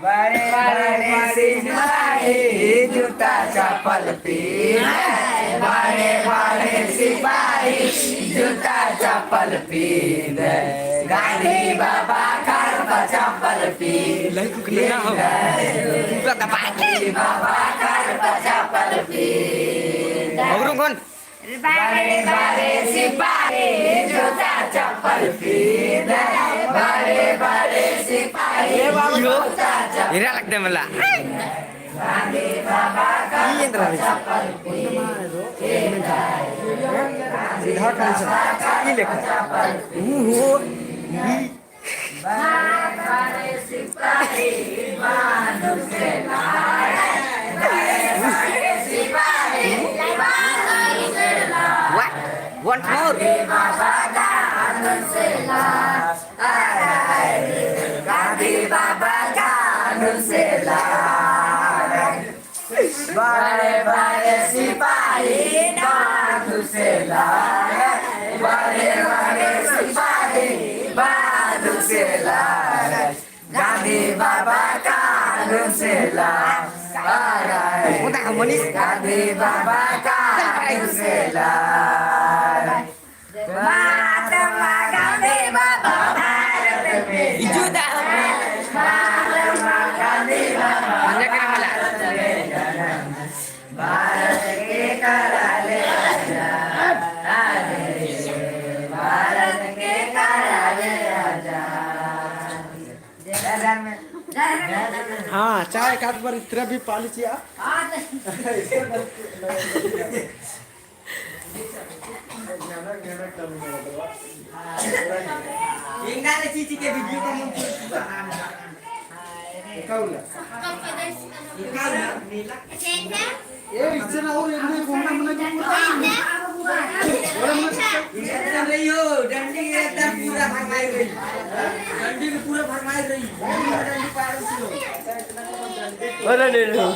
बड़े बड़े सिपाही जूता चप्पल पींध, बड़े बड़े सिपाही जूता चप्पल पींध, गांधी बाबा कर पर चप्पल पींध। गांधी बाबा कर पर चप्पल पींध। बड़े बड़े सिपाही जूता चप्पल पींध, बड़े बड़े सिपाही जूता चप्पल इरा लगते मला। गांधी बाबा का चप्पल पींध। विधा का ई लेखा। ओहो। What? Once more. बड़े बड़े सिपाही बांध से लाए, बड़े बड़े सिपाही बांध से लाए, गांधी बाबा कांध से लाए, गांधी बाबा कांध से लाए। महात्मा गांधी बाबा भारत में जन्म। महात्मा गांधी बाबा भारत में जन्म। भारत के करा ले आजाद। भारत के करा ले आजाद। हाँ, चाहे एक आध बार इतना भी पाली चिया। इंगा ले चीची के वीडियो का मुंह। ए, इच्छा ना हो, इन्हें घूमना मना भी पूरा। इच्छा रही हो, डंडी एकदम पूरा भरमाई रही। डंडी भी पूरा भरमाई रही। डंडी पार हो। अरे नहीं, नहीं।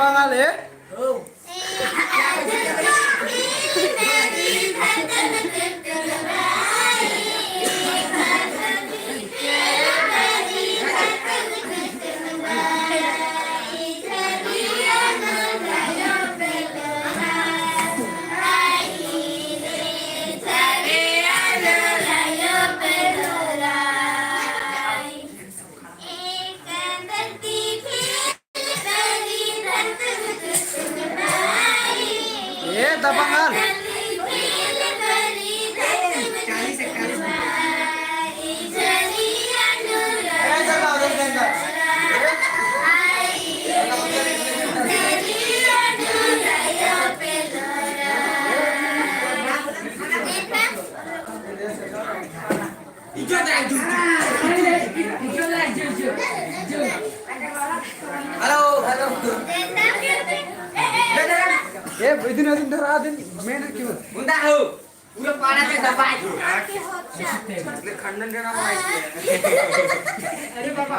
बंगाल है। ए दबंगल। Hello, hello. ए, इदिन, इदिन डरा दिन, मेन क्यों? उंदा हो, पूरा पाड़ा में दबाई। खंडन देना पड़ा इसके। अरे बाबा।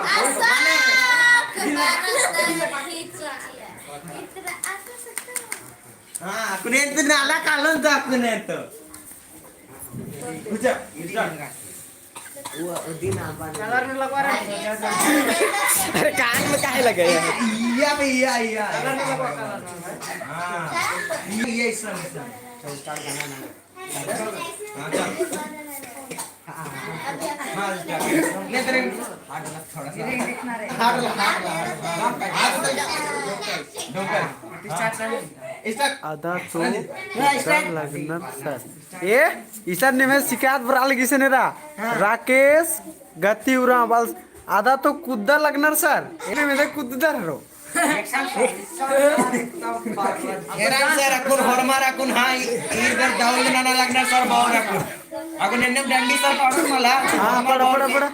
हाँ, कुने तो नाला कालन दा कुने तो। पूजा, पूजा। वो, वो दिन आप बात कलर नहीं लगवा रहे। अरे कान में काहे लगे है? इया बे, इया, इया। कलर नहीं लगवा, कलर नहीं। हाँ। ये, ये इस तरह, इस तरह। चल, start करना ना। हाँ, चल। हाँ, हाँ, हाँ। हाँ, start। ले, तेरे हाथ लग थोड़ा सा। हाथ लग, हाथ लग, हाथ लग। हाथ लग। Start कर। Start। आदा तो हाँ जी। हाँ, start। लगनर सर। ए, इसन निम्है शिकायत बरआ लगी से नेरा। हाँ। राकेश गति उराँव बल आदा तो कुद्दा लगनर सर। ए, निम्है कुद्दा रओ। एरा सर, अक्कुन होरमर अक्कुन हाँ, ईर बर दौल नना लगनर सर, बाउर अक्कुन। अक्कुन एन्नेम डंडी सर पाड़ो मला। हाँ, पड़ा, पड़ा, पड़ा।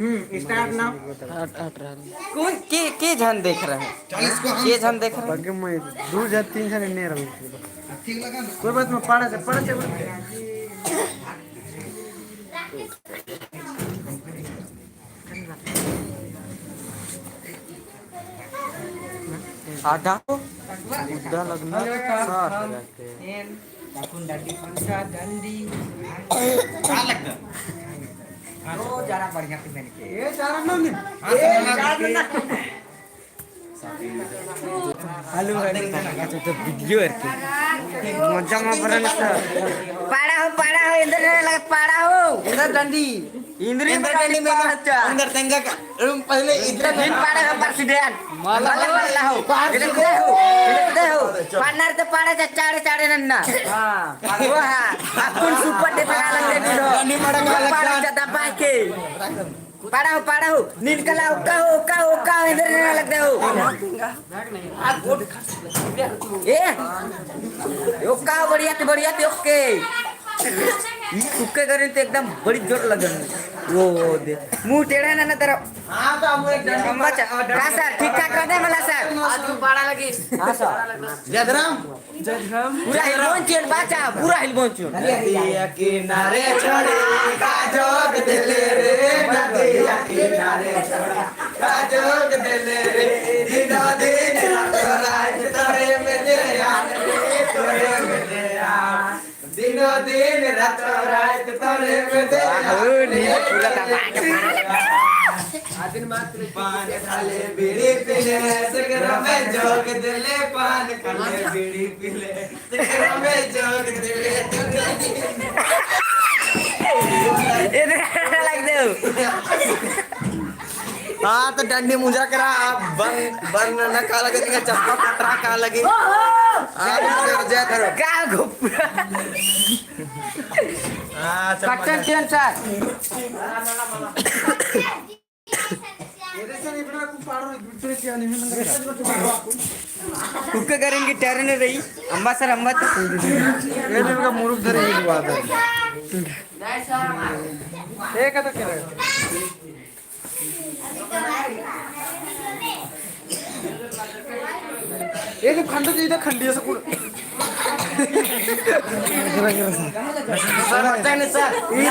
हम्म, start now। हट, हट रहा है। कौन, के, के झन देख रहे हैं? के झन देख रहे हैं? बग्गे में दू झन, तीन झन एन्ने रहे। कोई बात नहीं, पड़ा से, पड़ा से। आधा को उद्दा लगना साथ रहते। अक्कुन डंडी पंचा डंडी। का लगता? ओ, जरा बढ़िया से बन के। ए, जरा ना नहीं। हाँ, ए, जरा ना। Hello, hello. अच्छा, तो video है कि? मजा मा बरन सर। पाड़ा हो, पाड़ा हो, इधर लगा, पाड़ा हो। इधर डंडी। इन्द्रिम इन्द्र डंडी में ना, अच्छा। अंदर तेंगा का, रूम पहले इन्द्र दिन पाड़ा का परसिदेन। माला माला हो। माला हो। पाड़ा इधर दे हो। इधर दे हो। पार्टनर तो पाड़ा चा-, चाड़े, चाड़े नन्ना। हाँ। वो हाँ। अक्कुन सुपर डे पड़ा लगते दिन हो। डंडी पाड़ा का वो लगता। पाड़ा चा दबा के। पाड़ा हो, पाड़ा हो। नीन कला ओका हो, ओका हो, ओका हो, इन्द्र नना लगते हो। ए, ओक्का बढ़िया ते, बढ़िया ते, ओके। ई कुक्के करें ते एकदम बड़ी जोर लगन। वो दे। मुँह टेढ़ा ना, ना तेरा। हाँ, तो हम एक डंडी अम्मा चा-, हाँ, सर, ठीक ठाक रहने वाला, सर। आज तू पाड़ा लगी। हाँ, सर। जयराम। जयराम। पूरा हिलबोन चुन, बाचा, पूरा हिलबोन चुन। नदिया किनारे छोड़ी का जोग दिले रे, नदिया किनारे छोड़ी का जोग दिले रे, दिनो दिन रातो रात तोरे में दे यार रे, तोरे में दे यार। दिनो दिन रातो रात तोरे में दे यार रे। आदिन मात्र पान खाले बीड़ी पीले, सिगरेट में जोग दिले, पान खाले बीड़ी पीले। एदे लग देउ। हाँ, तो डंडी मुंजा करा, आप बन, बन न का लगे, तिंगा चप्पा पटरा का लगे। ओहो! हाँ, कर जाए करो। का घुपरा? हाँ, चप्पा कट्टन चेन सर। कुक्का करेंगे टर्न रही, अम्बा सर, अम्बा तो। ये दिन का मुरुख धरे ही बात है। ये का तो कह रहे हो? ये तो खंड जी, इधर खंडी ऐसा कुल। सर, बच्चा नहीं सर। ये,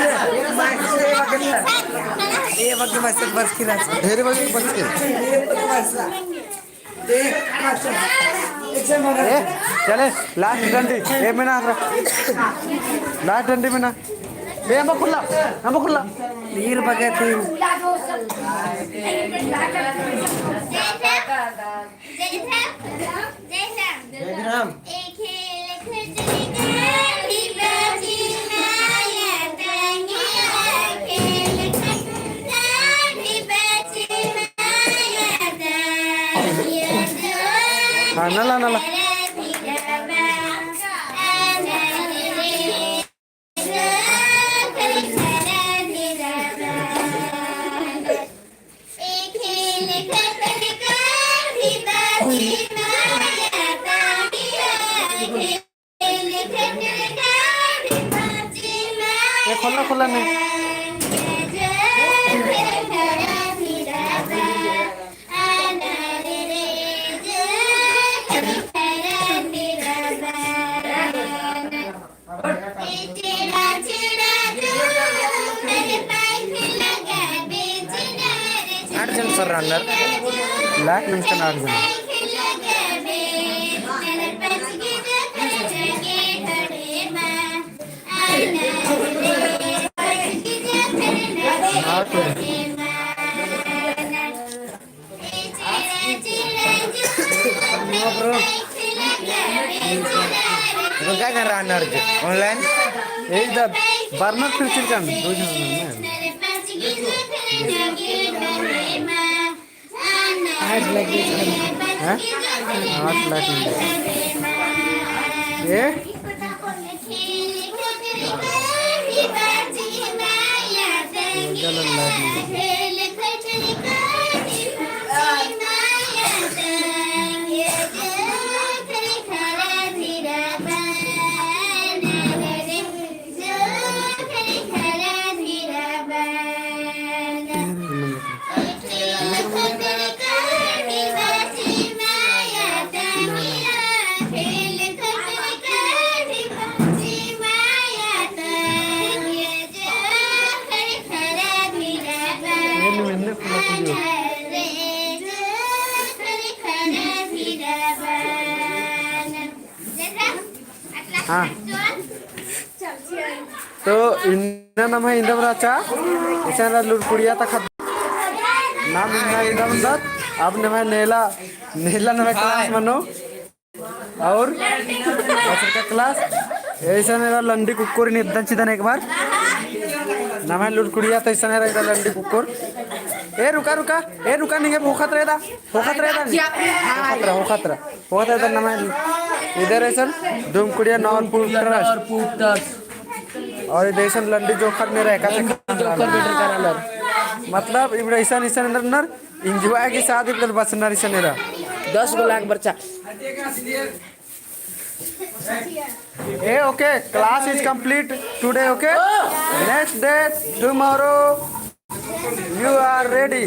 ये बग्गे बस, बस की रात। ढेर बग्गे बस की। ए, चले, last डंडी। ए, मेना, last डंडी मेना। ए, अम्बा खुल्ला, अम्बा खुल्ला। ढेर बग्गे थी। जय राम। जय राम। हाँ, नला, नला। ए, खोलना, खोलना नहीं। आठ जन सर रअनर, लाख नमस्ते आठ जन। आठ जन। रुका कर रहा नर्ज online। ए इधर बरनर फिर चिलकन दो जन हैं। आठ लाख। हैं? आठ लाख। ए? हाँ। तो इन्ना नम्है इन्दम रहचा, इसन लुरकुड़िया ता ख़द्द। नाम इन्ना इन्दम दत, अब नम्है नेला, नेला नम्है class मनो। और बसर का class, इसन एरा लंडी कुक्कोर इन्ना इद्दन चिदन एक बार। नम्है लुरकुड़िया ता इसन एरा लंडी कुक्कोर। ए रुका, रुका, ए रुका, निंगे भोखत रहे दा। होखत रहे दा नी? होखत रहा, होखत रहा। होखत रहा दा नम्है। इधर इसन धूमकुड़िया नौर पुट्टरस। और इधर इसन लंडी जोखर में रहे, कैसे जोखर बेटर करा लर। मतलब, इबड़ा इसन, इसन अंदर नर enjoy के साथ इबड़ा बसनर इसन एरा। दस गो लाख बरचा। ए, okay, class is complete today, okay? Next day, tomorrow, you are ready.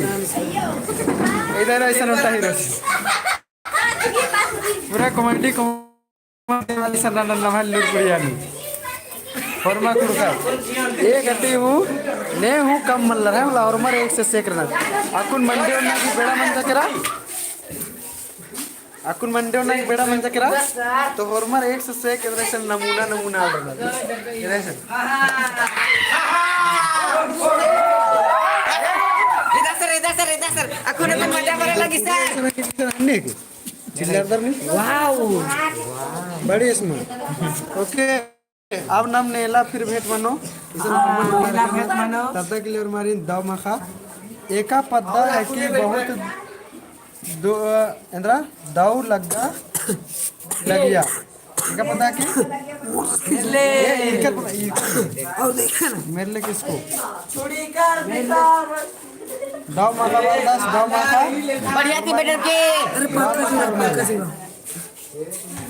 इधर इसन होता heroes। पूरा comedy, comedy वाली सन्ना नन्ना भाई लुरकुड़िया नी। होरमा कुड़का। ए गति हूँ, ने हूँ कम मल्लर है, मतलब होरमर एक से सेक रअनर। अक्कुन मंडी ओन्ना की बेड़ा मंजा केरा। अक्कुन मंडी ओन्ना की बेड़ा मंजा केरा। तो होरमर एक से सेक एदरा इसन नमूना नमूना आलर। एदरा इसन। इधर सर, इधर सर, इधर सर। अक्कुन अक्कुन मजा बरआ लगी सर। चिल्लर दर नहीं? Wow। बड़ी smart। Okay। अब नम नेला फिर भेंट मनो। हाँ, नेला भेंट मनो। तब तक के लिए हमारी दव माखा। एका पद्दा है कि बहुत दो, अ, एन्दरा दव लग्गा लगिया। एका पद्दा कि? ले। ए, इनकर पद्दा, इनकर। और देखे ना। मेरे लिए किसको? दव माखा बोल, दस, दव माखा। बढ़िया थी बेटर के। अरे, पक्का जी, पक्का जी।